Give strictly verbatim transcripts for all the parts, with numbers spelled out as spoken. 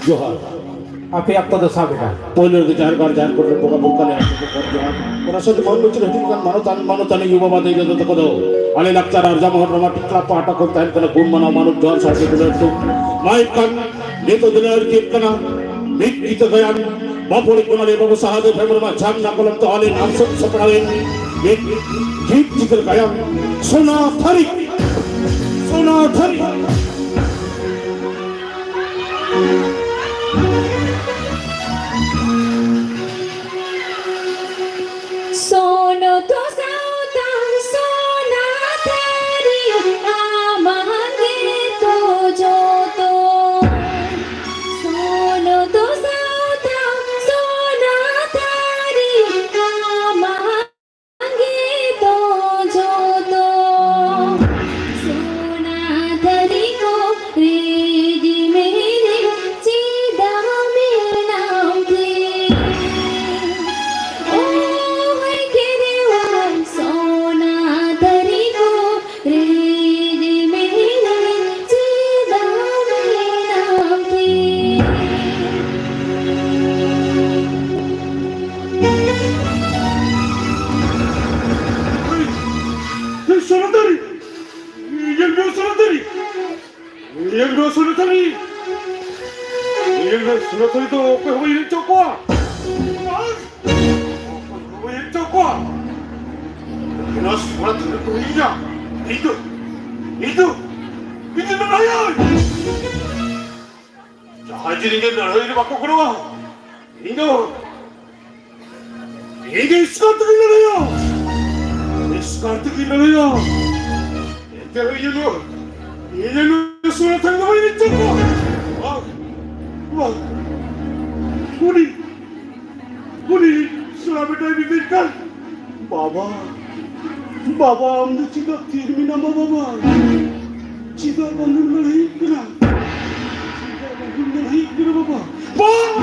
ᱡᱚᱦᱟᱨ᱾ ᱟᱯᱮ ᱚᱠᱛᱚ ᱫᱚ ᱥᱟᱵ ᱮᱫᱟ᱾ ᱯᱳᱭᱞᱳ ᱨᱮ ᱡᱟᱦᱮᱨ ᱜᱟᱲ, ᱡᱟᱦᱮᱨ ᱠᱚᱨᱮ ᱵᱚᱸᱜᱟ ᱵᱩᱨᱩ ᱛᱟᱞᱮ ᱟᱯᱮ ᱠᱚ ᱡᱚᱦᱟᱨ᱾ ᱚᱱᱟ ᱥᱟᱶᱛᱮ ᱢᱟᱹᱱ ᱵᱩᱡᱽ ᱨᱮ ᱦᱤᱡᱩᱜ ᱠᱟᱱ ᱢᱟᱱᱚᱛᱟᱱ, ᱢᱟᱱᱚᱛᱟᱱᱤ ᱭᱩ ᱵᱟᱵᱟ ᱫᱟᱹᱭ ᱫᱟᱫᱟ ᱛᱟᱠᱚ ᱫᱚ ᱟᱞᱮ ᱞᱟᱠᱪᱟᱨ ᱟᱨ ᱡᱟᱢᱟᱦᱚᱲ ᱰᱨᱟᱢᱟ ᱴᱤᱠᱞᱟ ᱯᱟᱦᱴᱟ ᱠᱷᱚᱱ ᱛᱟᱦᱮᱱ ᱠᱟᱱᱟ ᱜᱩᱱ ᱢᱟᱱᱟᱣ ᱢᱟᱱᱚᱛ ᱡᱚᱦᱟᱨ ᱥᱟᱨᱜᱮ ᱫᱩᱞᱟᱹᱲ ᱛᱮ᱾ ᱢᱟ ᱮᱱᱠᱷᱟᱱ ᱱᱤᱛᱚᱜ ᱫᱤᱱ ᱟᱨ ᱪᱮᱫ ᱠᱟᱱᱟ? ᱢᱤᱫ ᱜᱤᱛᱟᱹ ᱜᱟᱭᱟᱱ ᱵᱟᱯᱚᱲᱤ ᱠᱚᱱᱟ ᱨᱮ ᱵᱟᱹᱵᱩ ᱥᱟᱦᱟᱫᱮᱵ ᱦᱮᱢᱵᱨᱚᱢᱟᱜ ᱡᱷᱟᱢ ᱱᱟᱠᱚᱞᱚᱢ ᱛᱚ ᱟᱞᱮ ᱟᱢᱥᱚᱞ ᱥᱟᱯᱲᱟᱣᱮᱱ ᱢᱤᱫ ᱜᱤᱛ ᱪᱤᱛᱟᱹᱨ ᱜᱟᱭᱟᱱ ᱥᱳᱱᱟ ᱛᱷᱟᱹᱨᱤ, ᱥᱳᱱᱟ ᱛᱷᱟᱹᱨᱤ᱾ ᱥᱚᱱᱚᱛ ᱥᱟᱶᱛᱟ ᱥᱚᱱᱟ ᱛᱷᱟᱹᱨᱤ ᱟᱢᱟᱜ ᱜᱮᱛᱚ ᱡᱚᱛᱚ᱾ ᱥᱚᱱᱚᱛ ᱥᱟᱶᱛᱟ ᱥᱚᱱᱟ ᱛᱷᱟᱹᱨᱤ ᱟᱢᱟᱜ ᱜᱮᱛᱚ ᱡᱚᱛᱚ᱾ ᱥᱚᱱᱟ ᱛᱷᱟᱹᱨᱤ ᱠᱚ ᱨᱮᱜᱮ ᱢᱮᱱᱮ ᱪᱮᱫᱟᱜ ᱢᱮᱱᱟᱢ ᱛᱮ? ᱳ ᱦᱟᱭ ᱠᱮᱨᱮᱣᱟᱞ ᱥᱚᱱᱟ ᱛᱷᱟᱹᱨᱤ ᱠᱚ ᱨᱮᱜᱮ ᱢᱮᱱᱮ ᱪᱮᱫᱟᱜ ᱢᱮᱱᱟᱢ ᱛᱮ? ᱥᱚᱱᱟ ᱛᱷᱟᱹᱨᱤ! ᱤᱧᱟᱹᱜ ᱱᱚᱣᱟ ᱥᱚᱱᱟ ᱛᱷᱟᱹᱨᱤ! ᱤᱧᱟᱹᱜ ᱱᱚᱣᱟ ᱥᱚᱱᱟ ᱛᱷᱟᱹᱨᱤ! ᱤᱧᱟᱹᱜ ᱱᱚᱣᱟ ᱥᱚᱱᱟ ᱛᱷᱟᱹᱨᱤ ᱫᱚ ᱚᱠᱚᱭ ᱦᱚᱸ ᱵᱟᱹᱧ ᱮᱢ ᱦᱚᱪᱚ ᱠᱚᱣᱟ! ᱚᱠᱚᱭ ᱦᱚᱸ ᱵᱟᱹᱧ ᱮᱢ ᱦᱚᱪᱚ ᱠᱚᱣᱟ! ᱤᱧᱟᱹᱜ ᱱᱚᱣᱟ ᱥᱚᱱᱟ ᱛᱷᱟᱹᱨᱤ ᱫᱚ ᱤᱧᱟᱹᱜ! ᱤᱧ ᱫᱚ, ᱤᱧ ᱫᱚ, ᱤᱧ ᱫᱚ ᱞᱟᱹᱲᱦᱟᱹᱭᱟᱹᱧ! ᱡᱟᱦᱟᱸᱭ ᱡᱩᱫᱤ ᱤᱧ ᱞᱟᱹᱲᱦᱟᱹᱭ ᱨᱮ ᱵᱟᱠᱚ ᱜᱚᱲᱚᱣᱟ, ᱤᱧ ᱫᱚ, ᱤᱧ ᱫᱚ ᱮᱥᱠᱟᱨ ᱛᱮᱜᱮᱧ ᱞᱟᱹᱲᱦᱟᱹᱭᱟ᱾ ᱮᱥᱠᱟᱨ ᱛᱮᱜᱮᱧ ᱞᱟᱹᱲᱦᱟᱹᱭᱟ᱾ ᱮᱱᱛᱮ ᱨᱮᱦᱚᱸ ᱤᱧ ᱫᱚ, ᱤᱧ ᱫᱚ ᱥᱚᱱᱟ ᱛᱷᱟᱹᱨᱤ ᱫᱚ ᱵᱟᱹᱧ ᱨᱮᱡ ᱦᱚᱪᱚ ᱠᱚᱣᱟ᱾ ᱵᱟᱝ, ᱵᱟᱝ᱾ ᱩᱱᱤ, ᱩᱱᱤ ᱥᱚᱱᱟ ᱵᱮᱴᱟᱭ ᱢᱮᱛᱟᱹᱧ ᱠᱟᱱ, ᱵᱟᱵᱟ, ᱵᱟᱵᱟ, ᱟᱢ ᱫᱚ ᱪᱮᱫᱟᱜ ᱛᱷᱤᱨ ᱢᱮᱱᱟᱢᱟ ᱵᱟᱵᱟ? ᱪᱮᱫᱟᱜ ᱵᱟᱢ ᱞᱟᱹᱲᱦᱟᱹᱭᱚᱜ ᱠᱟᱱᱟ? ᱪᱮᱫᱟᱜ ᱵᱟᱢ ᱞᱟᱹᱲᱦᱟᱹᱭᱚᱜ ᱠᱟᱱᱟ ᱵᱟᱵᱟ? ᱵᱟᱝ!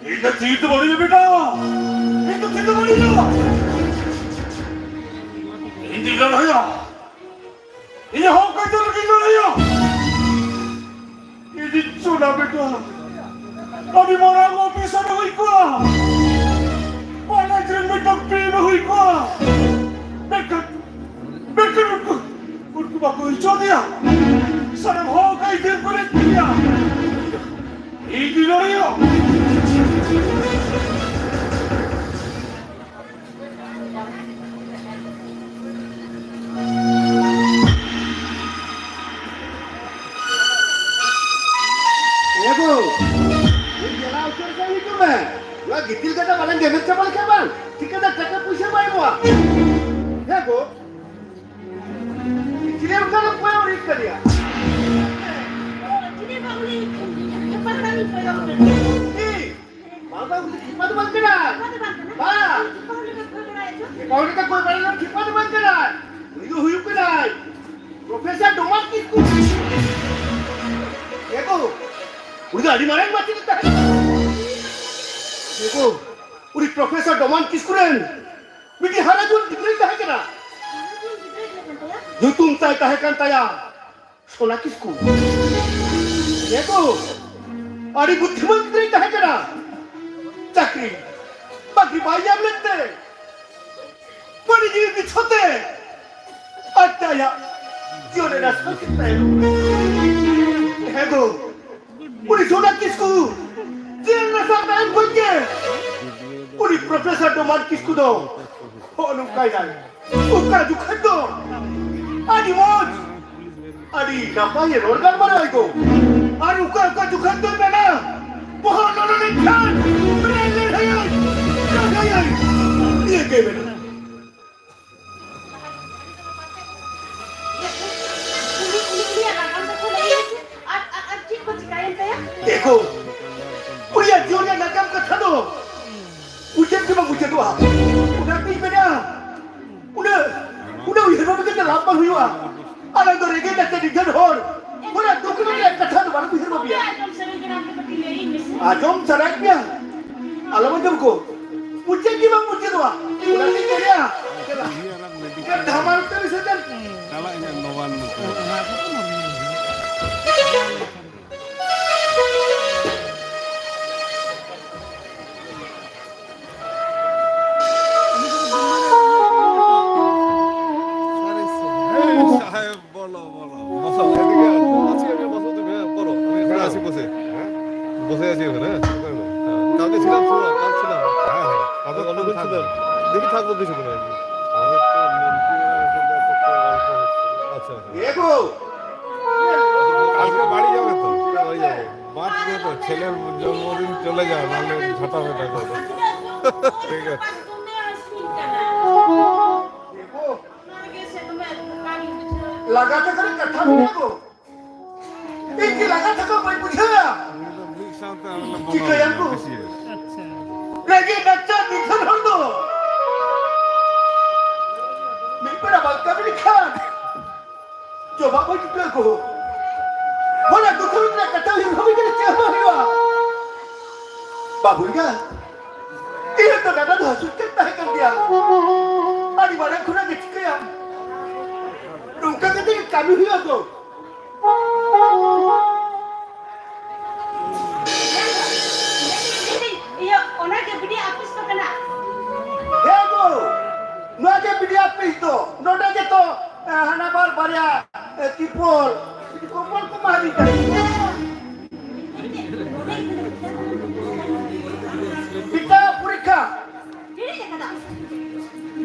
ᱤᱧ ᱫᱚ ᱛᱷᱤᱨ ᱫᱚ ᱵᱟᱹᱱᱩᱧᱟ ᱵᱮᱴᱟ, ᱤᱧ ᱫᱚ ᱛᱷᱤᱨ ᱫᱚ ᱵᱟᱹᱱᱩᱧᱟ᱾ ᱤᱧ ᱫᱚᱧ ᱞᱟᱹᱲᱦᱟᱹᱭᱟ, ᱤᱧᱟᱹᱜ ᱦᱚᱠ ᱟᱹᱭᱫᱟᱹᱨ ᱞᱟᱹᱜᱤᱫ ᱞᱟᱹᱲᱦᱟᱹᱭᱟ᱾ ᱪᱮᱫ ᱪᱚ ᱱᱟ ᱵᱮᱴᱟ, ᱟᱹᱰᱤ ᱢᱟᱨᱟᱝ ᱚᱯᱷᱤᱥᱟᱨ ᱦᱩᱭ ᱠᱚᱜᱼᱟ, ᱠᱚᱞᱮᱡᱽ ᱨᱮᱱ ᱢᱤᱫᱴᱟᱝ ᱯᱤᱱ ᱦᱩᱭ ᱠᱚᱜᱼᱟ, ᱢᱮᱱᱠᱷᱟᱱ, ᱢᱮᱱᱠᱷᱟᱱ ᱩᱱᱠᱩ, ᱩᱱᱠᱩ ᱵᱟᱠᱚ ᱦᱩᱭ ᱦᱚᱪᱚ ᱫᱮᱭᱟ᱾ ᱥᱟᱱᱟᱢ ᱦᱚᱠ ᱟᱹᱭᱫᱟᱹᱨ ᱠᱚ ᱨᱮᱡ ᱠᱮᱫᱮᱭᱟ᱾ ᱤᱧ ᱫᱩᱧ ᱞᱟᱹᱲᱦᱟᱹᱭᱟ᱾ ᱮ ᱜᱳ, ᱤᱧ ᱪᱟᱞᱟᱣ ᱩᱛᱟᱹᱨ ᱠᱟᱱ ᱦᱤᱡᱩᱜ ᱢᱮ᱾ ᱱᱚᱣᱟ ᱜᱤᱛᱤᱞ ᱜᱟᱰᱟ ᱵᱟᱞᱟᱝ ᱜᱮᱢᱮᱨ ᱪᱟᱵᱟ ᱞᱮᱠᱷᱟᱱ ᱵᱟᱝ, ᱪᱤᱠᱟᱹᱛᱮ ᱴᱟᱠᱟ ᱯᱩᱭᱥᱟᱹ ᱵᱟᱭ ᱮᱢᱚᱜᱼᱟ? ᱮ ᱜᱳ, ᱪᱤᱞᱤ ᱚᱱᱠᱟ ᱫᱚ ᱠᱚᱭᱚᱜ ᱦᱩᱭᱩᱜ ᱠᱟᱱ ᱜᱮᱭᱟ? ᱪᱤᱞᱤ ᱵᱟᱝ ᱩᱱᱤ ᱦᱟᱯᱟ ᱦᱟᱲᱟᱢᱤᱧ ᱠᱚᱭᱚᱜ ᱠᱟᱱᱟ᱾ ᱮᱭ, ᱵᱟᱝ, ᱵᱟᱝ, ᱩᱱᱤ ᱫᱚ ᱠᱷᱮᱯᱟ ᱫᱚ ᱵᱟᱝ ᱠᱟᱱᱟᱭ᱾ ᱠᱷᱮᱯᱟ ᱫᱚ ᱵᱟᱝ ᱠᱟᱱᱟ? ᱵᱟᱝ᱾ ᱠᱷᱮᱯᱟ ᱦᱚᱲ ᱞᱮᱠᱟ ᱠᱚᱭᱚᱜ ᱵᱟᱲᱟᱭᱟ ᱪᱚ᱾ ᱠᱷᱮᱯᱟ ᱦᱚᱲ ᱞᱮᱠᱟ ᱠᱚᱭᱚᱜ ᱵᱟᱲᱟᱭᱟ, ᱠᱷᱮᱯᱟ ᱫᱚ ᱵᱟᱝ ᱠᱟᱱᱟᱭ᱾ ᱩᱱᱤ ᱫᱚ ᱦᱩᱭᱩᱜ ᱠᱟᱱᱟᱭ ᱯᱨᱚᱯᱷᱮᱥᱚᱨ ᱰᱚᱢᱟᱱ ᱠᱤᱥᱠᱩ᱾ ᱮ ᱜᱳ, ᱩᱱᱤ ᱫᱚ ᱟᱹᱰᱤ ᱢᱟᱨᱟᱝ ᱢᱟᱪᱮᱫ ᱮ ᱛᱟᱦᱮᱸ ᱠᱟᱱᱟ᱾ ᱮ ᱜᱳ, ᱩᱱᱤ ᱯᱨᱚᱯᱷᱮᱥᱚᱨ ᱰᱚᱢᱟᱱ ᱠᱤᱥᱠᱩ ᱨᱮᱱ ᱢᱤᱫᱴᱤᱡ ᱦᱟᱨᱟ ᱡᱩᱣᱟᱹᱱ ᱜᱤᱫᱽᱨᱟᱹᱭ ᱛᱟᱦᱮᱸ ᱠᱟᱱᱟ᱾ ᱧᱩᱛᱩᱢ ᱛᱟᱭ ᱛᱟᱦᱮᱸ ᱠᱟᱱ ᱛᱟᱭᱟ ᱥᱳᱱᱟ ᱠᱤᱥᱠᱩ᱾ ᱮ ᱜᱳ, ᱟᱹᱰᱤ ᱵᱩᱫᱽᱫᱷᱤᱢᱟᱱ ᱜᱤᱫᱽᱨᱟᱹᱭ ᱛᱟᱦᱮᱸ ᱠᱟᱱᱟ᱾ ᱪᱟᱹᱠᱨᱤ ᱵᱟᱹᱠᱨᱤ ᱵᱟᱭ ᱧᱟᱢ ᱞᱮᱫ ᱛᱮ ᱵᱟᱹᱲᱤᱡ ᱡᱤᱣᱤ ᱵᱤᱪᱷᱚᱛᱮ ᱟᱡ ᱛᱮ ᱟᱭᱟᱜ ᱡᱤᱭᱚᱱ ᱮ ᱱᱟᱥᱟᱣ ᱠᱮᱫ ᱛᱟᱭᱟ᱾ ᱮ ᱜᱳ, ᱩᱱᱤ ᱥᱳᱱᱟ ᱠᱤᱥᱠᱩ ᱡᱤᱭᱚᱱ ᱱᱟᱥᱟᱣ ᱛᱟᱭᱚᱢ ᱠᱷᱚᱱ ᱜᱮ ᱩᱱᱤ ᱯᱨᱚᱯᱷᱮᱥᱚᱨ ᱰᱚᱢᱟᱱ ᱠᱤᱥᱠᱩ ᱫᱚ ᱦᱚᱸᱜᱼᱚ ᱱᱚᱝᱠᱟᱭ ᱱᱟᱭ᱾ ᱚᱠᱟ ᱡᱚᱠᱷᱟᱡ ᱫᱚ ᱟᱹᱰᱤ ᱢᱚᱡᱽ, ᱟᱹᱰᱤ ᱱᱟᱯᱟᱭ ᱨᱚᱲ ᱜᱟᱞᱢᱟᱨᱟᱣ ᱟᱭ ᱜᱳ᱾ ᱟᱨ ᱚᱠᱟ ᱚᱠᱟ ᱡᱚᱠᱷᱟᱡ ᱫᱚᱭ ᱢᱮᱱᱟ, ᱵᱚᱦᱚᱜ ᱞᱚᱞᱚ ᱞᱮᱱᱠᱷᱟᱱ ᱵᱨᱮᱱ ᱞᱟᱹᱲᱦᱟᱹᱭᱟᱹᱧ, ᱞᱟᱹᱲᱦᱟᱹᱭᱟᱹᱧ, ᱱᱤᱭᱟᱹ ᱜᱮ ᱢᱮᱱᱟ᱾ ᱩᱱᱤ, ᱩᱱᱤ, ᱩᱱᱤᱭᱟᱜ ᱱᱟᱜᱟᱢ ᱠᱟᱛᱷᱟ ᱞᱟᱹᱭ ᱢᱮᱥᱮ᱾ ᱟᱨ, ᱟᱨ, ᱟᱨ ᱪᱮᱫ ᱠᱚ ᱪᱤᱠᱟᱹᱭᱮᱱ ᱛᱟᱭᱟ? ᱮ ᱜᱳ, ᱩᱱᱤᱭᱟᱜ ᱡᱤᱭᱚᱱ ᱨᱮᱭᱟᱜ ᱱᱟᱜᱟᱢ ᱠᱟᱛᱷᱟ ᱫᱚ ᱢᱩᱪᱟᱹᱫ ᱜᱮ ᱵᱟᱝ ᱢᱩᱪᱟᱹᱫᱚᱜᱼᱟ᱾ ᱚᱱᱟᱛᱤᱧ ᱢᱮᱱᱟ, ᱩᱱᱟᱹᱜ, ᱩᱱᱟᱹᱜ ᱩᱭᱦᱟᱹᱨ ᱵᱷᱟᱵᱽᱱᱟ ᱠᱟᱛᱮ ᱞᱟᱵᱷ ᱵᱟᱝ ᱦᱩᱭᱩᱜᱼᱟ᱾ ᱟᱞᱟᱝ ᱫᱚ ᱨᱮᱸᱜᱮᱡ ᱱᱟᱪᱟᱨ ᱱᱤᱫᱷᱟᱹᱱ ᱦᱚᱲ᱾ ᱚᱱᱟ ᱫᱩᱠ ᱨᱮᱭᱟᱜ ᱠᱟᱛᱷᱟ ᱫᱚ ᱵᱟᱝ ᱩᱭᱦᱟᱹᱨ ᱵᱷᱟᱵᱽᱱᱟ᱾ ᱟᱸᱡᱚᱢ ᱥᱟᱱᱟᱭᱮᱫ ᱢᱮᱭᱟ? ᱟᱞᱚᱢ ᱟᱸᱡᱚᱢ ᱠᱚ᱾ ᱢᱩᱪᱟᱹᱫ ᱜᱮ ᱵᱟᱝ ᱢᱩᱪᱟᱹᱫᱚᱜᱼᱟ᱾ ᱚᱱᱟᱛᱤᱧ ᱢᱮᱱᱟ, ᱫᱮᱞᱟ, ᱫᱷᱟᱢᱟ ᱩᱛᱟᱹᱨ ᱥᱮ ᱪᱮᱫ? ᱪᱟᱞᱟᱜ ᱤᱧ ᱱᱚᱣᱟ ᱱᱚᱛᱮ᱾ সাহেব, বলো, বলো, বলো। এদিকে আসো। আজকে আমি বসো, তুমি, হ্যাঁ, করো। আমি এখানে আছি বসে। হ্যাঁ? বসে আছি ওখানে, হ্যাঁ? হ্যাঁ। কালকে ছিলাম, শোনো, কাল ছিলাম। হ্যাঁ, হ্যাঁ। আমি অনেকক্ষণ ছিলাম। দেখি থাকবো কিছুক্ষণ আর কি। আচ্ছা, আচ্ছা। কালকে বাড়ি যাবে তো? হ্যাঁ, বাড়ি যাবো। বাদ দিয়ে তো ছেলের জন্মদিন চলে যায়, নাহলে ঝাঁটা মেটা করবো। ঠিক আছে। ᱞᱟᱜᱟ ᱛᱮ ᱠᱟᱹᱴᱤᱡ ᱠᱟᱛᱷᱟ ᱢᱮᱱᱟᱜ ᱫᱚ᱾ ᱤᱧ ᱠᱤ ᱞᱟᱜᱟ ᱛᱮᱫᱚ ᱵᱟᱹᱧ ᱵᱩᱡᱷᱟᱹᱣᱟ᱾ ᱪᱤᱠᱟᱹᱭᱟᱢ ᱠᱚ? ᱨᱮᱸᱜᱮᱡ ᱱᱟᱪᱟᱨ ᱱᱤᱫᱷᱟᱹᱱ ᱦᱚᱲ ᱫᱚ ᱢᱤᱫ ᱵᱮᱲᱟ ᱵᱟᱝ ᱠᱟᱹᱢᱤ ᱞᱮᱠᱷᱟᱱ ᱡᱚᱢᱟᱜ ᱵᱟᱹᱧ ᱡᱩᱴᱟᱹᱣ ᱠᱚ᱾ ᱚᱱᱟ ᱫᱩᱠᱷ ᱨᱮᱱᱟᱜ ᱠᱟᱛᱷᱟ ᱩᱭᱦᱟᱹᱨ ᱵᱷᱟᱵᱤ ᱠᱟᱛᱮ ᱪᱮᱫ ᱦᱚᱸ ᱵᱟᱝ ᱦᱩᱭᱩᱜᱼᱟ᱾ ᱵᱟᱹᱵᱩ ᱮᱸᱜᱟ, ᱤᱧ ᱫᱚ ᱰᱟᱸᱰᱟ ᱫᱚ ᱦᱟᱹᱥᱩ ᱠᱟᱱ ᱛᱟᱦᱮᱸ ᱠᱟᱱ ᱜᱮᱭᱟ᱾ ᱟᱹᱰᱤ ᱢᱟᱨᱟᱝ ᱠᱷᱚᱱᱟᱜ ᱜᱮ ᱪᱤᱠᱟᱹᱭᱟᱢ? ᱱᱚᱝᱠᱟ ᱠᱟᱛᱮ ᱜᱮ ᱠᱟᱹᱢᱤ ᱦᱩᱭᱩᱜᱼᱟ ᱜᱚ᱾ ᱤᱭᱟᱹ, ᱚᱱᱟ ᱜᱮ ᱵᱤᱰᱤ ᱟᱯᱷᱤᱥ ᱫᱚ ᱠᱟᱱᱟ᱾ ᱦᱮᱸ ᱜᱚ, ᱱᱚᱣᱟ ᱜᱮ ᱵᱤᱰᱤ ᱟᱯᱷᱤᱥ ᱫᱚ᱾ ᱱᱚᱰᱮ ᱜᱮᱛᱚ, ᱮ, ᱦᱟᱱᱟ ᱵᱟᱨ ᱵᱟᱨᱭᱟ, ᱮ, ᱛᱤᱯᱚᱞ, ᱠᱚᱢᱵᱚᱞ ᱠᱚ ᱮᱢᱟ ᱫᱤᱧ ᱛᱟᱦᱮᱸᱫ᱾ ᱵᱤᱫᱽᱫᱟ ᱯᱚᱨᱤᱠᱠᱷᱟ᱾ ᱦᱤᱲᱤᱧ ᱟᱠᱟᱫᱟ᱾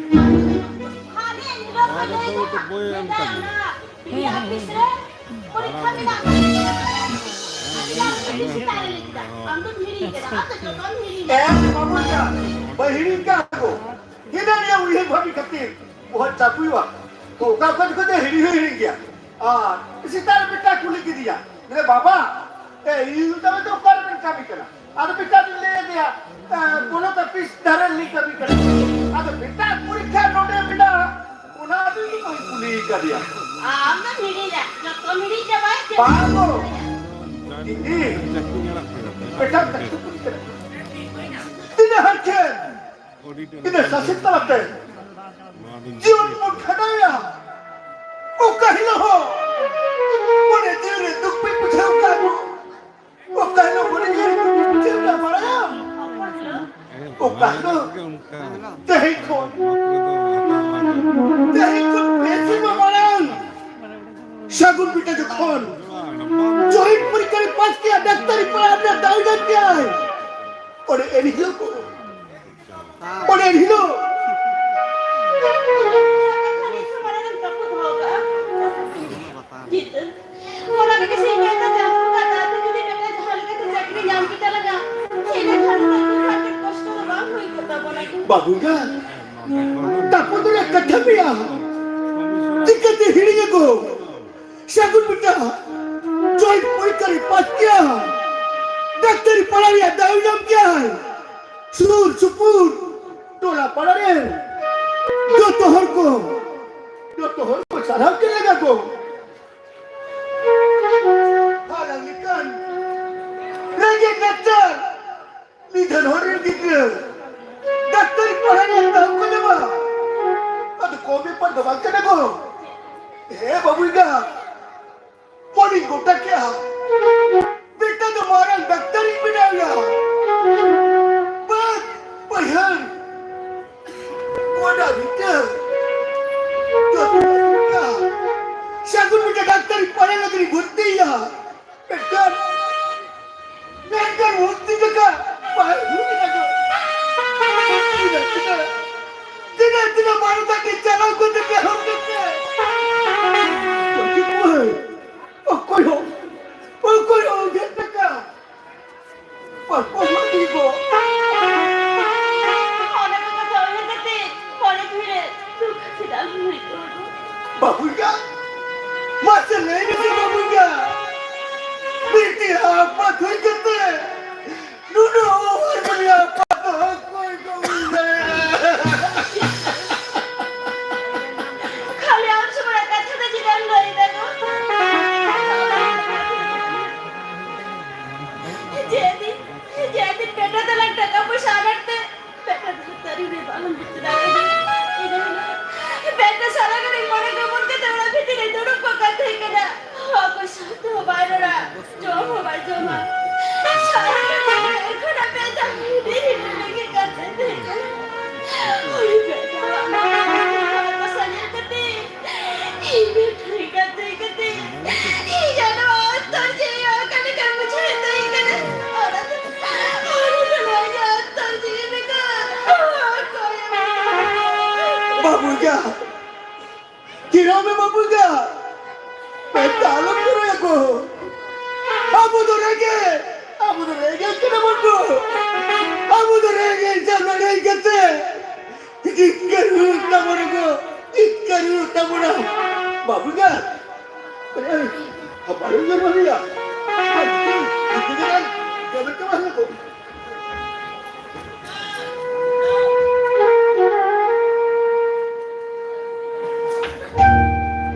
ᱦᱟᱱᱮ ᱮᱱᱦᱤᱞᱳᱜ ᱠᱚ ᱞᱟᱹᱭ ᱫᱟ, ᱢᱮᱱᱫᱟ ᱚᱱᱟ ᱵᱤᱰᱤ ᱟᱯᱷᱤᱥ ᱨᱮ ᱯᱚᱨᱤᱠᱠᱷᱟ ᱢᱮᱱᱟᱜ ᱛᱟᱯᱮᱭᱟ᱾ ᱟᱹᱰᱤ ᱜᱟᱱ ᱵᱤᱰᱤ ᱥᱮᱛᱟᱜ ᱨᱮ ᱞᱟᱹᱭ ᱠᱮᱫᱟ᱾ ᱟᱢ ᱫᱚᱢ ᱦᱤᱲᱤᱧ ᱠᱟᱫᱟ, ᱟᱢ ᱫᱚ ᱡᱚᱛᱚᱢ ᱦᱤᱲᱤᱧ ᱮ, ᱠᱟᱫᱟ᱾ ᱵᱟᱹᱵᱩ ᱡᱟ, ᱵᱟᱹᱧ ᱦᱤᱲᱤᱧ ᱠᱟᱫ ᱠᱚ᱾ ᱦᱤᱱᱟᱹ ᱱᱤᱭᱟᱹ ᱩᱭᱦᱟᱹᱨ ᱵᱷᱟᱵᱤ ᱠᱷᱟᱹᱛᱤᱨ ᱵᱚᱦᱚᱜ ᱪᱟᱯᱩᱭᱚᱜᱼᱟ᱾ ᱛᱚ ᱚᱠᱟ ᱚᱠᱟ ᱡᱚᱠᱷᱚᱡ ᱫᱚ ᱦᱤᱲᱤᱧ ᱦᱚᱸ ᱦᱤᱲᱤᱧ ᱜᱮᱭᱟ᱾ ᱟᱨ ᱥᱮᱛᱟᱜ ᱨᱮ ᱢᱤᱫᱴᱟᱝ ᱠᱩᱞᱤ ᱠᱮᱫᱤᱧᱟ, ᱢᱮᱱᱫᱟ, "ᱵᱟᱵᱟ, ᱮ, ᱤᱭᱩ ᱛᱟᱵᱮ ᱫᱚ ᱚᱠᱟ ᱨᱮᱵᱮᱱ ᱠᱟᱹᱢᱤ ᱠᱟᱱᱟ?" ᱟᱫᱚ ᱢᱤᱫᱴᱟᱝ ᱫᱚᱧ ᱞᱟᱹᱭ ᱟᱫᱮᱭᱟ, ᱮ, ᱯᱚᱱᱚᱛ ᱟᱯᱷᱤᱥ ᱫᱷᱟᱨᱮ ᱨᱮᱞᱤᱧ ᱠᱟᱹᱢᱤ ᱠᱟᱱᱟ᱾ ᱟᱫᱚ ᱢᱤᱫᱴᱟᱝ ᱯᱚᱨᱤᱠᱠᱷᱟ ᱱᱚᱰᱮ ᱢᱮᱱᱟᱜᱼᱟ, ᱚᱱᱟ ᱫᱚ ᱤᱧ ᱵᱟᱹᱧ ᱠᱩᱞᱤ ᱠᱟᱫᱮᱭᱟ᱾ ᱟᱢ ᱫᱚᱢ ᱦᱤᱲᱤᱧᱟ, ᱡᱚᱛᱚᱢ ᱦᱤᱲᱤᱧ ᱪᱟᱵᱟᱭᱟ, ᱪᱮᱫ ᱵᱟᱝ ᱮᱢ ᱜᱚ᱾ ᱦᱤᱲᱤᱧᱟ? ᱤᱧ ᱮᱴᱟᱜ ᱠᱟᱹᱢᱤ ᱠᱟᱱᱟ᱾ ᱛᱤᱱᱟᱹᱜ ᱦᱚᱲ ᱴᱷᱮᱱ ᱤᱱᱟᱹ ᱥᱟᱥᱮᱛ ᱛᱟᱞᱟᱛᱮ ᱡᱤᱭᱚᱱ ᱵᱚᱱ ᱠᱷᱟᱸᱰᱟᱣᱮᱫᱼᱟ᱾ ᱚᱠᱟ ᱦᱤᱞᱳᱜ ᱦᱚᱸ ᱢᱚᱱᱮ ᱡᱤᱣᱤ ᱨᱮ ᱫᱩᱠ ᱯᱮ ᱵᱩᱡᱷᱟᱹᱣ ᱠᱷᱟᱱ, ᱚᱠᱟ ᱦᱤᱞᱳᱜ ᱢᱚᱱᱮ ᱡᱤᱣᱤ ᱨᱮ ᱫᱩᱠ ᱯᱮ ᱵᱩᱡᱷᱟᱹᱣ ᱠᱷᱟᱱ ᱵᱟᱲᱟᱭᱟᱢ? ᱚᱠᱟ ᱦᱤᱞᱳᱜ? ᱛᱮᱦᱮᱧ ᱠᱷᱚᱱ, ᱛᱮᱦᱮᱧ ᱠᱷᱚᱱ ᱯᱮ ᱥᱮᱨᱢᱟ ᱢᱟᱲᱟᱝ ᱵᱤᱴᱟ ᱡᱚᱠᱷᱚᱱ ᱡᱚᱭᱮᱱᱴ ᱯᱚᱨᱤᱠᱠᱷᱟ ᱨᱮ ᱯᱟᱥ ᱠᱮᱭᱟ, ᱰᱟᱠᱛᱟᱨᱤ ᱯᱟᱲᱦᱟᱣ ᱨᱮᱱᱟᱜ ᱫᱟᱣ ᱧᱟᱢ ᱠᱮᱭᱟᱭ, ᱚᱱᱮ ᱮᱱ ᱦᱤᱞᱳᱜ, ᱚᱱᱮ ᱮᱱ ᱦᱤᱞᱳᱜ ᱡᱤᱛᱟᱹ, ᱚᱱᱟ ᱜᱮ ᱥᱮ ᱤᱧ ᱢᱮᱱᱫᱟ, ᱪᱟᱸᱫᱳ ᱵᱚᱸᱜᱟ ᱫᱟᱭᱟ ᱛᱮ ᱡᱩᱫᱤ ᱢᱤᱫᱴᱟᱝ ᱡᱟᱦᱟᱸ ᱞᱮᱠᱟᱛᱮ ᱪᱟᱹᱠᱨᱤ ᱧᱟᱢ ᱠᱮᱛᱟ ᱞᱟᱝᱟ, ᱤᱱᱟᱹ ᱠᱷᱟᱱ ᱫᱚ ᱩᱱᱟᱹᱜ ᱠᱚᱥᱴᱚ ᱫᱚ ᱵᱟᱝ ᱦᱩᱭ ᱠᱚᱜ ᱛᱟᱵᱚᱱᱟ᱾ ᱵᱟᱹᱵᱩ ᱜᱟ, ᱛᱟᱯᱚᱨ ᱫᱚ ᱠᱟᱛᱷᱟ ᱯᱮᱭᱟ, ᱪᱤᱠᱟᱹᱛᱮ ᱦᱤᱲᱤᱧ ᱟᱠᱚ? ᱥᱟᱹᱜᱩᱱ ᱵᱮᱴᱟ, ᱡᱚᱭᱮᱱᱴ ᱯᱚᱨᱤᱠᱠᱷᱟ ᱨᱮ ᱯᱟᱥ ᱠᱮᱭᱟ, ᱰᱟᱠᱛᱟᱨᱤ ᱯᱟᱲᱦᱟᱣ ᱨᱮᱭᱟᱜ ᱫᱟᱣ ᱧᱟᱢ ᱠᱮᱭᱟᱭ᱾ ᱥᱩᱨ ᱥᱩᱯᱩᱨ ᱴᱚᱞᱟ ᱯᱟᱲᱟ ᱨᱮ ᱡᱚᱛᱚ ᱦᱚᱲ ᱠᱚ, ᱡᱚᱛᱚ ᱦᱚᱲ ᱠᱚ ᱥᱟᱨᱦᱟᱣ ᱠᱮᱫ ᱞᱮᱠᱟ ᱠᱚ᱾ ᱟᱞᱟᱝ ᱞᱮᱠᱟᱱ ᱨᱮᱸᱜᱮᱡ ᱱᱟᱪᱟᱨ ᱱᱤᱫᱷᱟᱹᱱ ᱦᱚᱲ ᱨᱮᱱ ᱜᱤᱫᱽᱨᱟᱹ ᱰᱟᱠᱛᱟᱨᱤ ᱯᱟᱲᱦᱟᱣ ᱨᱮᱭᱟᱜ ᱫᱟᱣ ᱠᱚ ᱧᱟᱢᱟ, ᱟᱫᱚ ᱠᱚᱢ ᱵᱮᱯᱟᱨ ᱫᱚ ᱵᱟᱝ ᱠᱟᱱᱟ ᱜᱚ᱾ ᱦᱮᱸ ᱵᱟᱹᱵᱩ ᱮᱸᱜᱟ, ᱢᱚᱱᱮᱧ ᱜᱚᱴᱟ ᱠᱮᱜᱼᱟ, ᱵᱮᱴᱟ ᱫᱚ ᱢᱟᱨᱟᱝ ᱰᱟᱠᱛᱟᱨᱤᱧ ᱵᱮᱱᱟᱣᱮᱭᱟ᱾ ᱵᱟᱹᱫᱽ ᱵᱟᱹᱭᱦᱟᱹᱲ ᱜᱚᱰᱟ ᱵᱷᱤᱴᱟᱹ ᱡᱚᱛᱚ ᱠᱚ ᱵᱮᱱᱟᱣᱟ᱾ ᱥᱟᱹᱜᱩᱱ ᱵᱮᱴᱟ ᱰᱟᱠᱛᱟᱨᱤ ᱯᱟᱲᱦᱟᱣ ᱞᱟᱹᱜᱤᱫ ᱤᱧ ᱵᱷᱚᱨᱛᱤᱭᱮᱭᱟ᱾ ᱢᱮᱱᱠᱷᱟᱱ, ᱢᱮᱱᱠᱷᱟᱱ ᱵᱷᱚᱨᱛᱤ ᱡᱚᱠᱷᱟ ᱵᱟᱭ ᱦᱩᱭ ᱞᱟᱹᱜᱤᱫ᱾ ᱛᱤᱱᱟᱹᱜ, ᱛᱤᱱᱟᱹᱜ, ᱛᱤᱱᱟᱹᱜ, ᱛᱤᱱᱟᱹᱜ ᱵᱟᱨᱚ ᱴᱟᱠᱟ ᱪᱟᱞᱟᱣ ᱠᱟᱛᱮ ᱯᱮ ᱦᱚᱲ ᱠᱟᱛᱮ᱾ ᱵᱟᱹᱵᱩ ᱢᱟᱹᱭ, ᱚᱠᱚᱭ ᱦᱚᱸ, ᱚᱠᱚᱭ ᱦᱚᱸ ᱩᱭᱦᱟᱹᱨ ᱴᱟᱠᱟ ᱵᱟᱠᱚ ᱮᱢᱟ ᱫᱤᱧ ᱜᱚ᱾ ᱚᱱᱟ ᱠᱚ ᱠᱟᱛᱷᱟ ᱩᱭᱦᱟᱹᱨ ᱠᱟᱛᱮ ᱢᱚᱱᱮ ᱡᱤᱣᱤ ᱨᱮ ᱫᱩᱠ ᱪᱮᱫᱟᱜ ᱮᱢ ᱟᱹᱭᱠᱟᱹᱣ ᱫᱟ? ᱵᱟᱹᱵᱩᱭᱟ, ᱢᱟᱥᱮ ᱞᱟᱹᱭ ᱢᱮᱥᱮ ᱵᱟᱹᱵᱩᱭᱟ, ᱢᱤᱫᱴᱤᱡ ᱟᱯᱟᱛ ᱦᱩᱭ ᱠᱟᱛᱮ ᱱᱩᱱᱟᱹᱜ ᱩᱢᱮᱨ ᱨᱮ ᱟᱯᱟᱛ ᱦᱚᱸ ᱚᱠᱚᱭ ᱠᱚ ᱦᱩᱭ ᱫᱟᱲᱮᱭᱟᱜᱼᱟ? ᱠᱷᱟᱹᱞᱤ ᱟᱢ ᱥᱩᱢᱩᱝ ᱨᱮ ᱠᱟᱛᱷᱟ ᱫᱚ ᱪᱮᱫᱟᱜ ᱮᱢ ᱞᱟᱹᱭ ᱫᱟ ᱜᱚ? ᱡᱮᱫᱤᱱ, ᱡᱮᱫᱤᱱ ᱵᱮᱴᱟ ᱛᱟᱞᱟᱝ ᱴᱟᱠᱟ ᱯᱚᱭᱥᱟ ᱟᱱᱟᱴ ᱛᱮ ᱵᱮᱴᱟ ᱫᱚ ᱛᱟᱹᱨᱤ ᱨᱮ ᱵᱟᱝ ᱵᱤᱪ ᱫᱟᱲᱮᱭᱟᱫᱟ᱾ ᱤᱱᱟᱹ ᱦᱤᱞᱳᱜ ᱵᱮᱴᱟ ᱥᱟᱨᱟ ᱜᱷᱟᱹᱲᱤᱡ ᱢᱚᱱᱮ ᱜᱚᱵᱚᱞ ᱠᱟᱛᱮ ᱚᱲᱟᱜ ᱵᱷᱤᱛᱤᱨ ᱨᱮ ᱫᱩᱲᱩᱵ ᱠᱚᱜ ᱠᱟᱱ ᱛᱟᱦᱮᱸ ᱠᱟᱱᱟ᱾ ᱚᱠᱚᱭ ᱥᱟᱶ ᱛᱮᱦᱚᱸ ᱵᱟᱭ ᱨᱚᱲᱟ, ᱡᱚᱢ ᱦᱚᱸ ᱵᱟᱭ ᱡᱚᱢᱟ᱾ ᱥᱟᱨᱟ ᱜᱷᱟᱹᱲᱤᱡ ᱢᱚᱱᱮ ᱠᱷᱚᱱᱟᱜ ᱵᱮᱴᱟ ᱦᱤᱰᱤᱧ ᱦᱤᱰᱤᱧ ᱞᱟᱹᱜᱤᱫ ᱠᱟᱱ ᱛᱟᱦᱮᱸ ᱠᱟᱱᱟ᱾ ᱩᱱᱤ ᱵᱮᱴᱟᱣᱟᱜ ᱢᱚᱱᱮ ᱦᱚᱲ ᱠᱚ ᱥᱟᱹᱨᱤ ᱠᱟᱛᱮ, ᱤᱧ ᱵᱮᱴᱟ ᱜᱟᱛᱮ ᱠᱟᱛᱮ ᱟᱢᱮ ᱵᱟᱹᱵᱩᱭ ᱫᱟ᱾ ᱢᱮᱱᱛᱮ ᱟᱞᱚᱢ ᱫᱚᱨᱚᱭᱟᱠᱚ᱾ ᱟᱵᱚ ᱫᱚ ᱨᱮᱸᱜᱮᱡ, ᱟᱵᱚ ᱫᱚ ᱨᱮᱸᱜᱮᱡ ᱠᱟᱱᱟ ᱵᱚᱱ ᱜᱚ᱾ ᱟᱵᱚ ᱫᱚ ᱨᱮᱸᱜᱮᱡ ᱪᱟᱸᱫᱟ ᱨᱮᱸᱜᱮᱡ ᱠᱟᱛᱮ ᱡᱤᱛᱠᱟᱹᱨ ᱦᱩᱭᱩᱜ ᱛᱟᱵᱚᱱᱟ ᱜᱚ, ᱡᱤᱛᱠᱟᱹᱨ ᱦᱩᱭᱩᱜ ᱛᱟᱵᱚᱱᱟ᱾ ᱵᱟᱹᱵᱩᱭ ᱫᱟ, ᱮᱭ, ᱦᱟᱯᱟᱲᱩ ᱜᱮ ᱵᱟᱹᱱᱩᱭᱟ᱾ ᱟᱨ ᱡᱩᱫᱤ, ᱡᱩᱫᱤ ᱜᱮ ᱡᱚᱢᱮᱫ ᱛᱟᱵᱚᱱᱟ ᱠᱚ᱾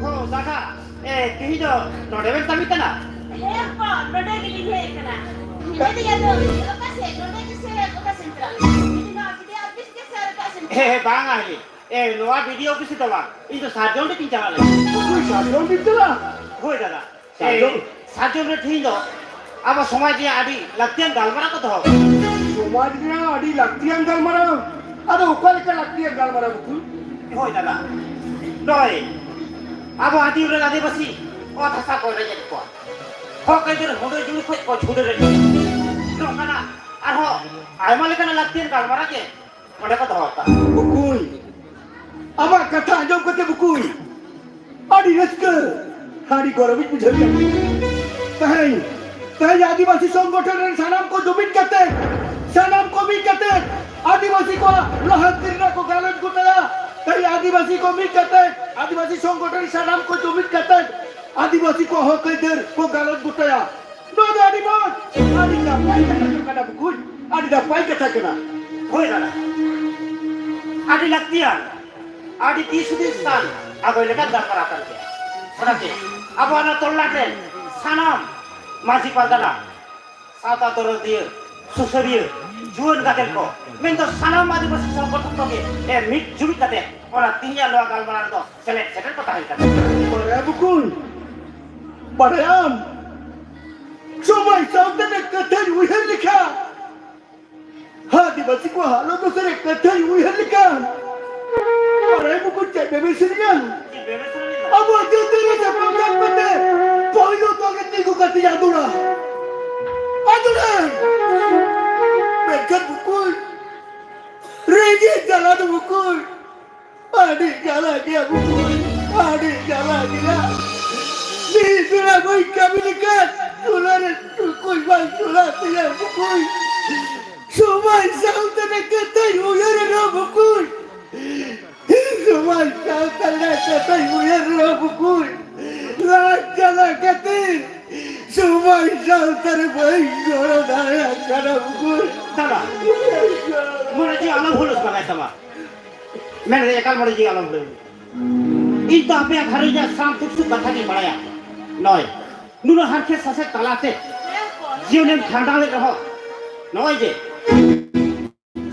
ᱦᱚᱸ, ᱫᱟᱫᱟ, ᱮ, ᱛᱤᱦᱤᱧ ᱫᱚ ᱱᱚᱰᱮ ᱵᱮᱱ ᱠᱟᱹᱢᱤ ᱠᱟᱱᱟ? ᱦᱮᱸ ᱦᱚᱯᱚᱱ, ᱱᱚᱰᱮ ᱜᱮᱞᱤᱧ ᱦᱮᱡ ᱟᱠᱟᱱᱟ᱾ ᱢᱮᱱᱮᱫ ᱟᱹᱧ ᱟᱫᱚ ᱚᱠᱟ ᱥᱮᱫ, ᱱᱚᱰᱮ ᱜᱮ ᱥᱮ ᱚᱠᱟ ᱥᱮᱫ ᱪᱟᱞᱟᱜ? ᱡᱩᱫᱤ ᱱᱚᱣᱟ ᱵᱤᱰᱤᱳ ᱚᱯᱷᱤᱥ ᱜᱮ ᱥᱮ ᱟᱨ ᱚᱠᱟ ᱥᱮᱫ ᱦᱮᱸ, ᱦᱮᱸ, ᱵᱟᱝᱟ, ᱦᱮᱸ᱾ ᱮ, ᱱᱚᱣᱟ ᱵᱤᱰᱤᱳ ᱚᱯᱷᱤᱥ ᱫᱚ ᱵᱟᱝ, ᱤᱧ ᱫᱚ ᱥᱟᱨᱡᱚᱢ ᱰᱤ ᱛᱤᱧ ᱪᱟᱞᱟᱜ ᱞᱟᱹᱜᱤᱫ᱾ ᱛᱩᱭ ᱥᱟᱨᱡᱚᱢ ᱰᱤ ᱪᱟᱞᱟᱜ? ᱦᱳᱭ ᱫᱟᱫᱟ᱾ ᱥᱟᱨᱡᱚᱢ? ᱮ, ᱥᱟᱨᱡᱚᱢ ᱨᱮ ᱛᱤᱦᱤᱧ ᱫᱚ ᱟᱵᱚ ᱥᱚᱢᱟᱡᱽ ᱨᱮᱭᱟᱜ ᱟᱹᱰᱤ ᱞᱟᱹᱠᱛᱤᱭᱟᱱ ᱜᱟᱞᱢᱟᱨᱟᱣ ᱠᱚ ᱫᱚᱦᱚ ᱟᱠᱟᱫᱟ᱾ ᱥᱚᱢᱟᱡᱽ ᱨᱮᱭᱟᱜ ᱟᱹᱰᱤ ᱞᱟᱹᱠᱛᱤᱭᱟᱱ ᱜᱟᱞᱢᱟᱨᱟᱣ? ᱟᱫᱚ ᱚᱠᱟ ᱞᱮᱠᱟ ᱞᱟᱹᱠᱛᱤᱭᱟᱱ ᱜᱟᱞᱢᱟᱨᱟᱣ ᱵᱟᱹᱵᱩ? ᱦᱳᱭ ᱫᱟᱫᱟ, ᱱᱚᱜᱼᱚᱭ ᱟᱵᱚ ᱟᱹᱫᱤᱢ ᱨᱮᱱ ᱟᱹᱫᱤᱵᱟᱹᱥᱤ ᱚᱛ ᱦᱟᱥᱟ ᱠᱚ ᱨᱮᱡᱮᱫ ᱠᱚᱣᱟ, ᱦᱚᱠ ᱟᱹᱭᱫᱟᱹᱨ ᱦᱩᱰᱟᱹ ᱡᱩᱲᱩ ᱠᱷᱚᱱ ᱠᱚ ᱪᱷᱩᱰᱟᱹᱨᱮᱫ ᱠᱚᱣᱟ, ᱱᱚᱝᱠᱟᱱᱟᱜ ᱟᱨᱦᱚᱸ ᱟᱭᱢᱟ ᱞᱮᱠᱟᱱᱟᱜ ᱞᱟᱹᱠᱛᱤᱭᱟᱱ ᱜᱟᱞᱢᱟᱨᱟᱣ ᱜᱮ ᱚᱸᱰᱮ ᱠᱚ ᱫᱚᱦᱚ ᱠᱟᱜᱼᱟ᱾ ᱵᱩᱠᱩᱭ, ᱟᱢᱟᱜ ᱠᱟᱛᱷᱟ ᱟᱸᱡᱚᱢ ᱠᱟᱛᱮ ᱵᱩᱠᱩᱭ, ᱟᱹᱰᱤ ᱨᱟᱹᱥᱠᱟᱹ, ᱟᱹᱰᱤ ᱜᱚᱨᱚᱵᱤᱧ ᱵᱩᱡᱷᱟᱹᱣ ᱠᱮᱫᱟ᱾ ᱛᱮᱦᱮᱧ, ᱛᱮᱦᱮᱧ ᱟᱹᱫᱤᱵᱟᱹᱥᱤ ᱥᱚᱝᱜᱚᱴᱷᱚᱱ ᱨᱮᱱ ᱥᱟᱱᱟᱢ ᱠᱚ ᱡᱩᱢᱤᱫ ᱠᱟᱛᱮ, ᱥᱟᱱᱟᱢ ᱠᱚ ᱢᱤᱫ ᱠᱟᱛᱮ ᱟᱹᱫᱤᱵᱟᱹᱥᱤ ᱠᱚᱣᱟᱜ ᱞᱟᱦᱟᱱᱛᱤ ᱨᱮᱱᱟᱜ ᱠᱚ ᱜᱟᱞᱚᱪ ᱜᱚᱴᱟᱭᱟ᱾ ᱛᱮᱦᱮᱧ ᱟᱹᱫᱤᱵᱟᱹᱥᱤ ᱠᱚ ᱢᱤᱫ ᱠᱟᱛᱮ, ᱟᱹᱫᱤᱵᱟᱹᱥᱤ ᱥᱚᱝᱜᱚᱴᱷᱚᱱ ᱨᱮᱱ ᱥᱟᱱᱟᱢ ᱠᱚ ᱡᱩᱢᱤᱫ ᱠᱟᱛᱮ ᱟᱹᱫᱤᱵᱟᱹᱥᱤ ᱠᱚᱣᱟᱜ ᱦᱚᱠ ᱟᱹᱭᱫᱟᱹᱨ ᱠᱚ ᱜᱟᱞᱚᱪ ᱜᱚᱴᱟᱭᱟ᱾ ᱱᱚᱣᱟ ᱫᱚ ᱟᱹᱰᱤ ᱢᱚᱡᱽ, ᱟᱹᱰᱤ ᱱᱟᱯᱟᱭ ᱠᱟᱛᱷᱟ ᱠᱟᱱᱟ ᱵᱩᱠᱩᱭ, ᱟᱹᱰᱤ ᱱᱟᱯᱟᱭ ᱠᱟᱛᱷᱟ ᱠᱟᱱᱟ᱾ ᱦᱳᱭ ᱫᱟᱫᱟ, ᱟᱹᱰᱤ ᱞᱟᱹᱠᱛᱤᱭᱟᱱ, ᱟᱹᱰᱤ ᱫᱤᱥ ᱦᱩᱫᱤᱥ ᱠᱟᱱ ᱟᱵᱚ ᱞᱮᱠᱟᱱ ᱜᱟᱞᱢᱟᱨᱟᱣ ᱠᱟᱱ ᱜᱮᱭᱟ᱾ ᱚᱱᱟᱛᱮ ᱟᱵᱚ ᱚᱱᱟ ᱛᱚᱞᱞᱟᱴ ᱨᱮᱱ ᱥᱟᱱᱟᱢ ᱢᱟᱹᱡᱷᱤ ᱯᱟᱨᱜᱟᱱᱟ, ᱥᱟᱶᱛᱟ ᱫᱚᱨᱚᱫᱤᱭᱟᱹ, ᱥᱩᱥᱟᱹᱨᱤᱭᱟᱹ, ᱡᱩᱣᱟᱹᱱ ᱜᱟᱫᱮᱞ ᱠᱚ, ᱢᱮᱱᱫᱚ ᱥᱟᱱᱟᱢ ᱟᱹᱫᱤᱵᱟᱹᱥᱤ ᱥᱚᱝᱜᱚᱴᱷᱚᱱ ᱠᱚᱜᱮ, ᱮ, ᱢᱤᱫ ᱡᱩᱢᱤᱫ ᱠᱟᱛᱮ ᱚᱱᱟ ᱛᱮᱦᱮᱧᱟᱜ ᱱᱚᱣᱟ ᱜᱟᱞᱢᱟᱨᱟᱣ ᱨᱮᱫᱚ ᱥᱮᱞᱮᱫ ᱥᱮᱴᱮᱨ ᱠᱚ ᱛᱟᱦᱮᱸ ᱠᱟᱱᱟ᱾ ᱵᱟᱲᱟᱭᱟ ᱵᱩᱠᱩᱭ, ᱵᱟᱲᱟᱭᱟᱢ, ᱥᱚᱢᱚᱭ ᱥᱟᱶᱛᱮ ᱠᱟᱛᱷᱟᱧ ᱩᱭᱦᱟᱹᱨ ᱞᱮᱠᱷᱟᱱ, ᱟᱹᱫᱤᱵᱟᱹᱥᱤ ᱠᱚ ᱦᱟᱞᱚᱛ ᱫᱚᱥᱟ ᱨᱮ ᱠᱟᱛᱷᱟᱧ ᱩᱭᱦᱟᱹᱨ ᱞᱮᱠᱷᱟᱱ, ᱵᱟᱲᱟᱭ ᱵᱩᱠᱩᱭ ᱪᱮᱫ ᱵᱮᱵᱮ ᱥᱮᱨᱮᱧᱟ? ᱟᱵᱚ ᱡᱟᱹᱛᱤ ᱨᱮ ᱡᱟᱹᱯᱩᱫ ᱫᱟᱜ ᱠᱟᱛᱮ, ᱯᱳᱭᱞᱳ ᱫᱚ ᱜᱮ ᱛᱤᱸᱜᱩ ᱠᱟᱛᱮ ᱟᱫᱚᱲᱟ᱾ ᱟᱫᱚᱲᱟ᱾ ᱢᱮᱱᱠᱷᱟᱱ ᱵᱩᱠᱩᱭ, ᱨᱮᱸᱜᱮᱡ ᱡᱟᱞᱟ ᱫᱚ ᱵᱩᱠᱩᱭ, ᱟᱹᱰᱤ ᱡᱟᱞᱟ ᱜᱮᱭᱟ ᱵᱩᱠᱩᱭ᱾ ᱟᱹᱰᱤ ᱡᱟᱞᱟ ᱜᱮᱭᱟ᱾ ᱢᱤᱫ ᱵᱮᱲᱟ ᱵᱟᱹᱧ ᱠᱟᱹᱢᱤ ᱞᱮᱠᱷᱟᱱ ᱪᱩᱞᱦᱟᱹ ᱨᱮ ᱴᱩᱠᱩᱡ ᱵᱟᱝ ᱪᱩᱞᱦᱟᱹ ᱛᱤᱧᱟ ᱵᱩᱠᱩᱭ᱾ ᱥᱚᱢᱟᱡᱽ ᱥᱟᱶᱛᱟ ᱨᱮ ᱠᱟᱛᱷᱟᱧ ᱩᱭᱦᱟᱹᱨ ᱨᱮᱦᱚᱸ ᱵᱩᱠᱩᱭ᱾ ᱥᱚᱢᱟᱡᱽ ᱥᱟᱶᱛᱟ ᱨᱮ ᱠᱟᱛᱷᱟᱧ ᱩᱭᱦᱟᱹᱨ ᱨᱮᱦᱚᱸ ᱵᱩᱠᱩᱭ᱾ ᱞᱟᱡ ᱡᱟᱞᱟ ᱠᱟᱛᱮ ᱥᱚᱢᱟᱡᱽ ᱥᱟᱶᱛᱟ ᱨᱮ ᱵᱟᱹᱧ ᱜᱚᱲᱚ ᱫᱟᱲᱮᱭᱟᱜ ᱠᱟᱱᱟ ᱵᱩᱠᱩᱭ᱾ ᱫᱟᱫᱟ, ᱢᱚᱱᱮ ᱡᱤᱣᱤ ᱟᱞᱚᱢ ᱦᱩᱞᱩᱥ ᱵᱟᱲᱟᱭ ᱛᱟᱢᱟ᱾ ᱢᱮᱱ ᱨᱮ ᱮᱠᱟᱞ ᱢᱚᱱᱮ ᱡᱤᱣᱤ ᱟᱞᱚᱢ ᱦᱩᱞᱩᱥ᱾ ᱤᱧ ᱫᱚ ᱟᱯᱮᱭᱟᱜ ᱜᱷᱟᱨᱚᱸᱡᱽ ᱨᱮᱭᱟᱜ ᱥᱟᱱᱟᱢ ᱫᱩᱠ ᱥᱩᱠ ᱠᱟᱛᱷᱟ ᱜᱤᱧ ᱵᱟᱲᱟᱭᱟ᱾ ᱱᱚᱜᱼᱚᱭ ᱱᱩᱱᱟᱹᱜ ᱦᱟᱨᱠᱮᱛ ᱥᱟᱥᱮᱛ ᱛᱟᱞᱟᱛᱮ ᱡᱤᱭᱚᱱᱮᱢ ᱠᱷᱟᱸᱰᱟᱣᱮᱫ ᱨᱮᱦᱚᱸ, ᱱᱚᱜᱼᱚᱭ ᱡᱮ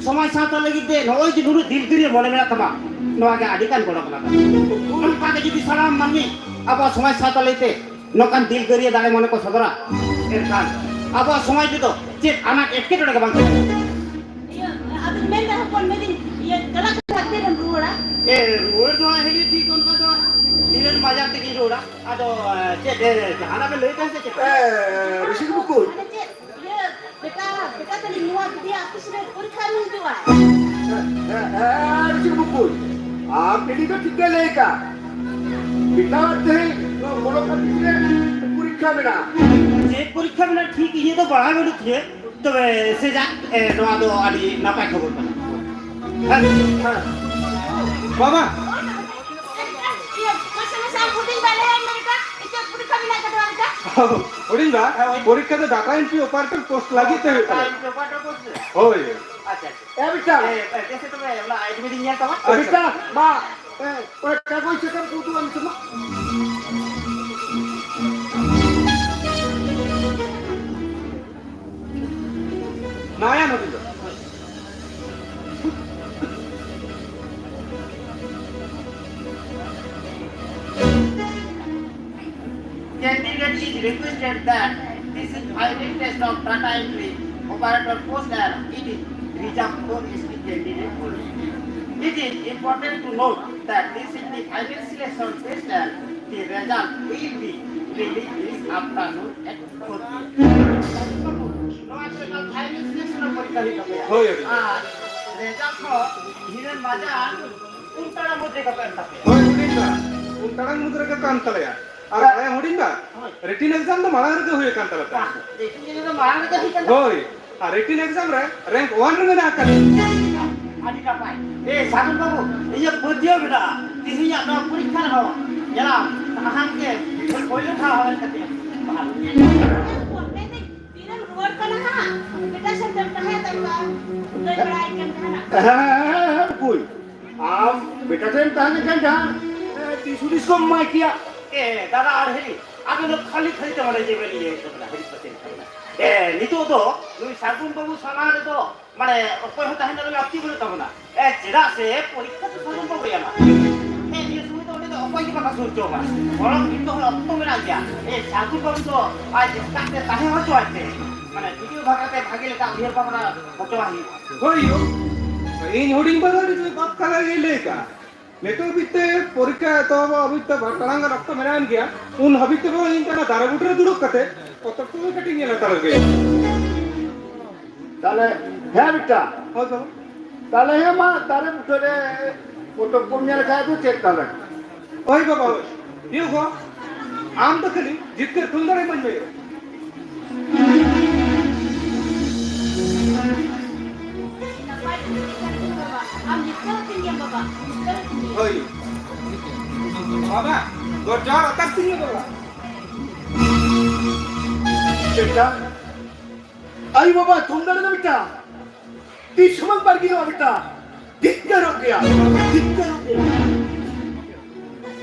ᱥᱚᱢᱟᱡᱽ ᱥᱟᱶᱛᱟ ᱞᱟᱹᱜᱤᱫ ᱛᱮ ᱱᱚᱜᱼᱚᱭ ᱡᱮ ᱱᱩᱱᱟᱹᱜ ᱫᱤᱞᱜᱟᱹᱨᱤᱭᱟᱹ ᱢᱚᱱᱮ ᱢᱮᱱᱟᱜ ᱛᱟᱢᱟ, ᱱᱚᱣᱟ ᱜᱮ ᱟᱹᱰᱤ ᱜᱟᱱ ᱜᱚᱲᱚ ᱠᱟᱱᱟ᱾ ᱱᱚᱝᱠᱟ ᱜᱮ ᱡᱩᱫᱤ ᱥᱟᱱᱟᱢ ᱢᱟᱹᱱᱢᱤ ᱟᱵᱚᱣᱟᱜ ᱥᱚᱢᱟᱡᱽ ᱥᱟᱶᱛᱟ ᱞᱟᱹᱭᱛᱮ ᱱᱚᱝᱠᱟᱱ ᱫᱤᱞᱜᱟᱹᱨᱤᱭᱟᱹ ᱫᱟᱲᱮ ᱢᱚᱱᱮ ᱠᱚ ᱥᱚᱫᱚᱨᱟ, ᱮᱱᱠᱷᱟᱱ ᱟᱵᱚᱣᱟᱜ ᱥᱚᱢᱟᱡᱽ ᱨᱮᱫᱚ ᱪᱮᱫ ᱟᱱᱟᱴ ᱮᱴᱠᱮᱴᱚᱬᱮ ᱜᱮ ᱵᱟᱝ ᱛᱟᱦᱮᱱᱟ᱾ ᱤᱭᱟᱹ, ᱟᱫᱚᱧ ᱢᱮᱱᱫᱟ ᱦᱚᱯᱚᱱ, ᱢᱮᱱᱫᱟᱹᱧ, ᱤᱭᱟᱹ, ᱪᱟᱞᱟᱜ ᱠᱟᱱᱟ, ᱛᱤᱨᱮᱢ ᱨᱩᱣᱟᱹᱲᱟ? ᱮ, ᱨᱩᱣᱟᱹᱲ ᱫᱚ ᱦᱟᱸᱜ ᱦᱤᱞᱤ ᱴᱷᱤᱠ ᱚᱱᱠᱟ ᱫᱚ ᱫᱷᱤᱱᱟᱹᱱ ᱵᱟᱡᱟᱨ ᱛᱮᱜᱤᱧ ᱨᱩᱣᱟᱹᱲᱟ᱾ ᱟᱫᱚ, ᱮ, ᱪᱮᱫ, ᱮ, ᱡᱟᱦᱟᱱᱟᱜ ᱵᱮᱱ ᱞᱟᱹᱭ ᱛᱟᱦᱮᱸ ᱥᱮ ᱪᱮᱫ? ᱮ, ᱨᱤᱥᱤᱠ ᱵᱩᱠᱩ᱾ ᱢᱟᱱᱮ ᱪᱮᱫ? ᱤᱭᱟᱹ, ᱵᱮᱴᱟ, ᱵᱮᱴᱟ ᱛᱟᱹᱞᱤᱧ ᱱᱚᱣᱟ ᱜᱤᱫᱽᱨᱟᱹ ᱟᱹᱛᱩ ᱥᱮᱫ ᱯᱚᱨᱤᱠᱠᱷᱟ ᱮᱢ ᱦᱤᱡᱩᱜᱼᱟ᱾ ᱮ, ᱮ, ᱮ, ᱨᱤᱥᱤᱠ ᱵᱩᱠᱩ᱾ ᱟᱢ ᱵᱤᱴᱤ ᱫᱚ ᱴᱷᱤᱠ ᱜᱮ ᱞᱟᱹᱭ ᱠᱟᱜ᱾ ᱵᱮᱴᱟ ᱛᱮᱦᱮᱧ ᱱᱚᱣᱟ ᱵᱚᱞᱚ ᱠᱟᱛᱮ ᱯᱚᱨᱤᱠᱠᱷᱟ ᱢᱮᱱᱟᱜᱼᱟ᱾ ᱪᱮᱫ ᱯᱚᱨᱤᱠᱠᱷᱟ ᱢᱮᱱᱟᱜᱼᱟ ᱴᱷᱤᱠ ᱤᱧᱟᱹᱜ ᱫᱚ ᱵᱟᱲᱟᱭ ᱵᱟᱹᱱᱩᱜ ᱛᱤᱧᱟᱹ᱾ ᱛᱚᱵᱮ ᱥᱮ ᱡᱟᱠ, ᱮ, ᱱᱚᱣᱟ ᱫᱚ ᱟᱹᱰᱤ ᱱᱟᱯᱟᱭ ᱠᱷᱚᱵᱚᱨ ᱠᱟᱱᱟ᱾ ᱦᱮᱸ, ᱦᱮᱸ᱾ ᱵᱟᱵᱟ! ᱤᱭᱟᱹ, ᱢᱟᱥᱮ, ᱢᱟᱥᱮ, ᱟᱢ ᱦᱩᱰᱤᱧ ᱵᱟ ᱞᱟᱹᱭᱟᱭ ᱢᱮ ᱵᱮᱴᱟ, ᱤᱧᱟᱹᱜ ᱯᱚᱨᱤᱠᱠᱷᱟ ᱢᱮᱱᱟᱜ ᱟᱠᱟᱫᱟ ᱵᱮᱴᱟ᱾ ᱦᱩᱰᱤᱧ ᱵᱟ, ᱦᱮᱸ, ᱦᱳᱭ᱾ ᱯᱚᱨᱤᱠᱠᱷᱟ ᱫᱚ data entry operator post ᱞᱟᱹᱜᱤᱫ ᱛᱮ ᱦᱩᱭᱩᱜ ᱠᱟᱱᱟ᱾ Data entry operator post ᱨᱮ? ᱦᱳᱭ᱾ ᱟᱪᱪᱷᱟ, ᱟᱪᱪᱷᱟ᱾ ᱮ ᱵᱮᱴᱟ᱾ ᱮ, ᱮ, ᱛᱮᱥᱮ ᱛᱚᱵᱮ ᱚᱱᱟ admit ᱤᱧ ᱧᱮᱞ ᱛᱟᱢᱟ᱾ ᱮ ᱵᱮᱴᱟ, ᱢᱟ, ᱮ, ᱚᱱᱟ ᱠᱟᱜᱚᱡᱽ ᱥᱟᱠᱟᱢ ᱠᱚ ᱩᱫᱩᱜ ᱟᱹᱧ ᱥᱮ ᱢᱟ᱾ ᱱᱟᱭᱟ ᱱᱚᱵᱤᱱ ᱫᱚ᱾ Candidate is requested that this is final test of data entry operator post and it is reserved for S T candidate only. It is important to note that this is the final selection test and the result will be released this afternoon at four P M. ᱱᱚᱣᱟ ᱫᱚ ᱮᱠᱟᱞ final selection ᱨᱮᱱᱟᱜ ᱯᱚᱨᱤᱠᱠᱷᱟ ᱦᱩᱭᱩᱜ ᱛᱟᱯᱮᱭᱟ᱾ ᱦᱳᱭ, ᱦᱳᱭ᱾ ᱟᱨ result ᱦᱚᱸ ᱫᱷᱤᱱᱟᱹᱱ ᱢᱟᱡᱟᱱ ᱯᱩᱱ ᱴᱟᱲᱟᱝ ᱢᱚᱫᱽᱫᱷᱮ ᱠᱟᱛᱮ ᱮᱢ ᱛᱟᱯᱮᱭᱟ᱾ ᱦᱳᱭ, ᱦᱩᱰᱤᱧ ᱵᱟ᱾ ᱯᱩᱱ ᱴᱟᱲᱟᱝ ᱢᱩᱫᱽ ᱨᱮᱜᱮ ᱠᱟᱱ ᱛᱟᱞᱮᱭᱟ᱾ ᱟᱨ ᱵᱟᱲᱟᱭᱟᱢ ᱦᱩᱰᱤᱧ ᱵᱟ, ᱦᱳᱭ᱾ Written exam ᱫᱚ ᱢᱟᱲᱟᱝ ᱨᱮᱜᱮ ᱦᱩᱭ ᱟᱠᱟᱱ ᱛᱟᱞᱮ ᱛᱟᱦᱮᱸᱫ᱾ ᱵᱟᱦ, written exam ᱫᱚ ᱢᱟᱲᱟᱝ ᱨᱮᱜᱮ ᱦᱩᱭ ᱠᱟᱱ ᱛᱟᱞᱮᱭᱟ᱾ ᱦᱳᱭ, ᱟᱨ written exam ᱨᱮ rank one ᱨᱮ ᱢᱮᱱᱟᱜ ᱟᱠᱟᱫ ᱞᱤᱧᱟ᱾ ᱟᱹᱰᱤ ᱱᱟᱯᱟᱭ᱾ ᱮ, ᱥᱟᱹᱜᱩᱱ ᱵᱟᱹᱵᱩ, ᱤᱧᱟᱹᱜ ᱯᱟᱹᱛᱭᱟᱹᱣ ᱢᱮᱱᱟᱜᱼᱟ, ᱛᱮᱦᱮᱧᱟᱜ ᱱᱚᱣᱟ ᱯᱚᱨᱤᱠᱠᱷᱟ ᱨᱮᱦᱚᱸ ᱧᱮᱞᱟᱢ, ᱟᱢ ᱜᱮ ᱯᱳᱭᱞᱳ ᱴᱷᱟᱶ ᱦᱟᱢᱮᱴ ᱠᱟᱛᱮ ᱵᱟᱦᱟᱞ᱾ ᱢᱮᱱᱫᱟᱹᱧ, ᱛᱤᱨᱮᱢ ᱨᱩᱣᱟᱹᱲ ᱠᱟᱱᱟ ᱦᱟᱸᱜ? ᱵᱮᱴᱟ ᱥᱮᱫ ᱫᱚᱢ ᱛᱟᱦᱮᱸ ᱦᱟᱛᱟᱲ ᱠᱚᱜᱼᱟ, ᱫᱟᱹᱲ ᱵᱟᱲᱟᱭᱮᱫ ᱠᱟᱱ ᱛᱟᱦᱮᱱᱟ᱾ ᱦᱮᱸ, ᱦᱮᱸ, ᱦᱮᱸ, ᱦᱮᱸ, ᱵᱚᱠᱚᱧ᱾ ᱟᱢ ᱵᱮᱴᱟ ᱴᱷᱮᱱ ᱛᱟᱦᱮᱸ ᱞᱮᱱᱠᱷᱟᱱ ᱡᱟᱦᱟᱸ, ᱮ, ᱫᱤᱥ ᱦᱩᱫᱤᱥ ᱠᱚᱢ ᱮᱢᱟᱭ ᱠᱮᱭᱟ᱾ ᱮ, ᱫᱟᱫᱟ ᱟᱨ ᱦᱤᱨᱤ, ᱟᱵᱮᱱ ᱫᱚ ᱠᱷᱟᱹᱞᱤ ᱠᱷᱟᱹᱞᱤ ᱛᱮ ᱢᱟᱱᱮ ᱡᱮ ᱵᱮᱱ ᱤᱭᱟᱹᱭᱮᱫ ᱛᱟᱵᱚᱱᱟ, ᱦᱤᱨᱤ ᱯᱟᱹᱥᱤᱨ ᱛᱟᱵᱚᱱᱟ᱾ ᱮ, ᱱᱤᱛᱚᱜ ᱫᱚ ᱱᱩᱭ ᱥᱟᱹᱜᱩᱱ ᱵᱟᱹᱵᱩ ᱥᱟᱢᱟᱝ ᱨᱮᱫᱚ ᱢᱟᱱᱮ ᱚᱠᱚᱭ ᱦᱚᱸ ᱛᱟᱦᱮᱱ ᱨᱮᱱᱟᱜ ᱞᱟᱹᱠᱛᱤ ᱵᱟᱹᱱᱩᱜ ᱛᱟᱵᱚᱱᱟ᱾ ᱮ, ᱪᱮᱫᱟᱜ ᱥᱮ ᱯᱚᱨᱤᱠᱠᱷᱟ ᱫᱚ ᱥᱟᱹᱜᱩᱱ ᱵᱟᱹᱵᱩᱭ ᱮᱢᱟ᱾ ᱮ, ᱱᱤᱭᱟᱹ ᱥᱚᱢᱚᱭ ᱫᱚ ᱚᱸᱰᱮ ᱫᱚ ᱚᱠᱚᱭ ᱜᱮ ᱵᱟᱠᱚ ᱥᱩᱨ ᱦᱚᱪᱚ ᱟᱢᱟ᱾ ᱵᱚᱨᱚᱝ ᱱᱤᱛᱚᱜ ᱦᱚᱸ ᱚᱠᱛᱚ ᱢᱮᱱᱟᱜ ᱜᱮᱭᱟ᱾ ᱮ, ᱥᱟᱹᱜᱩᱱ ᱵᱟᱹᱵᱩ ᱫᱚ ᱟᱡ ᱮᱥᱠᱟᱨ ᱛᱮ ᱛᱟᱦᱮᱸ ᱦᱚᱪᱚ ᱟᱡ ᱛᱮ᱾ ᱢᱟᱱᱮ ᱵᱷᱤᱰᱤᱭᱳ ᱵᱷᱟᱜᱟ ᱛᱮ ᱵᱷᱟᱜᱮ ᱞᱮᱠᱟ ᱩᱭᱦᱟᱹᱨ ᱵᱷᱟᱵᱽᱱᱟ ᱦᱚᱪᱚ ᱟᱭ ᱦᱩᱭᱩᱜᱼᱟ᱾ ᱦᱳᱭ ᱭᱳ, ᱤᱧ ᱦᱩᱰᱤᱧ ᱵᱟ ᱫᱚ ᱟᱹᱰᱤ ᱡᱳᱨ ᱵᱟᱯ ᱠᱟᱛᱷᱟ ᱜᱮᱭ ᱞᱟᱹᱭ ᱠᱟᱜᱼᱟ᱾ ᱱᱤᱛᱚᱜ ᱦᱟᱹᱵᱤᱡ ᱛᱮ ᱯᱚᱨᱤᱠᱠᱷᱟ ᱮᱛᱚᱦᱚᱵᱚᱜ ᱦᱟᱹᱵᱤᱡ ᱛᱮ ᱵᱟᱨ ᱴᱟᱲᱟᱝ ᱜᱟᱱ ᱚᱠᱛᱚ ᱢᱮᱱᱟᱜ ᱜᱮᱭᱟ, ᱩᱱ ᱦᱟᱹᱵᱤᱡ ᱛᱮ ᱵᱟᱵᱟ ᱤᱧ ᱚᱱᱟ ᱫᱟᱨᱮ ᱵᱩᱴᱟᱹ ᱨᱮ ᱫᱩᱲᱩᱵ ᱠᱟᱛᱮ ᱯᱚᱛᱚᱵ ᱠᱚᱜᱮ ᱠᱟᱹᱴᱤᱡ ᱧᱮᱞ ᱦᱟᱛᱟᱲ ᱜᱮ᱾ ᱛᱟᱦᱞᱮ, ᱦᱮᱸ ᱵᱮᱴᱟ᱾ ᱦᱳᱭ ᱵᱟᱵᱟ᱾ ᱛᱟᱦᱞᱮ ᱦᱮᱸ ᱢᱟ, ᱫᱟᱨᱮ ᱵᱩᱴᱟᱹ ᱨᱮ ᱯᱚᱛᱚᱵ ᱠᱚᱢ ᱧᱮᱞ ᱠᱷᱟᱡ ᱫᱚ ᱪᱮᱫ ᱛᱟᱦᱞᱮ? ᱦᱳᱭ ᱵᱟᱵᱟ, ᱦᱳᱭ᱾ ᱤᱭᱟᱹ ᱜᱚ, ᱟᱢ ᱫᱚ ᱠᱷᱟᱹᱞᱤ ᱡᱤᱛᱠᱟᱹᱨ ᱛᱩᱢᱫᱟᱲᱮ ᱤᱢᱟᱹᱧ ᱢᱮ᱾ ᱱᱟᱯᱟᱭ ᱛᱮ ᱫᱩᱲᱩᱵ ᱠᱟᱱ ᱜᱮᱭᱟ ᱵᱟᱵᱟ᱾ ᱟᱢ ᱡᱤᱛᱠᱟᱹᱨ ᱟᱹᱛᱤᱧ ᱜᱮᱭᱟᱢ ᱵᱟᱵᱟ, ᱡᱤᱛᱠᱟᱹᱨ ᱟᱹᱛᱤᱧ ᱜᱮᱭᱟᱢ᱾ ᱦᱳᱭ᱾ ᱵᱟᱵᱟ, ᱜᱚᱰ ᱡᱚᱦᱟᱨ ᱟᱛᱟᱨ ᱛᱤᱧ ᱜᱮ ᱵᱟᱵᱟ᱾ ᱵᱮᱴᱟ, ᱟᱭᱳ ᱵᱟᱵᱟ ᱛᱷᱩᱢ ᱫᱟᱲᱮ ᱫᱚ ᱵᱮᱴᱟ, ᱛᱤᱥ ᱦᱚᱸ ᱵᱟᱝ ᱵᱟᱹᱲᱜᱤ ᱫᱚᱜᱼᱟ ᱵᱮᱴᱟ᱾ ᱫᱷᱤᱠᱠᱟᱹᱨᱚᱜ ᱜᱮᱭᱟ, ᱫᱷᱤᱠᱠᱟᱹᱨᱚᱜ ᱜᱮᱭᱟ᱾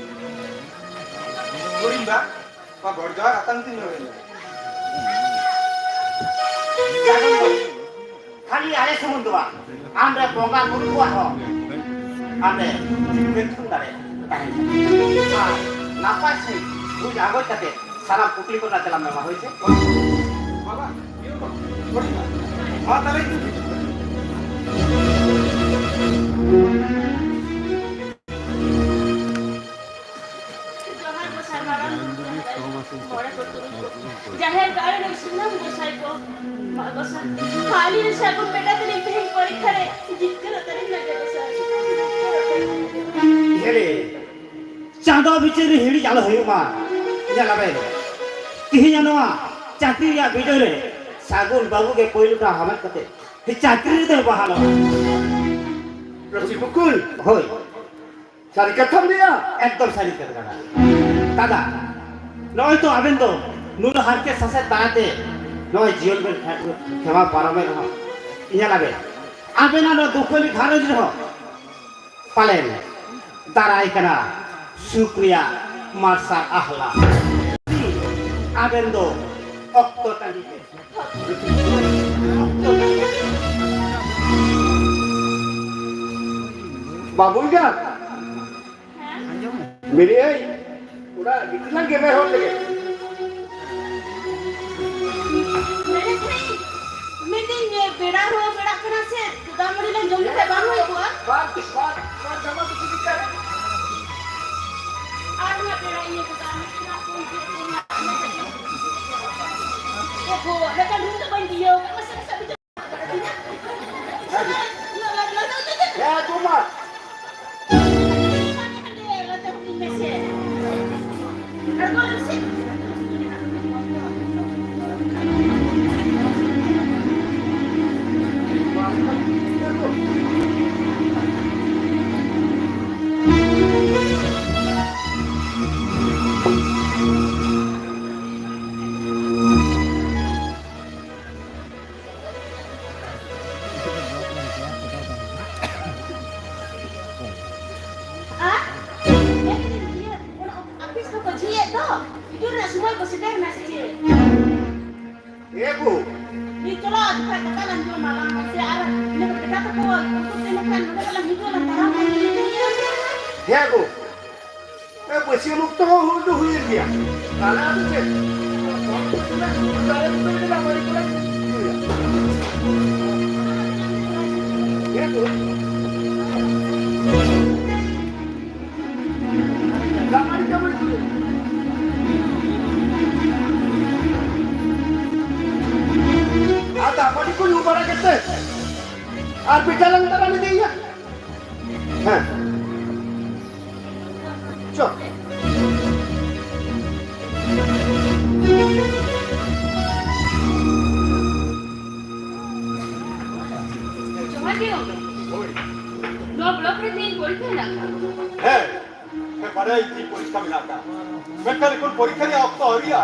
ᱦᱩᱰᱤᱧ ᱵᱟ, ᱵᱟ ᱜᱚᱰ ᱡᱚᱦᱟᱨ ᱟᱛᱟᱝ ᱛᱤᱧ ᱦᱩᱰᱤᱧ ᱵᱟ᱾ ᱠᱷᱟᱹᱞᱤ ᱟᱞᱮ ᱥᱩᱢᱩᱝ ᱫᱚ ᱵᱟᱝ, ᱟᱢᱨᱮ ᱵᱚᱸᱜᱟ ᱵᱩᱨᱩ ᱠᱚᱣᱟᱜ ᱦᱚᱸ ᱟᱢᱨᱮ ᱡᱤᱛᱠᱟᱹᱨ ᱛᱷᱩᱢ ᱫᱟᱲᱮ ᱛᱟᱦᱮᱱ ᱛᱟᱢᱟ᱾ ᱟᱨ ᱱᱟᱯᱟᱭ ᱥᱟᱺᱦᱤᱡ ᱵᱩᱡᱽ ᱟᱸᱜᱚᱪ ᱠᱟᱛᱮ ᱥᱟᱱᱟᱢ ᱠᱩᱠᱞᱤ ᱠᱚᱨᱮᱱᱟᱜ ᱛᱮᱞᱟᱢ ᱮᱢᱟ, ᱦᱳᱭ ᱥᱮ? ᱵᱟᱵᱟ, ᱤᱭᱟᱹ ᱵᱟᱵᱟ, ᱦᱩᱰᱤᱧ ᱵᱟ᱾ ᱢᱟ ᱛᱟᱦᱞᱮ ᱤᱧ ᱫᱚ ᱦᱤᱡᱩᱜ ᱠᱟᱱᱟ᱾ ᱡᱚᱦᱟᱨ ᱜᱚᱸᱥᱟᱭ ᱢᱟᱨᱟᱝ ᱵᱩᱨᱩ ᱡᱟᱦᱮᱨ ᱟᱭᱳ, ᱢᱚᱬᱮ ᱠᱚ ᱛᱩᱨᱩᱭ ᱠᱚ, ᱡᱟᱦᱮᱨ ᱜᱟᱲ ᱨᱮᱱ ᱥᱟᱱᱟᱢ ᱜᱚᱸᱥᱟᱭ ᱠᱚ, ᱢᱟ ᱜᱚᱸᱥᱟᱭ, ᱟᱹᱞᱤᱧ ᱨᱮᱱ ᱥᱟᱹᱜᱩᱱ ᱵᱮᱴᱟ ᱛᱟᱹᱞᱤᱧ ᱛᱮᱦᱮᱧ ᱯᱚᱨᱤᱠᱠᱷᱟ ᱨᱮ ᱡᱤᱛᱠᱟᱹᱨᱚᱜ ᱛᱟᱹᱞᱤᱧ ᱞᱟᱹᱜᱤᱫ ᱜᱚᱸᱥᱟᱭ᱾ ᱧᱮᱞᱮ, ᱪᱟᱸᱫᱚ ᱵᱤᱪᱟᱹᱨ ᱨᱮ ᱦᱤᱲᱤᱡ ᱟᱞᱚ ᱦᱩᱭᱩᱜ ᱢᱟ᱾ ᱧᱮᱞ ᱟᱵᱮᱱ, ᱛᱤᱦᱤᱧ ᱱᱚᱣᱟ ᱪᱟᱹᱠᱨᱤ ᱨᱮᱭᱟᱜ ᱵᱤᱰᱟᱹᱣ ᱨᱮ ᱥᱟᱹᱜᱩᱱ ᱵᱟᱹᱵᱩ ᱜᱮ ᱯᱳᱭᱞᱳ ᱴᱷᱟᱶ ᱦᱟᱢᱮᱴ ᱠᱟᱛᱮ ᱪᱟᱹᱠᱨᱤ ᱨᱮᱫᱚᱭ ᱵᱟᱦᱟᱞᱚᱜᱼᱟ᱾ ᱨᱚᱥᱤ ᱵᱩᱠᱩᱞ᱾ ᱦᱳᱭ᱾ ᱥᱟᱹᱨᱤ ᱠᱟᱛᱷᱟᱢ ᱞᱟᱹᱭᱟ? ᱮᱠᱫᱚᱢ ᱥᱟᱹᱨᱤ ᱠᱟᱛᱷᱟ ᱠᱟᱱᱟ᱾ ᱫᱟᱫᱟ, ᱱᱚᱜᱼᱚᱭ ᱛᱚ ᱟᱵᱮᱱ ᱫᱚ ᱱᱩᱱᱟᱹᱜ ᱦᱟᱨᱠᱮᱛ ᱥᱟᱥᱮᱛ ᱛᱟᱞᱟᱛᱮ ᱱᱚᱜᱼᱚᱭ ᱡᱤᱭᱚᱱ ᱵᱮᱱ ᱠᱷᱮᱢᱟ ᱯᱟᱨᱚᱢᱮᱫ ᱨᱮᱦᱚᱸ, ᱧᱮᱞ ᱟᱵᱮᱱ, ᱟᱵᱮᱱᱟᱜ ᱱᱚᱣᱟ ᱫᱩᱠᱷᱟᱹᱞᱤ ᱜᱷᱟᱨᱚᱸᱡᱽ ᱨᱮᱦᱚᱸ ᱯᱟᱞᱮᱱ ᱫᱟᱨᱟᱭ ᱠᱟᱱᱟ ᱥᱩᱠ ᱨᱮᱭᱟᱜ ᱢᱟᱨᱥᱟᱞ ᱟᱦᱞᱟ᱾ ᱟᱵᱮᱱ ᱫᱚ ᱚᱠᱛᱚ ᱛᱟᱺᱜᱤ ᱯᱮ᱾ ᱵᱟᱹᱵᱩ ᱮᱸᱜᱟᱛ, ᱢᱮᱱᱮᱫ ᱟᱹᱧ, ᱚᱱᱟ ᱜᱤᱛᱤᱞ ᱞᱟᱝ ᱜᱮᱢᱮᱨ ᱦᱚᱫ ᱞᱮᱜᱮ᱾ ᱢᱮᱱᱮᱫ ᱛᱟᱦᱮᱸᱧ, ᱢᱮᱱᱫᱟᱹᱧ, ᱵᱮᱲᱟ ᱦᱚᱸ ᱵᱮᱲᱟᱜ ᱠᱟᱱᱟ ᱥᱮ, ᱫᱟᱜ ᱢᱟᱹᱰᱤ ᱞᱟᱝ ᱡᱚᱢ ᱞᱮᱠᱷᱟᱱ ᱵᱟᱝ ᱦᱩᱭ ᱠᱚᱜᱼᱟ? ᱵᱟᱝ, ᱵᱟᱝ, ᱵᱟᱝ, ᱡᱟᱢᱟ ᱫᱚ ᱪᱮᱫ ᱞᱮᱠᱟ? ᱟᱨ ᱱᱚᱣᱟ ᱵᱮᱲᱟ ᱤᱭᱟᱹ ᱠᱚ ᱵᱟᱝ ᱦᱩᱭᱩᱜ ᱠᱟᱱᱟ, ᱯᱷᱳᱱ ᱦᱩᱭᱩᱜ ᱠᱟᱱᱟ᱾ ᱮ ᱜᱳ, ᱢᱤᱫᱴᱟᱝ ᱨᱩᱢ ᱫᱚ ᱵᱟᱹᱧ ᱤᱭᱟᱹ ᱠᱟᱜ ᱢᱟᱥᱮ, ᱢᱟᱥᱮ ᱵᱩᱡᱷᱟᱹᱣ᱾ ᱦᱮᱸ, ᱛᱚᱢᱟ᱾ ᱟᱨ? ᱢᱮᱱᱫᱟᱹᱧ, ᱤᱭᱟᱹ, ᱚᱱᱟ ᱚᱯᱷᱤᱥ ᱠᱚᱠᱚ ᱡᱷᱤᱡ ᱮᱫ ᱫᱚ, ᱦᱤᱡᱩᱜ ᱨᱮᱱᱟᱜ ᱥᱚᱢᱚᱭ ᱠᱚ ᱥᱮᱴᱮᱨ ᱮᱱᱟ ᱥᱮ ᱪᱮᱫ? ᱮ ᱜᱳ᱾ ᱱᱤᱛ ᱪᱚᱞᱚ, ᱟᱹᱰᱤ ᱠᱷᱟᱡ ᱫᱟᱠᱟ ᱞᱟᱝ ᱡᱚᱢᱟ, ᱵᱟᱝ ᱥᱮ ᱟᱨ ᱤᱱᱟᱹ ᱠᱚ ᱵᱮᱴᱟ ᱛᱟᱠᱚ ᱩᱱᱠᱩ ᱛᱮ ᱤᱱᱟᱹ ᱠᱷᱟᱱ ᱱᱚᱰᱮ ᱠᱷᱚᱱ ᱞᱟᱝ ᱦᱤᱡᱩᱜᱼᱟ, ᱞᱟᱝ ᱛᱟᱲᱟᱢ ᱞᱟᱝ ᱤᱫᱤᱭᱟ᱾ ᱦᱮᱸ ᱜᱳ᱾ ᱮ, ᱵᱟᱹᱥᱭᱟᱹᱢ ᱚᱠᱛᱚ ᱦᱚᱸ ᱦᱩᱭ ᱫᱚ ᱦᱩᱭᱮᱱ ᱜᱮᱭᱟ᱾ ᱛᱟᱦᱞᱮ ᱟᱫᱚ ᱪᱮᱫ? ᱫᱟᱨᱮ ᱵᱩᱴᱟᱹ ᱨᱮ ᱫᱟᱜ ᱢᱟᱹᱰᱤ ᱠᱚᱞᱮ ᱧᱩᱭᱟ᱾ ᱦᱮᱸ ᱛᱚ᱾ ᱫᱟᱜ ᱢᱟᱹᱰᱤ, ᱫᱟᱜ ᱢᱟᱹᱰᱤ ᱠᱚᱞᱮ᱾ ᱟᱨ ᱫᱟᱜ ᱢᱟᱹᱰᱤ ᱠᱚ ᱧᱩ ᱵᱟᱲᱟ ᱠᱟᱛᱮ ᱟᱨ ᱯᱤᱴᱷᱟᱹ ᱞᱟᱝ ᱫᱟᱨᱟᱢ ᱤᱫᱤᱭᱮᱭᱟ᱾ ᱦᱮᱸ᱾ ᱪᱚ᱾ ᱡᱚᱦᱟᱨ ᱜᱮ ᱜᱚᱢᱠᱮ᱾ ᱦᱳᱭ᱾ ᱱᱚᱣᱟ ᱵᱞᱚᱠ ᱨᱮ ᱛᱮᱦᱮᱧ ᱯᱚᱨᱤᱠᱠᱷᱟ ᱢᱮᱱᱟᱜ ᱠᱷᱟᱱ᱾ ᱦᱮᱸ, ᱦᱮᱸ, ᱵᱟᱰᱟᱭ ᱤᱧ ᱯᱚᱨᱤᱠᱠᱷᱟ ᱢᱮᱱᱟᱜ ᱟᱠᱟᱫ᱾ ᱢᱮᱱᱠᱷᱟᱱ ᱮᱠᱷᱚᱱ ᱯᱚᱨᱤᱠᱠᱷᱟ ᱨᱮᱭᱟᱜ ᱚᱠᱛᱚ ᱟᱹᱣᱨᱤᱭᱟ᱾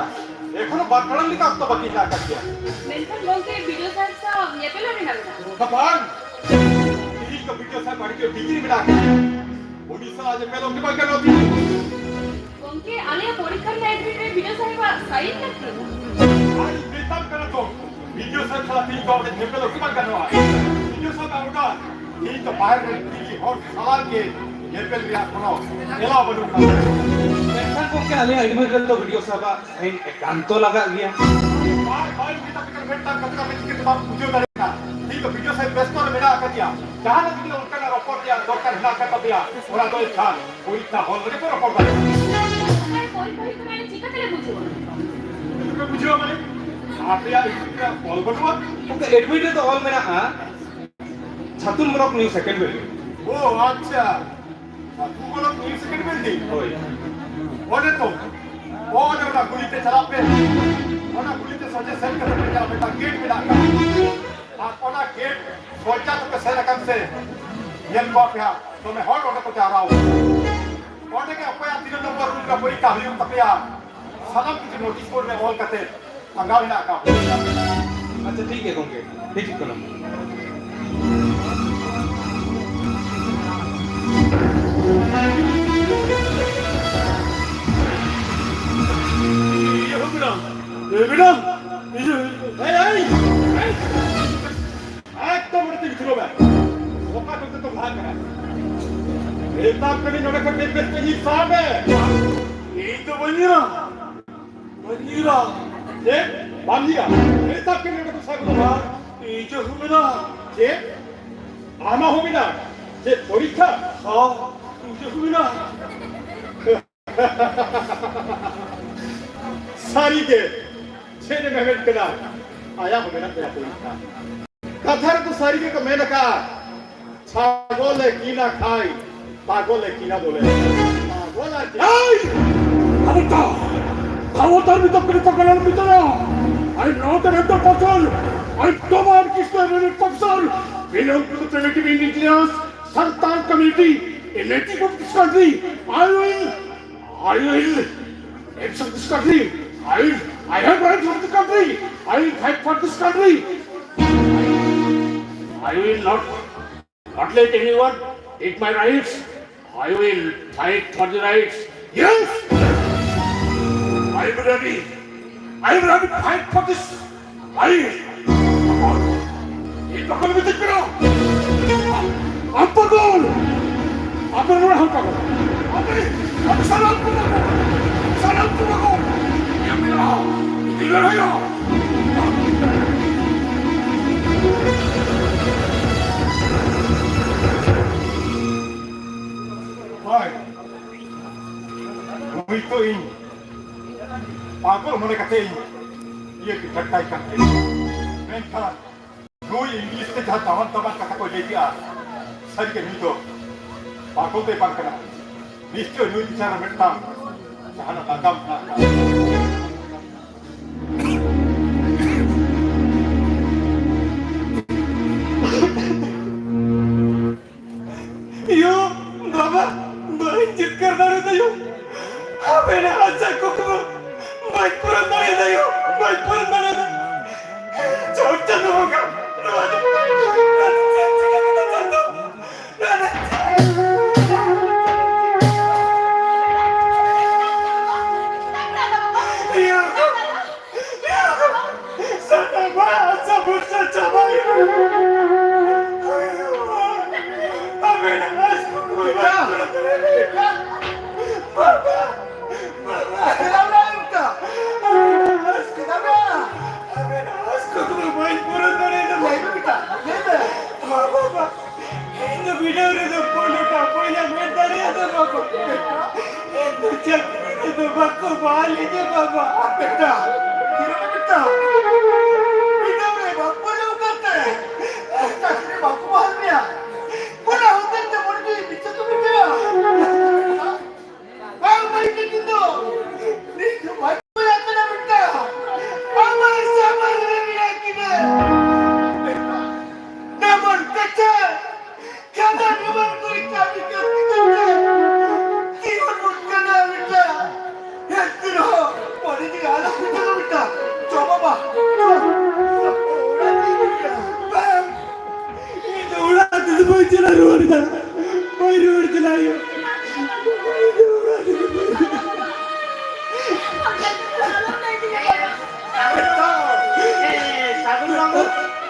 ᱮᱠᱷᱚᱱᱳ ᱵᱟᱨ ᱴᱟᱲᱟᱝ ᱞᱮᱠᱟ ᱚᱠᱛᱚ ᱵᱟᱹᱠᱤ ᱢᱮᱱᱟᱜ ᱟᱠᱟᱫ ᱜᱮᱭᱟ᱾ ᱢᱮᱱᱠᱷᱟᱱ ᱜᱚᱢᱠᱮ, ᱵᱤᱰᱤᱳ ᱥᱟᱨ ᱥᱟᱶ ᱧᱮᱯᱮᱞ ᱦᱚᱸ ᱢᱮᱱᱟᱜ ᱟᱠᱟᱫ᱾ ᱵᱟᱝ, ᱛᱮᱦᱮᱧ ᱫᱚ ᱵᱤᱰᱤᱳ ᱥᱟᱨ ᱵᱟᱹᱲᱤᱡ ᱵᱤᱡᱤ ᱢᱮᱱᱟᱜ ᱟᱠᱟᱫ᱾ ᱩᱱᱤ ᱥᱟᱶ ᱧᱮᱯᱮᱞ ᱜᱮ ᱵᱟᱝ ᱜᱟᱱᱚᱜ ᱛᱤᱧᱟᱹ᱾ ᱜᱚᱢᱠᱮ, ᱟᱞᱮᱭᱟᱜ ᱯᱚᱨᱤᱠᱠᱷᱟ ᱨᱮᱱᱟᱜ ᱮᱰᱢᱤᱴ ᱨᱮ ᱵᱤᱰᱤᱳ ᱥᱟᱦᱮᱵᱟᱜ ᱥᱟᱭᱤᱱ ᱞᱟᱹᱠᱛᱤ᱾ ᱟᱨ ᱢᱮᱛᱟᱢ ᱠᱟᱱᱟ ᱛᱚ, ᱵᱤᱰᱤᱳ ᱥᱟᱦᱮᱵ ᱥᱟᱞᱟᱜ ᱛᱮᱦᱮᱧ ᱫᱚ ᱚᱸᱰᱮ ᱧᱮᱯᱮᱞ ᱦᱚᱸ ᱵᱟᱝ ᱜᱟᱱᱚᱜᱼᱟ᱾ ᱵᱤᱰᱤᱳ ᱥᱟᱦᱮᱵ ᱟᱜ ᱚᱰᱟᱨ, ᱛᱮᱦᱮᱧ ᱫᱚ ᱵᱟᱦᱨᱮ ᱨᱮᱱ ᱠᱩᱲᱤ ᱦᱚᱲ ᱥᱟᱞᱟᱜ ᱜᱮ ᱧᱮᱯᱮᱞ ᱨᱮᱭᱟᱜ ᱠᱳᱱᱳ ᱮᱞᱟᱣ ᱵᱟᱹᱱᱩᱜ ᱟᱠᱟᱫᱟ᱾ ᱢᱮᱱᱠᱷᱟᱱ ᱜᱚᱢᱠᱮ, ᱟᱞᱮᱭᱟᱜ ᱮᱰᱢᱤᱴ ᱨᱮᱫᱚ ᱵᱤᱰᱤᱳ ᱥᱟᱦᱮᱵᱟᱜ ᱥᱟᱭᱤᱱ ᱮᱠᱟᱱᱛᱚ ᱞᱟᱜᱟᱜ ᱜᱮᱭᱟ᱾ ᱵᱟᱭ, ᱵᱟᱭ ᱢᱮᱛᱟ ᱯᱮ ᱠᱟᱱᱟ, ᱢᱤᱫᱴᱟᱝ ᱠᱟᱛᱷᱟ ᱟᱯᱮ ᱪᱤᱠᱟᱹ ᱛᱮ ᱵᱟᱢ ᱵᱩᱡᱷᱟᱹᱣ ᱫᱟᱲᱮᱭᱟᱜ ᱠᱟᱱᱟ? ᱛᱮᱦᱮᱧ ᱫᱚ ᱵᱤᱰᱤᱳ ᱥᱟᱦᱮᱵ ᱵᱮᱥᱛᱚ ᱨᱮ ᱢᱮᱱᱟᱜ ᱟᱠᱟᱫᱮᱭᱟ᱾ ᱡᱟᱦᱟᱱᱟᱜ ᱡᱩᱫᱤ ᱚᱱᱠᱟᱱᱟᱜ ᱨᱚᱯᱚᱲ ᱨᱮᱭᱟᱜ ᱫᱚᱨᱠᱟᱨ ᱦᱮᱱᱟᱜ ᱟᱠᱟᱫ ᱛᱟᱯᱮᱭᱟ, ᱚᱱᱟ ᱫᱚ ᱮᱱᱠᱷᱟᱱ ᱯᱚᱨᱤᱠᱠᱷᱟ ᱦᱚᱞ ᱨᱮᱜᱮ ᱯᱮ ᱨᱚᱯᱚᱲ ᱫᱟᱲᱮᱭᱟᱜᱼᱟ᱾ ᱚᱠᱟᱨᱮ ᱯᱚᱨᱤᱠᱠᱷᱟ ᱦᱩᱭᱩᱜ ᱠᱟᱱᱟ, ᱪᱤᱠᱟᱹ ᱛᱮᱞᱮ ᱵᱩᱡᱷᱟᱹᱣᱟ? ᱪᱤᱠᱟᱹ ᱯᱮ ᱵᱩᱡᱷᱟᱹᱣᱟ ᱢᱟᱱᱮ? ᱟᱯᱮᱭᱟᱜ ᱮᱰᱢᱤᱴ ᱨᱮ ᱚᱞ ᱵᱟᱹᱱᱩᱜᱼᱟ? ᱜᱚᱢᱠᱮ, ᱮᱰᱢᱤᱴ ᱨᱮᱫᱚ ᱚᱞ ᱢᱮᱱᱟᱜᱼᱟ, ᱪᱷᱟᱛᱩᱱ ᱵᱞᱚᱠ ᱱᱤᱭᱩ ᱥᱮᱠᱮᱱᱰ ᱵᱤᱞᱰᱤᱝ᱾ ᱳ ᱟᱪᱪᱷᱟ, ᱪᱷᱟᱛᱩᱱ ᱵᱞᱚᱠ ᱱᱤᱭᱩ ᱥᱮᱠᱮᱱᱰ ᱵᱤᱞᱰᱤᱝ? ᱦᱳᱭ᱾ ᱚᱸᱰᱮ ᱛᱚ, ᱚᱸᱰᱮ ᱚᱱᱟ ᱜᱩᱞᱤ ᱛᱮ ᱪᱟᱞᱟᱜ ᱯᱮ, ᱚᱱᱟ ᱜᱩᱞᱤ ᱛᱮ ᱥᱚᱡᱷᱮ ᱥᱮᱱ ᱠᱟᱛᱮ ᱯᱮ ᱧᱟᱢᱟ, ᱢᱤᱫᱴᱟᱝ ᱜᱮᱴ ᱢᱮᱱᱟᱜ ᱟᱠᱟᱫᱟ᱾ ᱟᱨ ᱚᱱᱟ ᱜᱮᱴ ᱥᱚᱡᱟ ᱛᱮᱯᱮ ᱥᱮᱱ ᱟᱠᱟᱱ ᱥᱮ, ᱧᱮᱞ ᱠᱚᱣᱟ ᱯᱮ ᱦᱟᱸᱜ, ᱫᱚᱢᱮ ᱦᱚᱲ ᱚᱸᱰᱮ ᱠᱚ ᱡᱟᱣᱨᱟ ᱟᱠᱟᱱᱟ᱾ ᱚᱸᱰᱮ ᱜᱮ ᱚᱠᱚᱭᱟᱜ ᱛᱤᱱᱟᱹᱜ ᱱᱚᱢᱵᱚᱨ ᱨᱩᱢ ᱨᱮ ᱯᱚᱨᱤᱠᱠᱷᱟ ᱦᱩᱭᱩᱜ ᱛᱟᱯᱮᱭᱟ, ᱥᱟᱱᱟᱢ ᱠᱤᱪᱷᱩ ᱱᱳᱴᱤᱥ ᱵᱳᱨᱰ ᱨᱮ ᱚᱞ ᱠᱟᱛᱮ ᱴᱟᱸᱜᱟᱣ ᱦᱮᱱᱟᱜ ᱟᱠᱟᱫ᱾ ᱟᱪᱪᱷᱟ, ᱴᱷᱤᱠ ᱜᱮᱭᱟ ᱜᱚᱝᱠᱮ, ᱦᱤᱡᱩᱜ ᱠᱟᱱᱟ᱾ ᱤᱭᱟᱹ ᱦᱚᱸ ᱢᱮᱰᱟᱢ, ᱮ ᱢᱮᱰᱟᱢ, ᱤᱭᱟᱹ, ᱮᱭ, ᱮᱭ, ᱮᱭ᱾ ᱮᱠᱫᱚᱢ ᱱᱚᱰᱮ ᱛᱤᱸᱜᱩ ᱛᱷᱤᱨᱚᱜ ᱢᱮ᱾ ᱚᱠᱟ ᱠᱷᱚᱱ ᱪᱚ ᱛᱚᱢ ᱞᱟᱦᱟᱜ ᱠᱟᱱᱟ? ᱢᱮᱛᱟᱢ ᱠᱟᱹᱱᱟᱹᱧ ᱱᱚᱰᱮ ᱠᱷᱚᱱ ᱵᱮᱥ ᱵᱮᱥ ᱛᱮ ᱧᱤᱨ ᱥᱟᱦᱟᱜ ᱢᱮ᱾ ᱤᱧ ᱫᱚ ᱵᱟᱹᱧ ᱧᱤᱨᱟ᱾ ᱵᱟᱹᱧ ᱧᱤᱨᱟ᱾ ᱪᱮᱫ? ᱵᱟᱢ ᱧᱤᱨᱟ? ᱢᱮᱛᱟᱢ ᱠᱟᱹᱱᱟᱹᱧ ᱱᱚᱰᱮ ᱠᱷᱚᱱ ᱥᱟᱦᱟ ᱜᱚᱫᱚᱜ ᱢᱮ᱾ ᱤᱧ ᱡᱮ ᱦᱩᱭᱱᱟ᱾ ᱪᱮᱫ? ᱟᱢᱟᱜ ᱦᱚᱸ ᱢᱮᱱᱟᱜ? ᱪᱮᱫ ᱯᱚᱨᱤᱠᱠᱷᱟ? ᱦᱚᱸ, ᱤᱧ ᱡᱮ ᱦᱩᱭᱱᱟ᱾ ᱥᱟᱹᱨᱤ ᱜᱮ, ᱪᱮᱫ ᱮ ᱢᱮᱢᱮᱱ ᱠᱟᱱᱟ? ᱟᱭᱟᱜ ᱦᱚᱸ ᱢᱮᱱᱟᱜ ᱛᱟᱭᱟ ᱯᱚᱨᱤᱠᱠᱷᱟ᱾ ᱠᱟᱛᱷᱟ ᱨᱮᱫᱚ ᱥᱟᱹᱨᱤ ᱜᱮᱠᱚ ᱢᱮᱱ ᱟᱠᱟᱫᱼᱟ, ᱪᱷᱟᱜᱚᱞᱮ ᱠᱤᱱᱟ ᱠᱷᱟᱭ, ᱯᱟᱜᱚᱞᱮ ᱠᱤᱱᱟ ᱵᱚᱞᱮ᱾ ᱯᱟᱜᱚᱞ ᱟᱨ ᱪᱮᱫ? ᱮᱭ! ᱟᱫᱚ ᱛᱟ-, ᱛᱟ অবতার বিতর্ক বিতর্ক নাম বিতর্ক। I am not a mental person. I am Tomar Krishna, a professor, belong to the primitive indigenous Santal community, a native of this country. I will, I will accept this country. I will, I have rights of the country. I will fight for this country. I will not, not let anyone take my rights. I will fight for the rights. Yes! I am ready. I am ready to fight for this rights. এই পাগল আমি দেখবে না। আমি পাগল। আপনার মনে হয় পাগল। আমি, আমি সারা পাগল। সারা পাগল। আমি না। দিল হইয়া। ভাই, ᱱᱩᱭ ᱛᱚ ᱤᱧ ᱯᱟᱜᱚᱞ ᱢᱚᱱᱮ ᱠᱟᱛᱮ ᱤᱧ ᱤᱭᱟᱹ ᱴᱷᱟᱴᱴᱟᱭ ᱠᱟᱱ ᱛᱟᱦᱮᱸ᱾ ᱢᱮᱱᱠᱷᱟᱱ ᱱᱩᱭ ᱤᱝᱞᱤᱥ ᱛᱮ ᱡᱟᱦᱟᱸ ᱫᱟᱢᱟᱱ ᱫᱟᱢᱟᱱ ᱠᱟᱛᱷᱟ ᱠᱚ ᱞᱟᱹᱭ ᱠᱮᱜᱼᱟ, ᱥᱟᱹᱨᱤᱜᱮ ᱱᱩᱭ ᱫᱚ ᱯᱟᱜᱚᱞ ᱫᱚᱭ ᱵᱟᱝ ᱠᱟᱱᱟ᱾ ᱱᱤᱥᱪᱚᱭ ᱱᱩᱭ ᱯᱤᱪᱷᱟᱱ ᱨᱮ ᱢᱤᱫᱴᱟᱝ ᱡᱟᱦᱟᱱᱟᱜ ᱱᱟᱜᱟᱢ ᱢᱮᱱᱟᱜ ᱟᱠᱟᱫᱟ᱾ ᱭᱳ, ᱵᱟᱵᱟ, ᱵᱟᱹᱧ ᱡᱤᱛᱠᱟᱹᱨ ᱫᱟᱲᱮᱭᱟᱫᱟ ᱭᱳ᱾ ᱟᱵᱮᱱᱟᱜ ᱟᱥᱟ ᱠᱩᱠᱢᱩ ᱵᱟᱹᱧ ᱯᱩᱨᱚᱱ ᱫᱟᱲᱮᱭᱟᱫᱟ ᱭᱳ, ᱵᱟᱹᱧ ᱯᱩᱨᱚᱱ ᱫᱟᱲᱮᱭᱟᱫᱟ᱾ ᱪᱚᱴ ᱪᱟᱸᱫᱳ ᱵᱚᱸᱜᱟ, ᱱᱚᱣᱟ ᱫᱚ, ᱱᱚᱣᱟ ᱫᱚ ᱪᱮᱫ ᱪᱤᱠᱟᱹ ᱠᱮᱫᱟ ᱪᱟᱸᱫᱳ? ᱱᱚᱣᱟ ᱫᱚ ᱪᱮᱫ? ᱭᱳ, ᱥᱟᱱᱟᱢᱟᱜ ᱟᱥᱟ ᱵᱷᱚᱨᱥᱟ ᱪᱟᱵᱟᱭᱮᱱᱟ᱾ ᱟᱵᱮᱱᱟᱜ ᱟᱥ ᱠᱩᱠᱢᱩ ᱵᱟᱝ ᱯᱩᱨᱟᱹᱣ ᱫᱟᱲᱮᱭᱟᱜ ᱠᱟᱱᱟ᱾ ᱵᱟᱵᱟ, ᱵᱟᱵᱟ᱾ ᱪᱮᱫᱟᱜ ᱮᱢ ᱨᱟᱜ ᱮᱫᱟ? ᱟᱵᱮᱱᱟᱜ ᱟᱥ, ᱪᱮᱫᱟᱜ ᱮᱢ ᱨᱟᱜ? ᱟᱵᱮᱱᱟᱜ ᱟᱥ ᱠᱩᱠᱢᱩ ᱵᱟᱹᱧ ᱯᱩᱨᱟᱹᱣ ᱫᱟᱲᱮᱭᱟᱫᱟ᱾ ᱞᱟᱹᱭ ᱢᱮ ᱵᱮᱴᱟ, ᱞᱟᱹᱭ ᱢᱮ᱾ ᱵᱟᱵᱟ, ᱤᱧ ᱫᱚ ᱵᱤᱰᱟᱹᱣ ᱨᱮᱫᱚ ᱯᱳᱭᱞᱳ ᱴᱷᱟᱶ, ᱯᱳᱭᱞᱳ ᱢᱮᱱ ᱫᱟᱲᱮᱭᱟᱫᱟ ᱵᱟᱵᱟ᱾ ᱤᱧ ᱫᱚ ᱪᱟᱹᱠᱨᱤ ᱨᱮᱫᱚ ᱵᱟᱠᱚ ᱵᱟᱦᱟᱞᱤᱧᱟ ᱵᱟᱵᱟ᱾ ᱵᱮᱴᱟ, ᱛᱤᱨᱮ ᱵᱮᱴᱟ? ᱵᱤᱰᱟᱹᱣ ᱨᱮ ᱵᱟᱠᱚ ᱯᱳᱭᱞᱳ ᱠᱟᱛᱮ ᱪᱟᱹᱠᱨᱤ ᱵᱟᱠᱚ ᱵᱟᱦᱟᱞ ᱢᱮᱭᱟ᱾ ᱚᱱᱟ ᱦᱚᱛᱮᱡ ᱛᱮ ᱢᱚᱱᱮ ᱡᱤᱣᱤ ᱵᱤᱪᱪᱷᱮᱫ ᱠᱚ ᱵᱩᱡᱷᱟᱹᱣᱟ᱾ ᱵᱟᱝ ᱢᱟᱹᱭ ᱛᱟᱹᱠᱤᱱ ᱫᱚ ᱱᱤᱛ ᱦᱚᱸ ᱵᱟᱠᱚ ᱪᱟᱞᱟᱣ ᱨᱩᱣᱟᱹᱲ ᱫᱟ᱾ ᱵᱟᱭ ᱨᱩᱣᱟᱹᱲ ᱪᱟᱞᱟᱜ ᱦᱩᱭᱩᱜ᱾ ᱮ, ᱥᱟᱹᱜᱩᱱ ᱵᱟᱹᱵᱩ,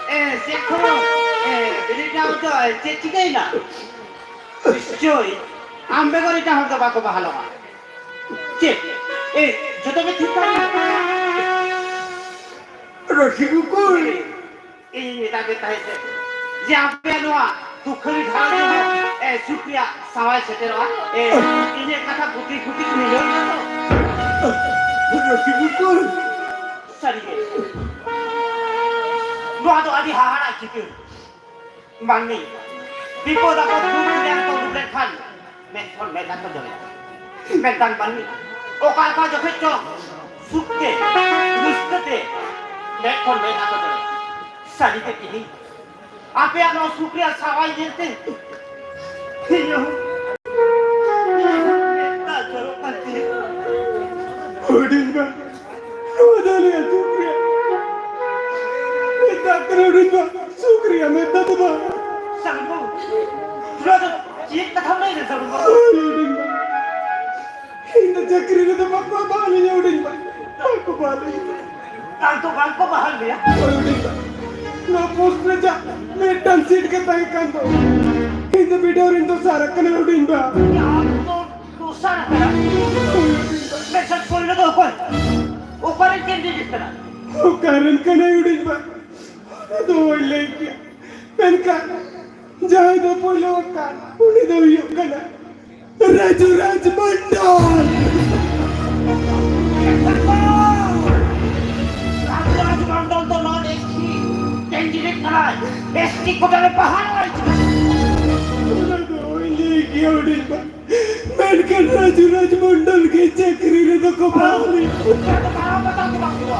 ᱮ, ᱪᱮᱫ ᱠᱷᱚᱵᱚᱨ? ᱮ, ᱵᱤᱱᱤᱰ ᱨᱮᱱᱟᱜ ᱩᱛᱟᱹᱨ, ᱮ, ᱪᱮᱫ ᱪᱤᱠᱟᱹᱭᱮᱱᱟ? ᱱᱤᱥᱪᱳᱭ, ᱟᱢ ᱵᱮᱜᱚᱨ ᱮᱴᱟᱜ ᱦᱚᱲ ᱫᱚ ᱵᱟᱠᱚ ᱵᱟᱦᱟᱞᱚᱜᱼᱟ᱾ ᱪᱮᱫ? ᱮ, ᱡᱚᱛᱚ ᱜᱮ ᱴᱷᱤᱠ ᱴᱷᱟᱠ ᱢᱮᱱᱟᱜᱼᱟ? ᱨᱚᱥᱤ ᱜᱚᱠᱩᱞ᱾ ᱤᱧ ᱢᱮᱛᱟᱫ ᱢᱮ ᱛᱟᱦᱮᱸ ᱥᱮ, ᱡᱮ ᱟᱯᱮᱭᱟᱜ ᱱᱚᱣᱟ ᱫᱩᱠᱷᱟᱹᱞᱤ ᱜᱷᱟᱨᱚᱸᱡᱽ ᱨᱮᱦᱚᱸ, ᱮ, ᱥᱩᱠ ᱨᱮᱭᱟᱜ ᱥᱟᱶᱟᱭ ᱥᱮᱴᱮᱨᱚᱜᱼᱟ᱾ ᱮ, ᱤᱧᱟᱹᱜ ᱠᱟᱛᱷᱟ ᱜᱩᱴᱤ ᱜᱩᱴᱤ ᱠᱩᱞᱤ ᱦᱩᱭ ᱮᱱᱟ ᱛᱚ? ᱨᱚᱥᱤ ᱜᱚᱠᱩᱞ᱾ ᱥᱟᱹᱨᱤᱜᱮ, ᱱᱚᱣᱟ ᱫᱚ ᱟᱹᱰᱤ ᱦᱟᱦᱟᱲᱟᱜ ᱪᱤᱛᱟᱹᱨ᱾ ᱢᱟᱹᱱᱢᱤ ᱵᱤᱯᱚᱫ ᱟᱯᱚᱫ ᱫᱩᱠ ᱯᱤᱲᱟ ᱨᱮᱠᱚ ᱧᱩᱨ ᱞᱮᱱᱠᱷᱟᱱ ᱢᱮᱫ ᱠᱷᱚᱱ ᱢᱮᱫ ᱫᱟᱜ ᱠᱚ ᱡᱚᱨᱚᱭᱟ᱾ ᱢᱮᱱᱠᱷᱟᱱ ᱢᱟᱹᱱᱢᱤ ᱚᱠᱟ ᱚᱠᱟ ᱡᱚᱠᱷᱮᱡ ᱪᱚ ᱥᱩᱠ ᱛᱮ, ᱨᱟᱹᱥᱠᱟᱹ ᱛᱮ ᱢᱮᱫ ᱠᱷᱚᱱ ᱢᱮᱫ ᱫᱟᱜ ᱠᱚ ᱡᱚᱨᱚᱭᱟ᱾ ᱥᱟᱹᱨᱤ ᱛᱮ ᱛᱮᱦᱮᱧ ᱟᱯᱮᱭᱟᱜ ᱱᱚᱣᱟ ᱥᱩᱠ ᱨᱮᱭᱟᱜ ᱥᱟᱶᱟᱭ ᱧᱮᱞᱛᱮ ᱤᱧᱟᱹᱜ ᱦᱚᱸ ᱢᱮᱫ ᱫᱟᱜ ᱡᱚᱨᱚᱜ ᱠᱟᱱ ᱛᱤᱧᱟᱹ᱾ ᱦᱩᱰᱤᱧ ᱵᱟ, ᱱᱚᱣᱟ ᱫᱚ ᱟᱞᱮᱭᱟᱜ ᱥᱩᱠ ᱨᱮᱭᱟᱜ ᱢᱮᱫ ᱫᱟᱜ ᱠᱟᱱᱟ, ᱦᱩᱰᱤᱧ ᱵᱟ, ᱥᱩᱠ ᱨᱮᱭᱟᱜ ᱢᱮᱫ ᱫᱟᱜ ᱫᱚ ᱵᱟᱝ᱾ ᱥᱟᱹᱜᱩᱱ ᱵᱟᱹᱵᱩ, ᱱᱚᱣᱟ ᱫᱚ ᱪᱮᱫ ᱠᱟᱛᱷᱟᱢ ᱞᱟᱹᱭ ᱮᱫᱟ, ᱥᱟᱹᱜᱩᱱ ᱵᱟᱹᱵᱩ? ᱦᱳᱭ, ᱦᱩᱰᱤᱧ ᱵᱟ, ᱤᱧ ᱫᱚ ᱪᱟᱹᱠᱨᱤ ᱨᱮᱫᱚ ᱵᱟᱠᱚ ᱵᱟᱦᱟᱞᱤᱧᱟ, ᱦᱩᱰᱤᱧ ᱵᱟ, ᱵᱟᱠᱚ ᱵᱟᱦᱟᱞᱤᱧᱟ᱾ ᱟᱢ ᱫᱚ ᱵᱟᱝ ᱠᱚ ᱵᱟᱦᱟᱞ ᱢᱮᱭᱟ? ᱦᱳᱭ, ᱦᱩᱰᱤᱧ ᱵᱟ, ᱱᱚᱣᱟ ᱯᱳᱥᱴ ᱨᱮ ᱡᱟ ᱢᱤᱫᱴᱟᱝ ᱥᱤᱴ ᱜᱮ ᱛᱟᱦᱮᱸ ᱠᱟᱱ ᱫᱚ, ᱤᱧ ᱫᱚ ᱵᱤᱰᱟᱹᱣ ᱨᱤᱧ ᱫᱚᱥᱟᱨ ᱟᱠᱟᱱᱟ, ᱦᱩᱰᱤᱧ ᱵᱟ᱾ ᱟᱢ ᱫᱚ ᱫᱚᱥᱟᱨ ᱟᱠᱟᱱᱟ? ᱢᱮᱱᱠᱷᱟᱱ ᱯᱳᱭᱞᱳ ᱫᱚ ᱚᱠᱚᱭ? ᱚᱠᱟᱨᱮᱱ ᱠᱮᱱᱰᱤᱰᱮᱴ ᱠᱟᱱᱟ? ᱚᱠᱟᱨᱮᱱ ᱠᱟᱱᱟᱭ ᱦᱩᱰᱤᱧ ᱵᱟ? ᱚᱱᱟ ᱫᱚ ᱚᱦᱚᱧ ᱞᱟᱹᱭ ᱠᱮᱭᱟ᱾ ᱢᱮᱱᱠᱷᱟᱱ ᱡᱟᱦᱟᱸᱭ ᱫᱚ ᱯᱳᱭᱞᱳ ᱟᱠᱟᱱ, ᱩᱱᱤ ᱫᱚ ᱦᱩᱭᱩᱜ ᱠᱟᱱᱟ ᱨᱟᱡᱩ ᱨᱟᱡᱽ ᱢᱚᱱᱰᱚᱞ᱾ ᱨᱟᱡᱩ ᱨᱟᱡᱽ ᱢᱚᱱᱰᱚᱞ ᱫᱚ ᱱᱚᱱ ᱮᱥ ᱥᱤ ᱠᱮᱱᱰᱤᱰᱮᱴ ᱠᱟᱱᱟᱭ᱾ ᱮᱥ ᱴᱤ ᱠᱳᱴᱟ ᱨᱮ ᱵᱟᱦᱟᱞ ᱦᱚᱪᱚ᱾ ᱚᱱᱟ ᱫᱚ ᱚᱦᱚᱧ ᱞᱟᱹᱭ ᱠᱮᱭᱟ ᱦᱩᱰᱤᱧ ᱵᱟ᱾ ᱢᱮᱱᱠᱷᱟᱱ ᱨᱟᱡᱩ ᱨᱟᱡᱽ ᱢᱚᱱᱰᱚᱞ ᱜᱮ ᱪᱟᱹᱠᱨᱤ ᱨᱮᱫᱚ ᱠᱚ ᱵᱟᱦᱟᱞᱤ᱾ ᱚᱱᱟ ᱫᱚ ᱢᱟᱨᱟᱝ ᱵᱟᱡᱟᱨ ᱫᱚ ᱵᱟᱝ ᱦᱩᱭᱩᱜᱼᱟ᱾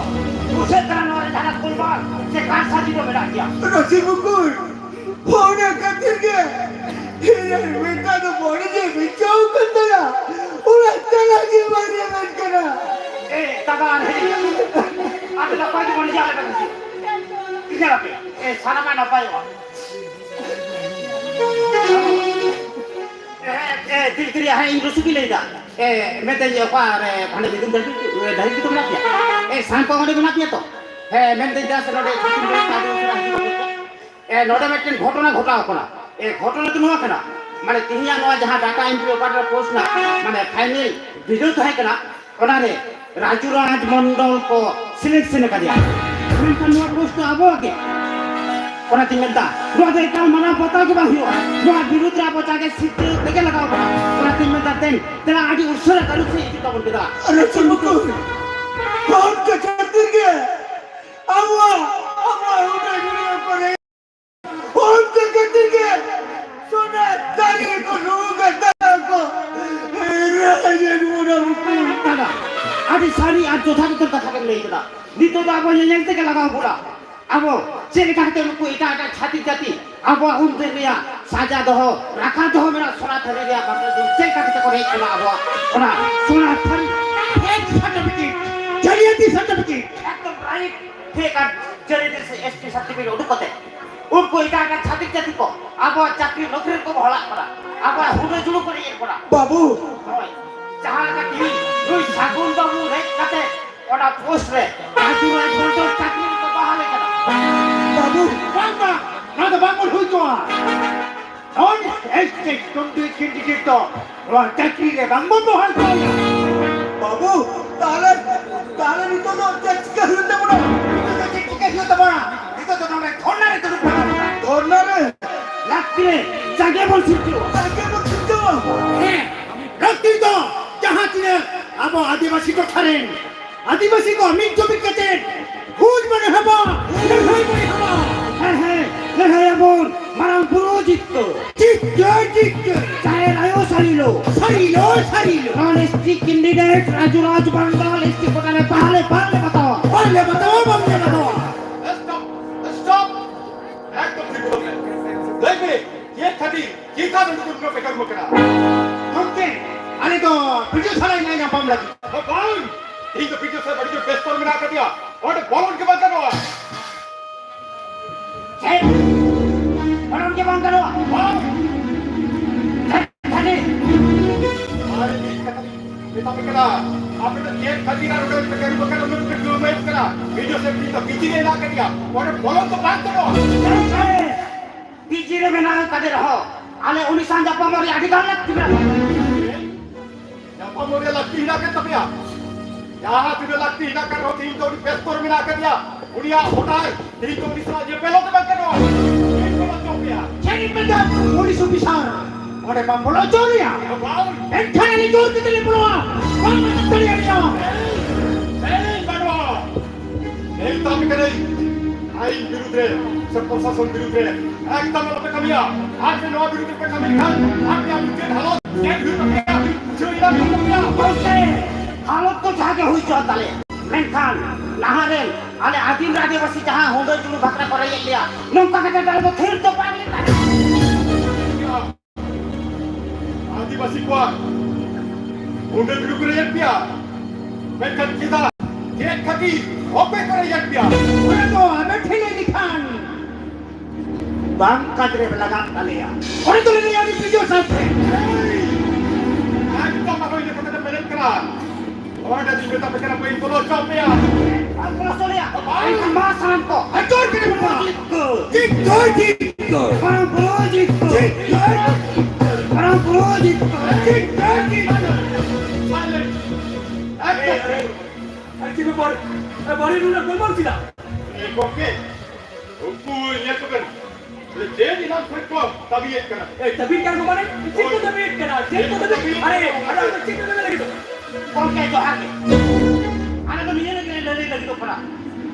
ᱵᱩᱡᱷᱟᱹᱜ ᱠᱟᱱᱟ ᱱᱚᱣᱟ ᱨᱮ ᱡᱟᱦᱟᱱᱟᱜ ᱜᱳᱞᱢᱟᱞ ᱥᱮ ᱠᱟᱨᱥᱟᱡᱤ ᱫᱚ ᱢᱮᱱᱟᱜ ᱜᱮᱭᱟ᱾ ᱨᱟᱥᱤ ᱵᱩᱠᱩᱞ, ᱚᱱᱟ ᱠᱷᱟᱹᱛᱤᱨ ᱜᱮ ᱤᱧᱟᱹᱜ ᱢᱮᱫ ᱫᱟᱜ ᱫᱚ ᱵᱚᱰᱮ ᱜᱮ ᱵᱤᱪᱷᱟᱹᱣ ᱠᱟᱱ ᱛᱟᱭᱟ᱾ ᱚᱱᱟ ᱪᱟᱞᱟᱜ ᱜᱮ ᱵᱟᱝ ᱧᱟᱢᱮᱫ ᱠᱟᱱᱟ᱾ ᱮ, ᱫᱟᱫᱟ, ᱟᱨ ᱦᱮᱡ ᱟᱯᱮ ᱱᱟᱯᱟᱭ ᱜᱮ ᱵᱚᱱ ᱧᱮᱞ ᱟᱠᱟᱫᱟ ᱥᱮ? ᱧᱮᱞ ᱟᱯᱮ, ᱮ, ᱥᱟᱱᱟᱢᱟᱜ ᱱᱟᱯᱟᱭᱚᱜᱼᱟ᱾ ᱮ, ᱛᱤᱞᱠᱟᱹᱨᱤᱭᱟ, ᱦᱮᱸ, ᱤᱧ ᱨᱩᱥᱩᱠᱤᱧ ᱞᱟᱹᱭᱫᱟ᱾ ᱮ, ᱢᱮᱱᱫᱟᱹᱧ, ᱚᱠᱟ ᱨᱮ ᱦᱟᱸᱰᱮ ᱢᱤᱫᱩᱱ ᱰᱟᱹᱦᱤ, ᱰᱟᱹᱦᱤ ᱨᱮᱜᱮ ᱛᱚ ᱢᱮᱱᱟᱜ ᱯᱮᱭᱟ? ᱮ, ᱥᱟᱝ ᱠᱚ ᱚᱸᱰᱮ ᱢᱮᱱᱟᱜ ᱯᱮᱭᱟ ᱛᱚ? ᱦᱮᱸ, ᱢᱮᱱᱫᱟᱹᱧ, ᱡᱟ ᱥᱮ ᱱᱚᱰᱮ ᱥᱤᱛᱩᱝ ᱨᱮ ᱪᱟ ᱫᱩᱞ ᱥᱮᱬᱟ ᱦᱤᱡᱩᱜ ᱯᱮ᱾ ᱮ, ᱱᱚᱰᱮ ᱢᱤᱫᱴᱮᱱ ᱜᱷᱚᱴᱚᱱᱟ ᱜᱷᱚᱴᱟᱣ ᱠᱟᱱᱟ᱾ ᱮ, ᱜᱷᱚᱴᱚᱱᱟ ᱫᱚ ᱱᱚᱣᱟ ᱠᱟᱱᱟ, ᱢᱟᱱᱮ, ᱛᱮᱦᱮᱧᱟᱜ ᱱᱚᱣᱟ ᱡᱟᱦᱟᱸ data entry operator post ᱨᱮᱱᱟᱜ, ᱢᱟᱱᱮ, final video ᱛᱟᱦᱮᱸ ᱠᱟᱱᱟ, ᱚᱱᱟᱨᱮ ᱨᱟᱡᱩ ᱨᱟᱡᱽ ᱢᱚᱱᱰᱚᱞ ᱠᱚ selection ᱟᱠᱟᱫᱮᱭᱟ᱾ ᱢᱮᱱᱠᱷᱟᱱ ᱱᱚᱣᱟ post ᱫᱚ ᱟᱵᱚᱣᱟᱜ ᱜᱮ᱾ ᱚᱱᱟᱛᱤᱧ ᱢᱮᱱᱫᱟ, ᱱᱚᱣᱟ ᱫᱚ ᱮᱠᱟᱞ ᱢᱟᱱᱟᱣ ᱵᱟᱛᱟᱣ ᱜᱮ ᱵᱟᱝ ᱦᱩᱭᱩᱜᱼᱟ᱾ ᱱᱚᱣᱟ ᱵᱤᱨᱩᱫᱽ ᱨᱮ ᱟᱵᱚ ᱡᱟᱜᱮ ᱥᱤᱠᱷᱱᱟᱹᱛ ᱛᱮᱜᱮ ᱞᱟᱜᱟᱣ ᱵᱚᱱᱟ᱾ ᱚᱱᱟᱛᱤᱧ ᱢᱮᱱᱫᱟ, ᱫᱮᱱ, ᱫᱮᱞᱟ ᱟᱹᱰᱤ ᱩᱥᱟᱹᱨᱟ ᱠᱟᱹᱨᱩ ᱥᱮᱫ ᱤᱫᱤ ᱛᱟᱵᱚᱱ ᱯᱮ ᱫᱮᱞᱟ᱾ ᱟᱨᱮ ᱪᱩᱢᱩᱠᱩ, ᱦᱚᱲ ᱠᱚ ᱠᱷᱟᱹᱛᱤᱨ ᱜᱮ ᱟᱵᱚᱣᱟᱜ, ᱟᱵᱚᱣᱟᱜ ᱦᱩᱰᱤᱧ ᱦᱩᱰᱤᱧ ᱠᱚᱨᱮ ᱦᱚᱲ ᱠᱚ ᱠᱷᱟᱹᱛᱤᱨ ᱜᱮ ᱥᱚᱱᱟ ᱫᱟᱨᱮ ᱠᱚ ᱱᱩᱜᱩ ᱠᱟᱛᱟ ᱠᱚ ᱨᱟᱡᱽ ᱟᱹᱜᱩ ᱵᱚᱱᱟ ᱩᱱᱠᱩ᱾ ᱫᱟᱫᱟ, ᱟᱹᱰᱤ ᱥᱟᱹᱨᱤ ᱟᱨ ᱡᱚᱛᱷᱟᱛ ᱩᱛᱟᱹᱨ ᱠᱟᱛᱷᱟ ᱜᱮᱢ ᱞᱟᱹᱭ ᱠᱮᱫᱟ᱾ ᱱᱤᱛᱚᱜ ᱫᱚ ᱟᱵᱚ ᱧᱮᱧᱮᱞ ᱛᱮᱜᱮ ᱞᱟᱜᱟᱣ ᱵᱚᱱᱟ᱾ ᱟᱵᱚ ᱪᱮᱫ ᱞᱮᱠᱟ ᱠᱟᱛᱮ ᱱᱩᱠᱩ ᱮᱴᱟᱜ ᱮᱴᱟᱜ ᱪᱷᱟᱹᱛᱤᱠ ᱡᱟᱹᱛᱤ ᱟᱵᱚᱣᱟᱜ ᱩᱱᱫᱤᱱ ᱨᱮᱭᱟᱜ ᱥᱟᱡᱟ ᱫᱚᱦᱚ, ᱨᱟᱠᱷᱟ ᱫᱚᱦᱚ ᱢᱮᱱᱟᱜ ᱥᱚᱱᱟ ᱛᱷᱟᱹᱨᱤ ᱨᱮᱭᱟᱜ ᱵᱟᱯᱞᱟ ᱫᱚ ᱪᱮᱫ ᱞᱮᱠᱟ ᱠᱟᱛᱮ ᱠᱚ ᱨᱮᱡ ᱠᱟᱱᱟ ᱟᱵᱚᱣᱟᱜ ᱚᱱᱟ ᱥᱚᱱᱟ ᱛᱷᱟᱹᱨᱤ, fake certificate, ᱡᱟᱹᱞᱤᱭᱟᱹᱛᱤ certificate, ᱮᱠᱫᱚᱢ right, fake ᱟᱨ ᱡᱟᱹᱞᱤᱭᱟᱹᱛᱤ S T certificate ᱩᱰᱩᱠ ᱠᱟᱛᱮ ᱩᱱᱠᱩ ᱮᱴᱟᱜ ᱮᱴᱟᱜ ᱪᱷᱟᱹᱛᱤᱠ ᱡᱟᱹᱛᱤ ᱠᱚ ᱟᱵᱚᱣᱟᱜ ᱪᱟᱹᱠᱨᱤ ᱱᱚᱠᱨᱤ ᱨᱮᱠᱚ ᱵᱚᱦᱲᱟᱜ ᱠᱟᱱᱟ, ᱟᱵᱚᱣᱟᱜ ᱦᱩᱰᱟᱹ ᱡᱩᱲᱩ ᱠᱚ ᱨᱮᱡ ᱮᱫ ᱵᱚᱱᱟ᱾ ᱵᱟᱹᱵᱩ᱾ ᱦᱳᱭ, ᱡᱟᱦᱟᱸ ᱞᱮᱠᱟ ᱛᱮᱦᱤᱧ ᱱᱩᱭ ᱥᱟᱹᱜᱩᱱ ᱵᱟᱹᱵᱩ ᱨᱮᱡ ᱠᱟᱛᱮ ᱚᱱᱟ post ᱨᱮ ᱨᱟᱡᱩ ᱨᱟᱡᱽ ᱢᱚᱱᱰᱚᱞ ᱪᱟᱹᱠᱨᱤ ᱨᱮᱠᱚ ᱵᱟᱦᱟᱞᱮ ᱠᱟᱱᱟ᱾ ᱵᱟᱹᱵᱩ᱾ ᱵᱟᱝ, ᱵᱟᱝ, ᱱᱚᱣᱟ ᱫᱚ ᱵᱟᱝ ᱵᱚᱱ ᱦᱩᱭ ᱦᱚᱪᱚᱣᱟ᱾ ᱱᱚᱜᱼᱚᱭ S T ᱠᱟᱹᱢᱰᱤ candidate ᱫᱚ ᱱᱚᱣᱟ ᱪᱟᱹᱠᱨᱤ ᱨᱮ ᱵᱟᱝ ᱵᱚᱱ ᱵᱚᱦᱟᱞ ᱠᱚᱣᱟ᱾ ᱵᱟᱹᱵᱩ, ᱛᱟᱦᱞᱮ, ᱛᱟᱦᱞᱮ ᱱᱤᱛᱚᱜ ᱫᱚ ᱪᱮᱫ ᱪᱤᱠᱟᱹ ᱦᱩᱭᱩᱜ ᱛᱟᱵᱚᱱᱟ? ᱱᱤᱛᱚᱜ ᱫᱚ ᱪᱮᱫ ᱪᱤᱠᱟᱹ ᱦᱩᱭᱩᱜ ᱛᱟᱵᱚᱱᱟ? ᱱᱤᱛᱚᱜ ᱫᱚ ᱱᱚᱰᱮ ᱫᱷᱚᱨᱱᱟ ᱨᱮ ᱫᱩᱲᱩᱵ ᱠᱟᱱᱟ᱾ ᱫᱷᱚᱨᱱᱟ ᱨᱮ? ᱞᱟᱹᱠᱛᱤ ᱨᱮ ᱡᱟᱸᱜᱮ ᱵᱚᱱ ᱥᱤᱨᱡᱟᱹᱣᱟ᱾ ᱡᱟᱸᱜᱮ ᱵᱚᱱ ᱥᱤᱨᱡᱟᱹᱣᱟ? ᱦᱮᱸ, ᱞᱟᱹᱠᱛᱤ ᱫᱚ ᱡᱟᱦᱟᱸ ᱛᱤᱱᱟᱹᱜ ᱟᱵᱚ ᱟᱹᱫᱤᱵᱟᱹᱥᱤ ᱴᱚᱴᱷᱟ ᱨᱮᱱ ᱟᱹᱫᱤᱵᱟᱹᱥᱤ ᱠᱚ ᱢᱤᱫ ᱡᱩᱢᱤᱫ ᱠᱟᱛᱮ ᱦᱩᱞ ᱵᱚᱱ ᱮᱦᱚᱵᱟ, ᱞᱟᱹᱲᱦᱟᱹᱭ ᱵᱚᱱ ᱮᱦᱚᱵᱟ᱾ ᱦᱮᱸ, ᱦᱮᱸ, ᱞᱟᱹᱲᱦᱟᱹᱭ ᱟᱵᱚᱱ ᱢᱟᱨᱟᱝ ᱵᱩᱨᱩ ᱡᱤᱛᱠᱟᱹᱨ᱾ ᱡᱤᱛᱠᱟᱹᱨ, ᱡᱤᱛᱠᱟᱹᱨ᱾ ᱡᱟᱦᱮᱨ ᱟᱭᱳ ᱥᱟᱹᱨᱤ ᱞᱳ᱾ ᱥᱟᱹᱨᱤ ᱞᱳ, ᱥᱟᱹᱨᱤ ᱞᱳ᱾ Non S T candidate Raju ᱨᱟᱡᱽ ᱵᱟᱝᱜᱟᱞ S T ᱠᱳᱴᱟ ᱨᱮ ᱵᱟᱝᱞᱮ, ᱵᱟᱝᱞᱮ ᱵᱟᱛᱟᱣᱟ᱾ ᱵᱟᱝᱞᱮ ᱵᱟᱛᱟᱣᱟ, ᱵᱟᱝᱞᱮ ᱵᱟᱛᱟᱣᱟ᱾ Stop, stop. ᱮᱠᱫᱚᱢ ᱴᱷᱤᱠ ᱵᱚᱞᱚ ᱠᱮᱫᱟ᱾ ᱞᱟᱹᱭ ᱢᱮ, ᱪᱮᱫ ᱠᱷᱟᱹᱛᱤᱨ, ᱪᱮᱫ ᱠᱷᱟᱹᱛᱤᱨ ᱱᱩᱠᱩ ᱱᱚᱣᱟ ᱵᱮᱠᱟᱨ ᱠᱚ ᱠᱟᱱᱟ? ᱜᱚᱢᱠᱮ, ᱟᱞᱮ ᱫᱚ ᱵᱤᱰᱤᱳ ᱥᱟᱞᱟᱜ ᱧᱮᱞ ᱧᱟᱯᱟᱢ ᱞᱟᱹᱜᱤᱫ᱾ ᱵᱟᱝ, ᱤᱧ ᱫᱚ ᱵᱤᱰᱤᱳ ᱥᱟᱞᱟᱜ ᱟᱹᱰᱤ ᱡᱳᱨ ᱵᱮᱥᱛᱚ ᱨᱮ ᱢᱮᱱᱟᱜ ᱟᱠᱟᱫᱮᱭᱟ, ᱚᱸᱰᱮ ᱵᱚᱞᱚᱱ ᱜᱮ ᱵᱟᱝ ᱜᱟᱱᱚᱜᱼᱟ᱾ ᱪᱮᱫ? ᱵᱚᱞᱚᱱ ᱜᱮ ᱵᱟᱝ ᱜᱟᱱᱚᱜᱼᱟ? ᱵᱟᱝ᱾ ᱠᱷᱟᱹᱞᱤ ᱢᱮᱛᱟ ᱯᱮ ᱠᱟᱱᱟ, ᱟᱯᱮ ᱫᱚ ᱪᱮᱫ ᱠᱷᱟᱹᱛᱤᱨ ᱟᱨ ᱚᱸᱰᱮ ᱯᱮ ᱠᱟᱹᱢᱤ ᱵᱟᱠᱷᱟᱱ ᱩᱱᱟᱹᱜ ᱯᱮ ᱠᱟᱹᱢᱤ ᱠᱟᱱᱟ? ᱵᱤᱰᱤᱳ ᱥᱮ ᱯᱤ ᱫᱚ ᱯᱤᱪᱷᱤ ᱨᱮ ᱦᱮᱱᱟᱜ ᱟᱠᱟᱫᱮᱭᱟ, ᱚᱸᱰᱮ ᱵᱚᱞᱚᱱ ᱫᱚ ᱵᱟᱝ ᱜᱟᱱᱚᱜᱼᱟ᱾ ᱯᱤᱪᱷᱤ ᱨᱮ ᱢᱮᱱᱟᱜ ᱟᱠᱟᱫᱮ ᱨᱮᱦᱚᱸ, ᱟᱞᱮ ᱩᱱᱤ ᱥᱟᱶ ᱧᱟᱯᱟᱢᱚᱜ ᱨᱮᱭᱟᱜ ᱟᱹᱰᱤ ᱜᱟᱱ ᱞᱟᱹᱠᱛᱤ ᱢᱮᱱᱟᱜᱼᱟ᱾ ᱧᱟᱯᱟᱢᱚᱜ ᱨᱮᱭᱟᱜ ᱞᱟᱹᱠᱛᱤ ᱦᱮᱱᱟᱜ ᱟᱠᱟᱫ ᱛᱟᱯᱮᱭᱟ? ᱡᱟᱦᱟᱸ ᱛᱤᱱᱟᱹᱜ ᱞᱟᱹᱠᱛᱤ ᱦᱮᱱᱟᱜ ᱟᱠᱟᱫ ᱨᱮᱦᱚᱸ, ᱛᱮᱦᱮᱧ ᱫᱚ ᱩᱱᱤ ᱵᱮᱥᱛᱚ ᱨᱮ ᱢᱮᱱᱟᱜ ᱟᱠᱟᱫᱮᱭᱟ᱾ ᱩᱱᱤᱭᱟᱜ ᱚᱰᱟᱨ ᱛᱮᱦᱮᱧ ᱫᱚ ᱩᱱᱤ ᱥᱟᱞᱟᱜ ᱧᱮᱯᱮᱞᱚᱜ ᱫᱚ ᱵᱟᱝ ᱜᱟᱱᱚᱜᱼᱟ᱾ ᱪᱮᱫ ᱯᱮ ᱢᱮᱛᱟ ᱯᱩᱞᱤᱥ ᱚᱯᱷᱤᱥᱟᱨ? ᱚᱸᱰᱮ ᱵᱟᱢ ᱵᱚᱞᱚ ᱦᱚᱪᱚ ᱞᱮᱭᱟ? ᱵᱟᱝ᱾ ᱮᱱᱠᱷᱟᱱ ᱟᱞᱮ ᱡᱳᱨ ᱠᱟᱛᱮ ᱞᱮ ᱵᱚᱞᱚᱜᱼᱟ, ᱵᱟᱢ ᱟᱴᱚᱠ ᱫᱟᱲᱮᱭᱟᱞᱮᱭᱟ᱾ ᱮᱭ, ᱵᱟᱹᱱᱩᱜᱼᱟ᱾ ᱮᱭ, ᱛᱟᱢ ᱠᱟᱹᱱᱟᱹᱧ ᱟᱹᱭᱤᱱ ᱵᱤᱨᱩᱫᱽ ᱨᱮ ᱥᱮ ᱯᱨᱚᱥᱟᱥᱚᱱ ᱵᱤᱨᱩᱫᱽ ᱨᱮ ᱮᱠᱫᱚᱢ ᱟᱞᱚᱯᱮ ᱠᱟᱹᱢᱤᱭᱟ᱾ ᱟᱨ ᱯᱮ ᱱᱚᱣᱟ ᱵᱤᱨᱩᱫᱽ ᱨᱮᱯᱮ ᱠᱟᱹᱢᱤ ᱠᱷᱟᱱ ᱟᱯᱮᱭᱟᱜ ᱢᱩᱪᱟᱹᱫ ᱦᱟᱞᱚᱛ ᱪᱮᱫ ᱦᱩᱭᱩᱜ ᱛᱟᱯᱮᱭᱟ? ᱵᱩᱡᱷᱟᱹᱣ ᱮᱫᱟ ᱯᱮ? ᱜᱚᱢᱠᱮ, ᱦᱟᱞᱚᱛ ᱫᱚ ᱡᱟᱦᱟᱸ ᱜᱮ ᱦᱩᱭ ᱦᱚᱪᱚᱣᱟᱱ ᱛᱟᱞᱮ, ᱢᱮᱱᱠᱷᱟᱱ ᱱᱟᱦᱟᱜ ᱨᱮᱱ ᱟᱞᱮ ᱟᱹᱫᱤᱢ ᱟᱹᱫᱤᱵᱟᱹᱥᱤ ᱡᱟᱦᱟᱸ ᱦᱩᱰᱟᱹ ᱡᱩᱲᱩ ᱵᱷᱟᱛᱨᱟ ᱠᱚ ᱨᱮᱡᱮᱫ ᱞᱮᱭᱟ, ᱱᱚᱝᱠᱟ ᱠᱟᱛᱮ ᱟᱞᱮ ᱫᱚ ᱛᱷᱤᱨ ᱫᱚ ᱵᱟᱝ ᱞᱮ ᱛᱟᱦᱮᱸᱱᱟ᱾ ᱟᱹᱫᱤᱵᱟᱹᱥᱤ ᱠᱚᱣᱟᱜ ᱦᱩᱰᱟᱹ ᱡᱩᱲᱩ ᱠᱚ ᱨᱮᱡᱮᱫ ᱯᱮᱭᱟ, ᱢᱮᱱᱠᱷᱟᱱ ᱪᱮᱫᱟᱜ, ᱪᱮᱫ ᱠᱷᱟᱹᱛᱤᱨ ᱚᱠᱚᱭ ᱠᱚ ᱨᱮᱡᱮᱫ ᱯᱮᱭᱟ? ᱚᱱᱟ ᱫᱚ ᱟᱵᱮᱱ ᱴᱷᱮᱱ ᱞᱟᱹᱭ ᱞᱮᱠᱷᱟᱱ ᱵᱟᱝ ᱠᱟᱡᱽ ᱨᱮ ᱞᱟᱜᱟᱜ ᱛᱟᱞᱮᱭᱟ᱾ ᱚᱸᱰᱮ ᱫᱚᱞᱮ ᱞᱟᱹᱭᱟ ᱩᱱᱤ ᱵᱤᱡᱚᱭ ᱥᱟᱶᱛᱮ᱾ ᱮᱭ! ᱮᱠᱫᱚᱢ ᱟᱨᱦᱚᱸ ᱤᱱᱟᱹ ᱠᱟᱛᱷᱟ ᱫᱚ ᱢᱮᱱᱮᱫ ᱠᱟᱱᱟ᱾ ᱚᱸᱰᱮ ᱫᱚᱧ ᱢᱮᱛᱟ ᱯᱮ ᱠᱟᱱᱟ, ᱵᱟᱹᱧ ᱵᱚᱞᱚ ᱦᱚᱪᱚ ᱟᱯᱮᱭᱟ᱾ ᱵᱟᱝ ᱵᱚᱞᱚ ᱦᱚᱪᱚ ᱞᱮᱭᱟ᱾ ᱵᱟᱝ᱾ ᱮᱱᱠᱷᱟᱱ ᱢᱟ ᱥᱟᱱᱟᱢ ᱠᱚ ᱦᱟᱹᱴᱩᱨ ᱠᱟᱛᱮ ᱵᱚᱱ ᱵᱚᱞᱚ᱾ ᱴᱷᱤᱠ ᱫᱚ ᱴᱷᱤᱠ ᱫᱚ᱾ ᱵᱟᱝ ᱵᱚᱞᱚ ᱴᱷᱤᱠ ᱫᱚ᱾ ᱴᱷᱤᱠ ᱫᱚ᱾ ᱵᱟᱝ ᱵᱚᱞᱚ ᱴᱷᱤᱠ ᱫᱚ᱾ ᱴᱷᱤᱠ ᱫᱚ ᱴᱷᱤᱠ ᱫᱚ᱾ ᱮᱠᱫᱚᱢ᱾ ᱟᱨ ᱪᱮᱫ ᱵᱮᱯᱟᱨ? ᱟᱨ ᱵᱟᱲᱮ ᱱᱩᱱᱟᱹᱜ ᱜᱚᱞᱢᱟᱞ ᱪᱮᱫᱟᱜ? ᱮ ᱜᱚᱢᱠᱮ, ᱩᱱᱠᱩ ᱧᱮᱞ ᱠᱚᱵᱮᱱ, ᱪᱮᱫ ᱮᱱᱟᱝ ᱠᱷᱚᱱ ᱠᱚ ᱫᱟᱹᱵᱤᱭᱮᱫ ᱠᱟᱱᱟ? ᱮ, ᱫᱟᱹᱵᱤ ᱠᱟᱱ ᱠᱚ ᱢᱟᱱᱮ? ᱪᱮᱫ ᱠᱚ ᱫᱟᱹᱵᱤᱭᱮᱫ ᱠᱟᱱᱟ? ᱪᱮᱫ ᱠᱚ ᱫᱟᱹᱵᱤ? ᱟᱨᱮ, ᱟᱨᱮ, ᱟᱢ ᱫᱚ ᱪᱮᱫ ᱠᱚ ᱫᱟᱹᱵᱤ ᱞᱟᱹᱜᱤᱫ? ᱜᱚᱢᱠᱮ, ᱡᱚᱦᱟᱨ ᱜᱮ᱾ ᱟᱞᱮ ᱫᱚ ᱱᱤᱭᱟᱹ ᱞᱟᱹᱜᱤᱫ ᱞᱮ ᱞᱟᱹᱞᱟᱹᱭ ᱞᱟᱹᱜᱤᱫᱚᱜ ᱠᱟᱱᱟ᱾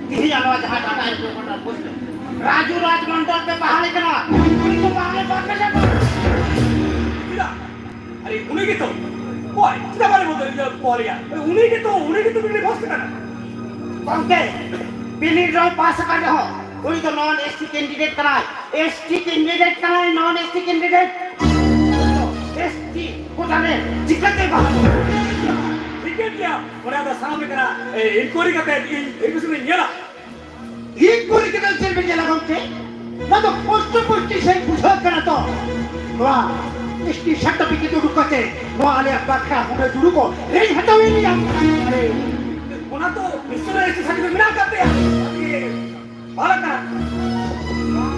ᱛᱤᱦᱤᱧ ᱟᱞᱮ ᱡᱟᱦᱟᱸ ᱴᱟᱴᱟ ᱮᱭᱟᱨᱯᱳᱨᱴ ᱨᱮ ᱵᱚᱥ ᱨᱮ ᱨᱟᱡᱩ ᱨᱟᱡᱽ ᱢᱚᱱᱰᱚᱞ ᱯᱮ ᱵᱟᱦᱟᱞᱮ ᱠᱟᱱᱟ, ᱩᱱᱤ ᱫᱚ ᱵᱟᱦᱟᱞᱮ ᱵᱟᱯᱮ ᱪᱟᱵᱟ᱾ ᱪᱮᱫᱟᱜ? ᱟᱨᱮ, ᱩᱱᱤ ᱜᱮᱛᱚ᱾ ᱚᱠᱚᱭ? ᱪᱮᱫᱟᱜ ᱵᱟᱞᱮ ᱵᱚᱫᱚᱞ, ᱤᱭᱟᱹ, ᱵᱚᱦᱟᱞᱮᱭᱟ? ᱩᱱᱤ ᱜᱮᱛᱚ, ᱩᱱᱤ ᱜᱮᱛᱚ ᱵᱤᱱᱤᱰ ᱯᱟᱥ ᱠᱟᱱᱟ᱾ ᱜᱚᱢᱠᱮ, ᱵᱤᱱᱤᱰ ᱨᱮᱦᱚᱸᱭ ᱯᱟᱥ ᱟᱠᱟᱱ ᱨᱮᱦᱚᱸ, ᱩᱱᱤ ᱫᱚ ᱱᱚᱱ ᱮᱥ ᱴᱤ ᱠᱮᱱᱰᱤᱰᱮᱴ ᱠᱟᱱᱟᱭ᱾ ᱮᱥ ᱴᱤ ᱠᱮᱱᱰᱤᱰᱮᱴ ᱠᱟᱱᱟᱭ, non S T candidate. S T quota ᱨᱮ ᱪᱤᱠᱟᱹᱛᱮ ᱵᱟᱦᱟᱞ? ᱴᱷᱤᱠᱟᱹᱱ ᱜᱮᱭᱟ, ᱚᱱᱟ ᱫᱚ ᱥᱟᱱᱟᱢ ᱞᱮᱠᱟᱱᱟᱜ, ᱮ, ᱤᱱᱠᱩᱭᱟᱨᱤ ᱠᱟᱛᱮ ᱤᱧ ᱮᱰᱢᱤᱥᱚᱱ ᱤᱧ ᱧᱮᱞᱟ᱾ ᱤᱧ ᱯᱚᱨᱤ ᱠᱮᱫᱟ ᱪᱮᱫ ᱵᱮᱱ ᱧᱮᱞᱟ ᱜᱚᱢᱠᱮ? ᱱᱚᱣᱟ ᱫᱚ ᱯᱚᱥᱴᱚ ᱯᱚᱥᱴᱤ ᱥᱟᱺᱦᱤᱡ ᱵᱩᱡᱷᱟᱹᱜ ᱠᱟᱱᱟ ᱛᱚ᱾ ᱱᱚᱣᱟ ᱮᱥ ᱴᱤ ᱥᱟᱨᱴᱤᱯᱷᱤᱠᱮᱴ ᱩᱰᱩᱠ ᱠᱟᱛᱮ ᱱᱚᱣᱟ ᱟᱞᱮᱭᱟᱜ ᱵᱟᱠᱷᱨᱟ ᱦᱩᱰᱟᱹ ᱡᱩᱲᱩ ᱠᱚ ᱨᱮᱡ ᱦᱟᱛᱟᱣ ᱮᱫ ᱞᱮᱭᱟ᱾ ᱚᱱᱟ ᱫᱚ ᱵᱤᱥᱱᱩ ᱮᱥ ᱴᱤ ᱥᱟᱨᱴᱤᱯᱷᱤᱠᱮᱴ ᱢᱮᱱᱟᱜ ᱟᱠᱟᱫ ᱛᱟᱭᱟ᱾ ᱵᱟᱞᱟᱠᱟ᱾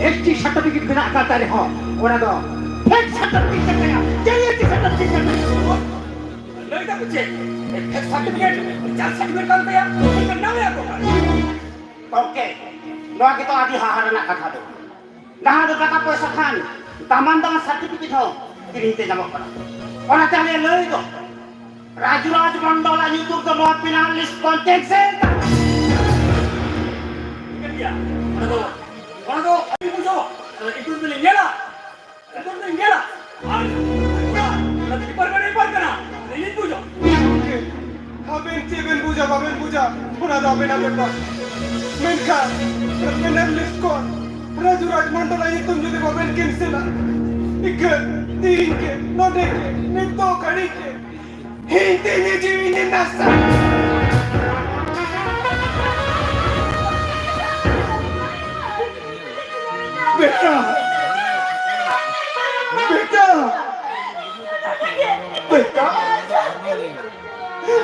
ᱮᱥ ᱴᱤ ᱥᱟᱨᱴᱤᱯᱷᱤᱠᱮᱴ ᱢᱮᱱᱟᱜ ᱟᱠᱟᱫ ᱛᱟᱭ ᱨᱮᱦᱚᱸ, ᱚᱱᱟ ᱫᱚ ᱯᱷᱮᱠ ᱥᱟᱨᱴᱤᱯᱷᱤᱠᱮᱴ ᱠᱟᱱ ᱛᱟᱭᱟ᱾ ᱪᱮᱫ ᱮᱥ ᱴᱤ ᱥᱟᱨᱴᱤᱯᱷᱤᱠᱮᱴ ᱠᱟᱱ ᱛᱟᱭᱟ? ᱞᱟᱹᱭ ᱫᱟᱠᱚ ᱪᱮᱫ? ᱯᱷᱮᱠ ᱥᱟᱨᱴᱤᱯᱷᱤᱠᱮᱴ, ᱡᱟᱞ ᱥᱟᱨᱴᱤᱯᱷᱤᱠᱮᱴ ᱠᱟᱱ ᱛᱟᱭᱟ᱾ ᱵᱮᱱᱟᱣ ᱮᱭᱟ ᱠᱚ ᱠᱷᱟᱱ᱾ ᱜᱚᱢᱠᱮ, ᱱᱚᱣᱟ ᱜᱮᱛᱚ ᱟᱹᱰᱤ ᱦᱟᱦᱟᱲᱟ ᱨᱮᱱᱟᱜ ᱠᱟᱛᱷᱟ ᱫᱚ᱾ ᱱᱟᱦᱟᱜ ᱫᱚ ᱴᱟᱠᱟ ᱯᱚᱭᱥᱟ ᱠᱷᱟᱱ ᱫᱟᱢᱟᱱ ᱫᱟᱢᱟᱱ ᱥᱟᱨᱴᱤᱯᱷᱤᱠᱮᱴ ᱦᱚᱸ ᱠᱤᱨᱤᱧ ᱛᱮ ᱧᱟᱢᱚᱜ ᱠᱟᱱᱟ᱾ ᱚᱱᱟᱛᱮ ᱟᱞᱮ ᱞᱟᱹᱭ ᱫᱚ, ᱨᱟᱡᱩ ᱨᱟᱡᱽ ᱢᱚᱱᱰᱚᱞᱟᱜ ᱧᱩᱛᱩᱢ ᱫᱚ ᱱᱚᱣᱟ ᱯᱮᱱᱟᱞ ᱞᱤᱥᱴ ᱠᱷᱚᱱ ᱠᱮᱱᱥᱮᱞ ᱛᱟᱢ᱾ ᱴᱷᱤᱠᱟᱹᱱ ᱜᱮᱭᱟ᱾ ᱚᱱᱟ ᱫᱚ, ᱚᱱᱟ ᱫᱚ ᱟᱹᱵᱤᱱ ᱵᱩᱡᱷᱟᱹᱣ, ᱟᱫᱚ ᱤᱧ ᱫᱚᱧ ᱧᱮᱞᱟ᱾ ᱤᱧ ᱫᱚᱧ ᱧᱮᱞᱟ᱾ ᱟᱨ ᱚᱱᱟ, ᱚᱱᱟ ᱰᱤᱯᱟᱨᱴᱢᱮᱱᱴ ᱰᱤᱯᱟᱨᱴᱢᱮᱱᱴ ᱠᱟᱱᱟ᱾ ᱤᱧ ᱵᱩᱡᱷᱟᱹᱣ᱾ ᱜᱚᱢᱠᱮ, ᱟᱵᱮᱱ ᱪᱮᱫ ᱵᱮᱱ ᱵᱩᱡᱟ ᱵᱟᱵᱮᱱ ᱵᱩᱡᱟ, ᱚᱱᱟ ᱫᱚ ᱟᱵᱮᱱᱟᱜ ᱵᱮᱯᱟᱨ᱾ ᱢᱮᱱᱠᱷᱟᱱ ᱯᱮᱱᱟᱞ ᱞᱤᱥᱴ ᱠᱷᱚᱱ ᱨᱟᱡᱩ ᱨᱟᱡᱽ ᱢᱚᱱᱰᱚᱞᱟᱜ ᱧᱩᱛᱩᱢ ᱡᱩᱫᱤ ᱵᱟᱵᱮᱱ ᱠᱮᱱᱥᱮᱞᱟ, ᱤᱠᱷᱟᱹᱱ ᱛᱤᱦᱤᱧ ᱜᱮ, ᱱᱚᱰᱮ ᱜᱮ, ᱱᱤᱛᱚᱜ ᱜᱷᱟᱹᱲᱤᱡ ᱜᱮ ᱤᱧ ᱛᱮ ᱤᱧᱟᱹᱜ ᱡᱤᱣᱤ ᱞᱤᱧ ᱱᱟᱥᱟ᱾ ᱵᱮᱴᱟ, ᱵᱮᱴᱟ, ᱵᱮᱴᱟ,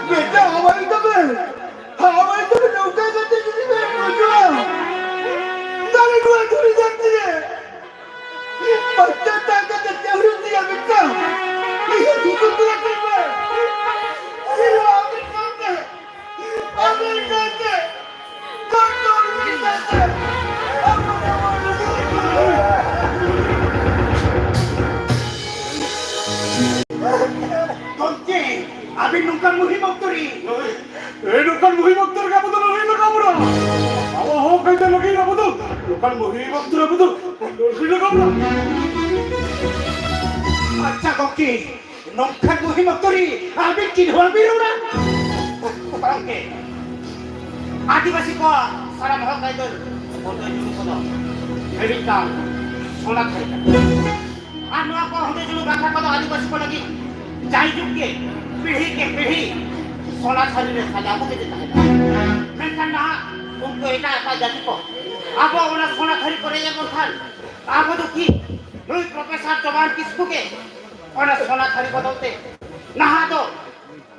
ᱵᱮᱴᱟ, ᱦᱟᱢᱟᱞ ᱛᱟᱵᱮ, ᱦᱟᱢᱟᱞ ᱛᱟᱵᱮ, ᱱᱚᱝᱠᱟ ᱠᱟᱛᱮ ᱡᱩᱫᱤ ᱵᱮᱱ ᱜᱩᱡᱩᱜᱼᱟ, ᱛᱟᱦᱞᱮ ᱱᱚᱣᱟ ᱫᱷᱩᱲᱤ ᱫᱷᱟᱹᱨᱛᱤ ᱨᱮ ᱯᱟᱸᱪᱴᱟ ᱴᱟᱠᱟ ᱠᱟᱛᱮ ᱦᱩᱲᱩ ᱛᱤᱭᱟ ᱢᱤᱫᱴᱟᱝ᱾ ᱤᱭᱟᱹ ᱫᱷᱩᱛᱩ ᱛᱤᱭᱟ ᱠᱟᱱᱟ᱾ ᱤᱭᱟᱹ ᱟᱢᱮᱨᱤᱠᱟ ᱛᱮ, ᱟᱢᱮᱨᱤᱠᱟ ᱛᱮ, ᱰᱚᱠᱴᱚᱨ ᱟᱢᱮᱨᱤᱠᱟ ᱛᱮ᱾ ᱜᱚᱢᱠᱮ, ᱟᱹᱵᱤᱱ ᱱᱚᱝᱠᱟᱱ ᱢᱩᱦᱤᱢ ᱚᱠᱛᱚ ᱨᱮ ᱮ, ᱱᱚᱝᱠᱟᱱ ᱢᱩᱦᱤᱢ ᱚᱠᱛᱚ ᱨᱮᱜᱮ ᱟᱵᱚ ᱫᱚ ᱞᱟᱹᱲᱦᱟᱹᱭ ᱞᱟᱜᱟᱣ ᱵᱚᱱᱟ᱾ ᱟᱵᱚ ᱦᱚᱸ ᱠᱟᱹᱭᱫᱟᱹ ᱞᱟᱹᱜᱤᱫ ᱟᱵᱚ ᱫᱚ ᱱᱚᱝᱠᱟᱱ ᱢᱩᱦᱤᱢ ᱚᱠᱛᱚ ᱨᱮ ᱟᱵᱚ ᱫᱚ ᱞᱟᱹᱲᱦᱟᱹᱭ ᱞᱟᱜᱟᱣ ᱵᱚᱱᱟ᱾ ᱟᱪᱪᱷᱟ ᱜᱚᱢᱠᱮ, ᱱᱚᱝᱠᱟᱱ ᱢᱩᱦᱤᱢ ᱚᱠᱛᱚ ᱨᱮ ᱟᱹᱵᱤᱱ ᱪᱮᱫ ᱦᱚᱸ ᱵᱟᱹᱵᱤᱱ ᱨᱚᱲᱟ? ᱜᱚᱢᱠᱮ, ᱟᱹᱫᱤᱵᱟᱹᱥᱤ ᱠᱚᱣᱟᱜ ᱥᱟᱱᱟᱢ ᱦᱚᱠ ᱟᱹᱭᱫᱟᱹᱨ ᱵᱚᱱᱫᱚ ᱡᱩᱞᱩ ᱠᱚᱫᱚ ᱦᱤᱲᱤᱧ ᱠᱟᱱ ᱥᱚᱱᱟ ᱛᱷᱟᱹᱨᱤ ᱠᱟᱱᱟ᱾ ᱟᱨ ᱱᱚᱣᱟ ᱠᱚ ᱦᱩᱰᱤᱧ ᱦᱩᱰᱤᱧ ᱵᱟᱠᱷᱨᱟ ᱠᱚᱫᱚ ᱟᱹᱫᱤᱵᱟᱹᱥᱤ ᱠᱚ ᱞᱟᱹᱜᱤᱫ ᱡᱟᱭᱡᱩᱜᱽ ᱜᱮ ᱯᱤᱲᱦᱤ ᱠᱮ ᱯᱤᱲᱦᱤ ᱥᱚᱱᱟ ᱛᱷᱟᱹᱨᱤ ᱨᱮ ᱥᱟᱡᱟᱣ ᱠᱟᱛᱮ ᱜᱮ ᱛᱟᱦᱮᱱᱟ᱾ ᱢᱮᱱᱠᱷᱟᱱ ᱱᱟᱦᱟᱜ ᱩᱱᱠᱩ ᱮᱴᱟᱜ ᱮᱴᱟᱜ ᱡᱟᱹᱛᱤ ᱠᱚ ᱟᱵᱚ ᱚᱱᱟ ᱥᱚᱱᱟ ᱛᱷᱟᱹᱨᱤ ᱠᱚ ᱨᱮᱡ ᱟᱵᱚᱱ ᱠᱷᱟᱱ ᱟᱵᱚ ᱫᱚ ᱠᱤ ᱱᱩᱭ ᱯᱨᱚᱯᱷᱮᱥᱚᱨ ᱪᱚᱵᱟᱱ ᱠᱤᱥᱠᱩ ᱜᱮ ᱚᱱᱟ ᱥᱚᱱᱟ ᱛᱷᱟᱹᱨᱤ ᱵᱚᱫᱚᱞ ᱛᱮ ᱱᱟᱦᱟᱜ ᱫᱚ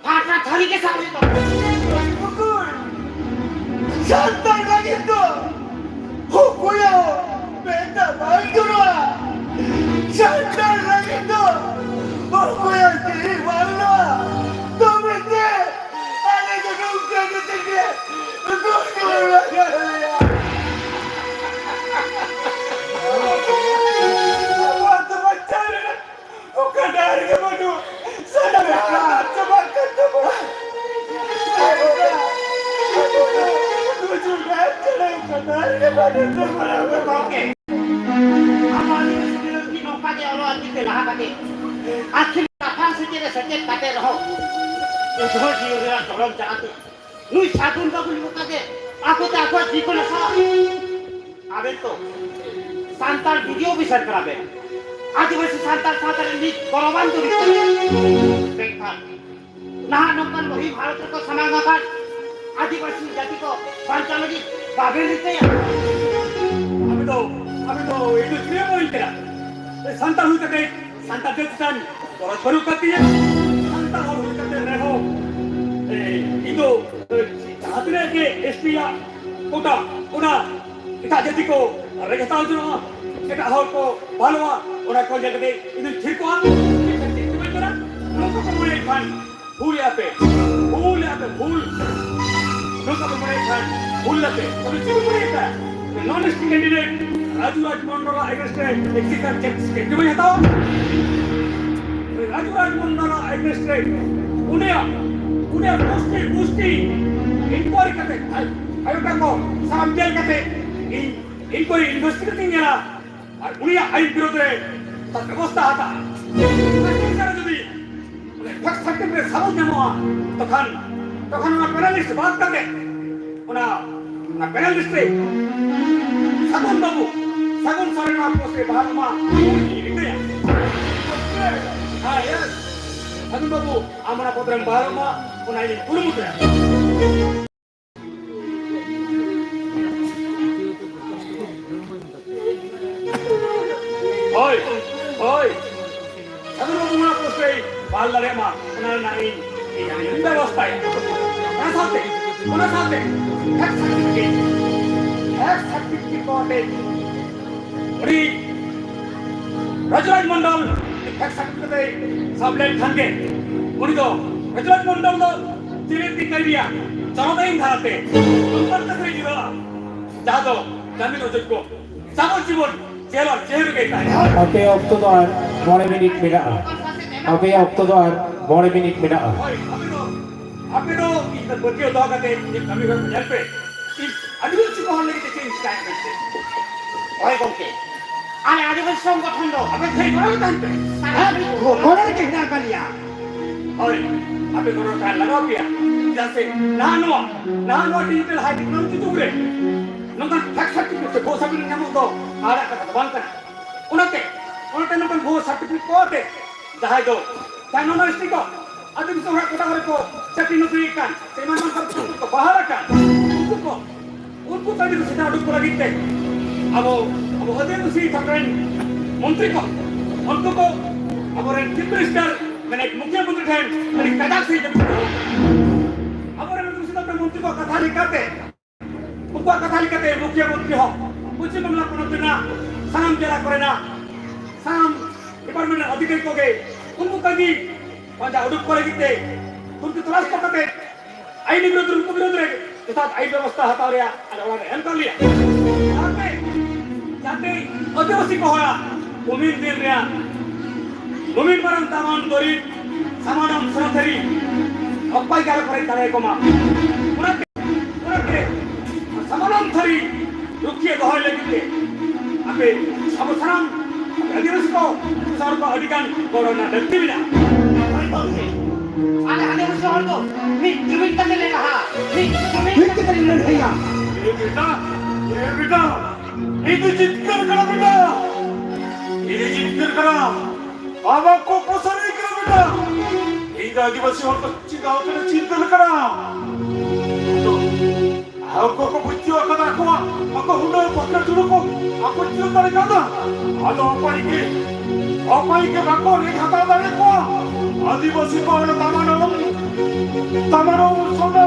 ᱯᱟᱴᱟ ᱛᱷᱟᱹᱨᱤ ᱜᱮ ᱥᱟᱵ ᱦᱩᱭᱩᱜ ᱛᱟᱢᱟ᱾ ᱥᱟᱱᱛᱟᱲ ᱞᱟᱹᱜᱤᱫ ᱫᱚ ᱚᱠᱚᱭᱟᱜ ᱢᱮᱫ ᱫᱟᱜ ᱵᱟᱝ ᱡᱚᱨᱚᱜᱼᱟ᱾ ᱥᱟᱱᱛᱟᱲ ᱞᱟᱹᱜᱤᱫ ᱫᱚ ᱚᱠᱚᱭᱟᱜ ᱡᱤᱣᱤ ᱵᱟᱝ ᱞᱚᱜᱼᱟ᱾ ᱛᱚᱵᱮ ᱛᱮ ᱟᱞᱮ ᱫᱚ ᱱᱚᱝᱠᱟ ᱠᱟᱛᱮ ᱜᱮ ᱜᱚᱡ ᱠᱚ ᱞᱟᱜᱟᱣ ᱞᱮᱭᱟ᱾ ᱟᱵᱚᱣᱟᱜ ᱫᱚ ᱵᱟᱧᱪᱟᱣ ᱨᱮᱱᱟᱜ ᱚᱠᱟ ᱰᱟᱦᱟᱨ ᱜᱮ ᱵᱟᱹᱱᱩᱜ᱾ ᱥᱟᱱᱟᱢ ᱦᱚᱲᱟᱜ ᱪᱟᱵᱟᱜ ᱠᱟᱱ ᱛᱟᱵᱚᱱᱟ᱾ ᱟᱵᱚ ᱫᱚ, ᱟᱵᱚ ᱫᱚ ᱜᱩᱡᱩᱜ ᱰᱟᱦᱟᱨ ᱪᱷᱟᱲᱟ ᱚᱠᱟ ᱰᱟᱦᱟᱨ ᱜᱮ ᱵᱟᱹᱱᱩᱜ ᱛᱟᱵᱚᱱᱟ᱾ ᱜᱚᱢᱠᱮ, ᱟᱵᱚ ᱟᱹᱫᱤᱵᱟᱹᱥᱤ ᱵᱤᱨᱳᱫᱷᱤ ᱱᱚᱝᱠᱟ ᱜᱮ ᱚᱞᱚᱜ ᱟᱹᱠᱤᱞ ᱛᱮ ᱞᱟᱦᱟ ᱠᱟᱛᱮ, ᱟᱹᱠᱤᱞ ᱞᱟᱯᱷᱟᱝ ᱥᱮᱪᱮᱫ ᱨᱮ ᱥᱮᱪᱮᱫ ᱠᱟᱛᱮ ᱨᱮᱦᱚᱸ, ᱩᱫᱷᱟᱹ ᱡᱤᱭᱚᱱ ᱨᱮᱱᱟᱜ ᱫᱚᱨᱚᱱ ᱡᱟᱦᱟᱸ ᱛᱤᱥ ᱱᱩᱭ ᱥᱟᱹᱜᱩᱱ ᱵᱟᱹᱵᱩ ᱞᱮᱠᱟ ᱜᱮ ᱟᱠᱚ ᱛᱮ ᱟᱠᱚᱣᱟᱜ ᱡᱤᱣᱤ ᱠᱚ ᱱᱟᱥᱟᱣᱟ᱾ ᱟᱵᱮᱱ ᱛᱚ ᱥᱟᱱᱛᱟᱲ ᱵᱤᱰᱤᱳ ᱚᱯᱷᱤᱥᱟᱨ ᱠᱟᱱᱟ ᱵᱮᱱ᱾ ᱟᱹᱫᱤᱵᱟᱹᱥᱤ ᱥᱟᱱᱛᱟᱲ ᱥᱟᱶᱛᱟ ᱨᱮ ᱢᱤᱫ ᱜᱚᱨᱚᱵᱟᱱ ᱫᱩᱨᱤᱵ ᱠᱟᱱᱟ᱾ ᱢᱮᱱᱠᱷᱟᱱ ᱱᱟᱦᱟᱜ ᱱᱚᱝᱠᱟᱱ ᱵᱚᱦᱤ ᱵᱷᱟᱨᱚᱛ ᱨᱮᱠᱚ ᱥᱟᱢᱟᱝ ᱟᱠᱟᱱ ᱟᱹᱫᱤᱵᱟᱹᱥᱤ ᱡᱟᱹᱛᱤ ᱠᱚ ᱵᱟᱧᱪᱟᱣ ᱞᱟᱹᱜᱤᱫ ᱵᱟᱵᱮᱱ ᱨᱤᱠᱟᱹᱭᱟ? ᱟᱵᱮ ᱫᱚ, ᱟᱵᱮ ᱫᱚ ᱤᱧ ᱫᱚ ᱪᱮᱫ ᱮᱢ ᱢᱚᱱᱮ ᱠᱟᱱᱟ? ᱥᱟᱱᱛᱟᱲ ᱦᱩᱭ ᱠᱟᱛᱮ ᱥᱟᱱᱛᱟᱲ ᱡᱟᱹᱛ ᱪᱮᱛᱟᱱ ᱜᱚᱨᱚᱡᱽ ᱵᱟᱹᱱᱩᱜ ᱟᱠᱟᱫ ᱛᱤᱧᱟᱹ᱾ ᱥᱟᱱᱛᱟᱲ ᱦᱚᱲ ᱦᱩᱭ ᱠᱟᱛᱮ ᱨᱮᱦᱚᱸ, ᱮ, ᱤᱧ ᱫᱚ, ᱮ, ᱡᱟᱦᱟᱸ ᱛᱤᱱᱟᱹᱜ ᱜᱮ ᱮᱥ ᱴᱤ ᱟᱜ ᱠᱳᱴᱟ, ᱚᱱᱟ ᱮᱴᱟᱜ ᱡᱟᱹᱛᱤ ᱠᱚ ᱨᱮᱡ ᱦᱟᱛᱟᱣ ᱡᱚᱱᱚᱜᱼᱟ, ᱮᱴᱟᱜ ᱦᱚᱲ ᱠᱚ ᱵᱷᱟᱞᱚᱜᱼᱟ, ᱚᱱᱟ ᱠᱚ ᱧᱮᱞ ᱠᱟᱛᱮ ᱤᱧ ᱫᱚᱧ ᱛᱷᱤᱨ ᱠᱚᱜᱼᱟ᱾ ᱪᱮᱫ ᱠᱚ ᱢᱮᱱ ᱠᱟᱱᱟ? ᱱᱚᱝᱠᱟ ᱠᱚ ᱢᱚᱱᱮᱭᱮᱫ ᱠᱷᱟᱱ ᱵᱷᱩᱞ ᱮᱫᱟ ᱯᱮ, ᱵᱷᱩᱞ ᱮᱫᱟ ᱯᱮ, ᱵᱷᱩᱞ᱾ ᱱᱚᱝᱠᱟ ᱯᱮ ᱢᱚᱱᱮᱭᱮᱫ ᱠᱷᱟᱱ ᱵᱷᱩᱞ ᱮᱫᱟ ᱯᱮ᱾ ᱛᱚᱵᱮ ᱪᱮᱫ ᱯᱮ ᱢᱚᱱᱮᱭᱮᱫᱟ? Non S T candidate Raju ᱨᱟᱡᱽ ᱢᱚᱱᱰᱚᱞᱟᱜ against ᱨᱮ action ᱪᱮᱫ, ᱪᱮᱫ ᱜᱮ ᱵᱟᱹᱧ ᱦᱟᱛᱟᱣᱟ? ᱨᱟᱡᱩ ᱨᱟᱡᱽ ᱢᱚᱱᱰᱚᱞᱟᱜ against ᱨᱮ ᱩᱱᱤᱭᱟᱜ, ᱩᱱᱤᱭᱟᱜ ᱜᱩᱥᱴᱤ, ᱜᱩᱥᱴᱤ inquiry ᱠᱟᱛᱮ, ᱟᱭ-, ᱟᱭᱳ ᱛᱟᱠᱚ ᱥᱟᱢ ᱡᱮᱞ ᱠᱟᱛᱮ ᱤᱧ inquiry investigate ᱤᱧ ᱧᱮᱞᱟ᱾ ᱟᱨ ᱩᱱᱤᱭᱟᱜ ᱟᱹᱭᱤᱱ ᱵᱤᱨᱩᱫᱷ ᱨᱮ ᱛᱟᱨ ᱵᱮᱵᱚᱥᱛᱷᱟ ᱦᱟᱛᱟᱜᱼᱟ᱾ ᱡᱩᱫᱤ ᱚᱱᱟ fact certificate ᱨᱮ ᱥᱟᱵᱩᱛ ᱧᱟᱢᱚᱜᱼᱟ, ᱛᱚᱠᱷᱟᱱ, ᱛᱚᱠᱷᱟᱱ ᱚᱱᱟ panel list ᱵᱟᱫ ᱠᱟᱛᱮ ᱚᱱᱟ, ᱚᱱᱟ panel list ᱨᱮ ᱥᱟᱹᱜᱩᱱ ᱵᱟᱹᱵᱩ, ᱥᱟᱹᱜᱩᱱ ᱥᱚᱨᱮᱱ ᱱᱚᱣᱟ post ᱨᱮ ᱵᱟᱦᱟᱞ ᱢᱟ, ᱤᱧ ᱨᱤᱠᱟᱹᱭᱟ᱾ ᱦᱮᱸ, yes᱾ ᱥᱟᱹᱜᱩᱱ ᱵᱟᱹᱵᱩ, ᱟᱢ ᱚᱱᱟ ᱯᱚᱫ ᱨᱮᱢ ᱵᱟᱦᱟᱞ ᱢᱟ, ᱚᱱᱟ ᱤᱧ ᱠᱩᱨᱩᱢᱩᱴᱩᱭᱟ᱾ ᱦᱳᱭ, ᱦᱳᱭ᱾ ᱥᱟᱹᱜᱩᱱ ᱥᱟᱶᱛᱮ ᱯᱷᱮᱠ ᱥᱟᱨᱴᱤᱯᱷᱤᱠᱮᱴ, ᱯᱷᱮᱠ ᱥᱟᱨᱴᱤᱯᱷᱤᱠᱮᱴ ᱠᱚ ᱟᱛᱮ ᱩᱱᱤ ᱨᱟᱡᱽᱨᱟᱡᱽ ᱢᱚᱱᱰᱚᱞ ᱯᱷᱮᱠ ᱥᱟᱨᱴᱤᱯᱷᱤᱠᱮᱴ ᱮ ᱥᱟᱵ ᱞᱮᱱ ᱠᱷᱟᱱ ᱜᱮ ᱩᱱᱤ ᱫᱚ ᱨᱟᱡᱽᱨᱟᱡᱽ ᱢᱚᱱᱰᱚᱞ ᱫᱚ ᱡᱮᱣᱮᱫ ᱫᱤᱱ ᱠᱟᱹᱢᱤᱭᱟ ᱪᱟᱞᱟᱣ ᱫᱟᱭᱤᱱ ᱫᱷᱟᱨᱟᱛᱮ ᱱᱚᱝᱠᱟᱱ ᱠᱟᱛᱷᱟᱭ ᱡᱩᱨᱟᱹᱜᱼᱟ, ᱡᱟᱦᱟᱸ ᱫᱚ ᱡᱟᱢᱤᱱ ᱚᱡᱚᱜ ᱠᱚ ᱥᱟᱨᱟ ᱡᱤᱵᱚᱱ ᱡᱮᱞ ᱟᱨ ᱡᱮᱞ ᱨᱮᱜᱮ ᱛᱟᱦᱮᱱᱟ᱾ ᱟᱯᱮᱭᱟᱜ ᱚᱠᱛᱚ ᱫᱚ ᱟᱨ ᱢᱚᱬᱮ ᱢᱤᱱᱤᱴ ᱢᱮᱱᱟᱜᱼᱟ᱾ ᱟᱯᱮᱭᱟᱜ ᱚᱠᱛᱚ ᱫᱚ ᱟᱨ ᱢᱚᱬᱮ ᱢᱤᱱᱤᱴ ᱢᱮᱱᱟᱜᱼᱟ᱾ ᱦᱳᱭ, ᱟᱯᱮ ᱫᱚ, ᱟᱯᱮ ᱫᱚ ᱤᱧ ᱫᱚ ᱯᱟᱹᱛᱭᱟᱹᱣ ᱫᱚᱦᱚ ᱠᱟᱛᱮ ᱤᱧᱟᱹᱜ ᱠᱟᱹᱢᱤ ᱦᱚᱨᱟ ᱠᱚ ᱧᱮᱞ ᱯᱮ᱾ ᱤᱧ ᱟᱹᱰᱤ ᱩᱪᱩ ᱢᱚᱦᱚᱞ ᱞᱟᱹᱜᱤᱫ ᱛᱮ ᱪᱮᱫ ᱤᱧ ᱪᱤᱠᱟᱭᱟ ᱢᱮᱱᱛᱮ᱾ ᱦᱳᱭ ᱜᱚᱢᱠᱮ, ᱟᱞᱮ ᱟᱹᱫᱤᱵᱟᱹᱥᱤ ᱥᱚᱝᱜᱚᱴᱷᱚᱱ ᱫᱚ ᱟᱯᱮ ᱴᱷᱮᱱ ᱜᱚᱲᱚ ᱨᱮ ᱛᱟᱦᱮᱱ ᱯᱮ᱾ ᱦᱮᱸ, ᱜᱚᱲᱚ ᱨᱮᱜᱮ ᱦᱮᱱᱟᱜ ᱟᱠᱟᱫ ᱞᱮᱭᱟ᱾ ᱦᱳᱭ, ᱟᱯᱮ ᱜᱚᱲᱚ ᱨᱮ ᱛᱟᱦᱮᱱ ᱞᱟᱜᱟᱣ ᱯᱮᱭᱟ᱾ ᱪᱮᱫᱟᱜ ᱥᱮ ᱱᱟᱦᱟᱜ ᱱᱚᱣᱟ, ᱱᱟᱦᱟᱜ ᱱᱚᱣᱟ ᱰᱤᱡᱤᱴᱟᱞ ᱦᱟᱭ ᱴᱮᱠᱱᱳᱞᱚᱡᱤ ᱡᱩᱜᱽ ᱨᱮ ᱱᱚᱝᱠᱟᱱ ᱯᱷᱮᱠ ᱥᱟᱨᱴᱤᱯᱷᱤᱠᱮᱴ ᱥᱮ ᱵᱷᱩᱣᱟᱹ ᱥᱟᱨᱴᱤᱯᱷᱤᱠᱮᱴ ᱧᱟᱢᱚᱜ ᱫᱚ ᱦᱟᱦᱟᱲᱟᱜ ᱠᱟᱛᱷᱟ ᱫᱚ ᱵᱟᱝ ᱠᱟᱱᱟ᱾ ᱚᱱᱟᱛᱮ, ᱚᱱᱟᱛᱮ ᱱᱚᱝᱠᱟᱱ ᱵᱷᱩᱣᱟᱹ ᱥᱟᱨᱴᱤᱯᱷᱤᱠᱮᱴ ᱠᱚ ᱟᱛᱮ ᱡᱟᱦᱟᱸᱭ ᱫᱚ ᱛᱟᱭᱱᱚᱢ ᱨᱮ ᱥᱴᱤ ᱠᱚ ᱟᱹᱫᱤᱵᱟᱹᱥᱤ ᱚᱲᱟᱜ ᱠᱚ ᱠᱚᱨᱮ ᱠᱚ ᱪᱟᱹᱠᱨᱤ ᱱᱚᱠᱨᱤᱭᱮᱫ ᱠᱟᱱ ᱥᱮ ᱮᱢᱟᱱ ᱮᱢᱟᱱ ᱠᱚᱨᱮ ᱠᱚ ᱵᱟᱦᱟᱞ ᱟᱠᱟᱱ, ᱩᱱᱠᱩ ᱠᱚ, ᱩᱱᱠᱩ ᱠᱟᱹᱢᱤ ᱠᱚ ᱥᱮᱴᱟ ᱩᱰᱩᱠ ᱠᱚ ᱞᱟᱹᱜᱤᱫ ᱛᱮ ᱟᱵᱚ, ᱟᱵᱚ ᱟᱹᱫᱤᱵᱟᱹᱥᱤ ᱛᱷᱚᱠ ᱨᱮᱱ ᱢᱚᱱᱛᱨᱤ ᱠᱚ, ᱩᱱᱠᱩ ᱠᱚ ᱟᱵᱚᱨᱮᱱ ᱪᱤᱯ ᱢᱤᱱᱤᱥᱴᱟᱨ ᱢᱮᱱᱮ ᱢᱩᱠᱷᱭᱟᱹ ᱢᱚᱱᱛᱨᱤ ᱴᱷᱮᱱ ᱟᱹᱰᱤ ᱠᱟᱡᱟᱠ ᱥᱟᱺᱦᱤᱡ ᱫᱟᱹᱵᱤ ᱠᱚ ᱫᱚᱦᱚ ᱠᱟᱜᱼᱟ᱾ ᱟᱵᱚᱨᱮᱱ ᱟᱹᱫᱤᱵᱟᱹᱥᱤ ᱛᱷᱚᱠ ᱨᱮᱱ ᱢᱚᱱᱛᱨᱤ ᱠᱚᱣᱟᱜ ᱠᱟᱛᱷᱟ ᱞᱮᱠᱟᱛᱮ, ᱩᱱᱠᱩᱣᱟᱜ ᱠᱟᱛᱷᱟ ᱞᱮᱠᱟᱛᱮ ᱢᱩᱠᱷᱭᱟᱹ ᱢᱚᱱᱛᱨᱤ ᱦᱚᱸ ᱯᱚᱪᱷᱤᱢ ᱵᱟᱝᱞᱟ ᱯᱚᱱᱚᱛ ᱨᱮᱱᱟᱜ ᱥᱟᱱᱟᱢ ᱡᱮᱞᱟ ᱠᱚᱨᱮᱱᱟᱜ ᱥᱟᱱᱟᱢ ᱰᱤᱯᱟᱨᱴᱢᱮᱱᱴ ᱨᱮᱱ ᱚᱫᱷᱤᱠᱟᱨᱤ ᱠᱚᱜᱮ ᱩᱱᱠᱩ ᱠᱟᱹᱢᱤ ᱯᱟᱸᱡᱟ ᱩᱰᱩᱠ ᱠᱚ ᱞᱟᱹᱜᱤᱫ ᱛᱮ ᱛᱩᱨᱠᱤ ᱛᱚᱞᱟᱥ ᱠᱚ ᱠᱟᱛᱮ ᱟᱭᱤᱱ ᱵᱤᱨᱳᱫᱷ ᱨᱮ, ᱩᱱᱠᱩ ᱵᱤᱨᱳᱫᱷ ᱨᱮ ᱡᱚᱛᱷᱟᱛ ᱟᱭᱤᱱ ᱵᱮᱵᱚᱥᱛᱷᱟ ᱦᱟᱛᱟᱣ ᱨᱮᱭᱟᱜ ᱟᱞᱮ ᱚᱲᱟᱜ ᱨᱮ ᱮᱢ ᱠᱟᱜ ᱞᱮᱭᱟ᱾ ᱡᱟᱛᱮ, ᱡᱟᱛᱮ ᱟᱹᱫᱤᱵᱟᱹᱥᱤ ᱠᱚ ᱦᱚᱲᱟᱜ ᱩᱢᱤᱱ ᱫᱤᱱ ᱨᱮᱭᱟᱜ ᱩᱢᱤᱱ ᱢᱟᱨᱟᱝ ᱫᱟᱢᱟᱱ ᱫᱚᱨᱤᱵᱽ ᱥᱟᱢᱟᱱᱚᱢ ᱥᱮᱱᱟᱛᱷᱟᱹᱨᱤ ᱚᱠᱚᱭ ᱜᱮ ᱟᱞᱚ ᱠᱚ ᱨᱮᱡ ᱫᱟᱲᱮᱭᱟᱠᱚ ᱢᱟ᱾ ᱚᱱᱟᱛᱮ, ᱚᱱᱟᱛᱮ ᱥᱟᱢᱟᱱᱚᱢ ᱛᱷᱟᱹᱨᱤ ᱨᱩᱠᱷᱤᱭᱟᱹ ᱫᱚᱦᱚᱭ ᱞᱟᱹᱜᱤᱫ ᱛᱮ ᱟᱯᱮ ᱟᱵᱚ ᱥᱟᱱᱟᱢ ᱟᱹᱫᱤᱵᱟᱹᱥᱤ ᱠᱚ ᱥᱚᱨᱠᱟᱨ ᱟᱹᱰᱤ ᱜᱟᱱ ᱜᱚᱲᱚ ᱨᱮᱱᱟᱜ ᱞᱟᱹᱠᱛᱤ ᱢᱮᱱᱟᱜᱼᱟ᱾ ᱦᱳᱭ ᱜᱚᱢᱠᱮ, ᱟᱞᱮ ᱟᱹᱫᱤᱵᱟᱹᱥᱤ ᱦᱚᱲ ᱫᱚ ᱢᱤᱫ ᱡᱩᱢᱤᱫ ᱠᱟᱛᱮ ᱞᱮ ᱞᱟᱦᱟᱜᱼᱟ᱾ ᱢᱤᱫ ᱡᱩᱢᱤᱫ ᱢᱤᱫ ᱠᱟᱛᱮ ᱞᱮ ᱞᱟᱹᱲᱦᱟᱹᱭᱟ᱾ ᱮ ᱵᱮᱴᱟ, ᱮ ᱵᱮᱴᱟ, ᱤᱧ ᱫᱚ ᱡᱤᱛᱠᱟᱹᱨ ᱠᱟᱱᱟ ᱵᱮᱴᱟ, ᱤᱧ ᱫᱚ ᱡᱤᱛᱠᱟᱹᱨ ᱠᱟᱱᱟ᱾ ᱟᱢᱟᱜ ᱠᱚ ᱯᱚᱥᱟᱨᱤ ᱠᱟᱱᱟ ᱵᱮᱴᱟ᱾ ᱤᱧ ᱫᱚ ᱟᱹᱫᱤᱵᱟᱹᱥᱤ ᱦᱚᱲ ᱠᱚ ᱪᱮᱫᱟᱜ ᱠᱟᱱᱟ ᱪᱤᱱᱛᱟᱹ ᱞᱮᱠᱟᱱᱟ᱾ ᱟᱫᱚ ᱟᱠᱚ ᱠᱚ ᱯᱟᱹᱛᱭᱟᱹᱣ ᱟᱠᱟᱫᱟ ᱟᱠᱚᱣᱟᱜ, ᱟᱠᱚ ᱦᱩᱱᱟᱹᱨ ᱯᱟᱠᱲᱟ ᱡᱩᱲᱩ ᱠᱚ ᱟᱠᱚ ᱪᱤᱱ ᱫᱟᱲᱮ ᱠᱟᱣᱫᱟ᱾ ᱟᱫᱚ ᱚᱠᱚᱭ ᱜᱮ, ᱚᱠᱚᱭ ᱜᱮ ᱵᱟᱠᱚ ᱨᱮᱡ ᱦᱟᱛᱟᱣ ᱫᱟᱲᱮ ᱠᱚᱣᱟ᱾ ᱟᱹᱫᱤᱵᱟᱹᱥᱤ ᱠᱚᱣᱟᱜ ᱚᱱᱟ ᱫᱟᱢᱟᱱ, ᱫᱟᱢᱟᱱ ᱥᱚᱱᱟ᱾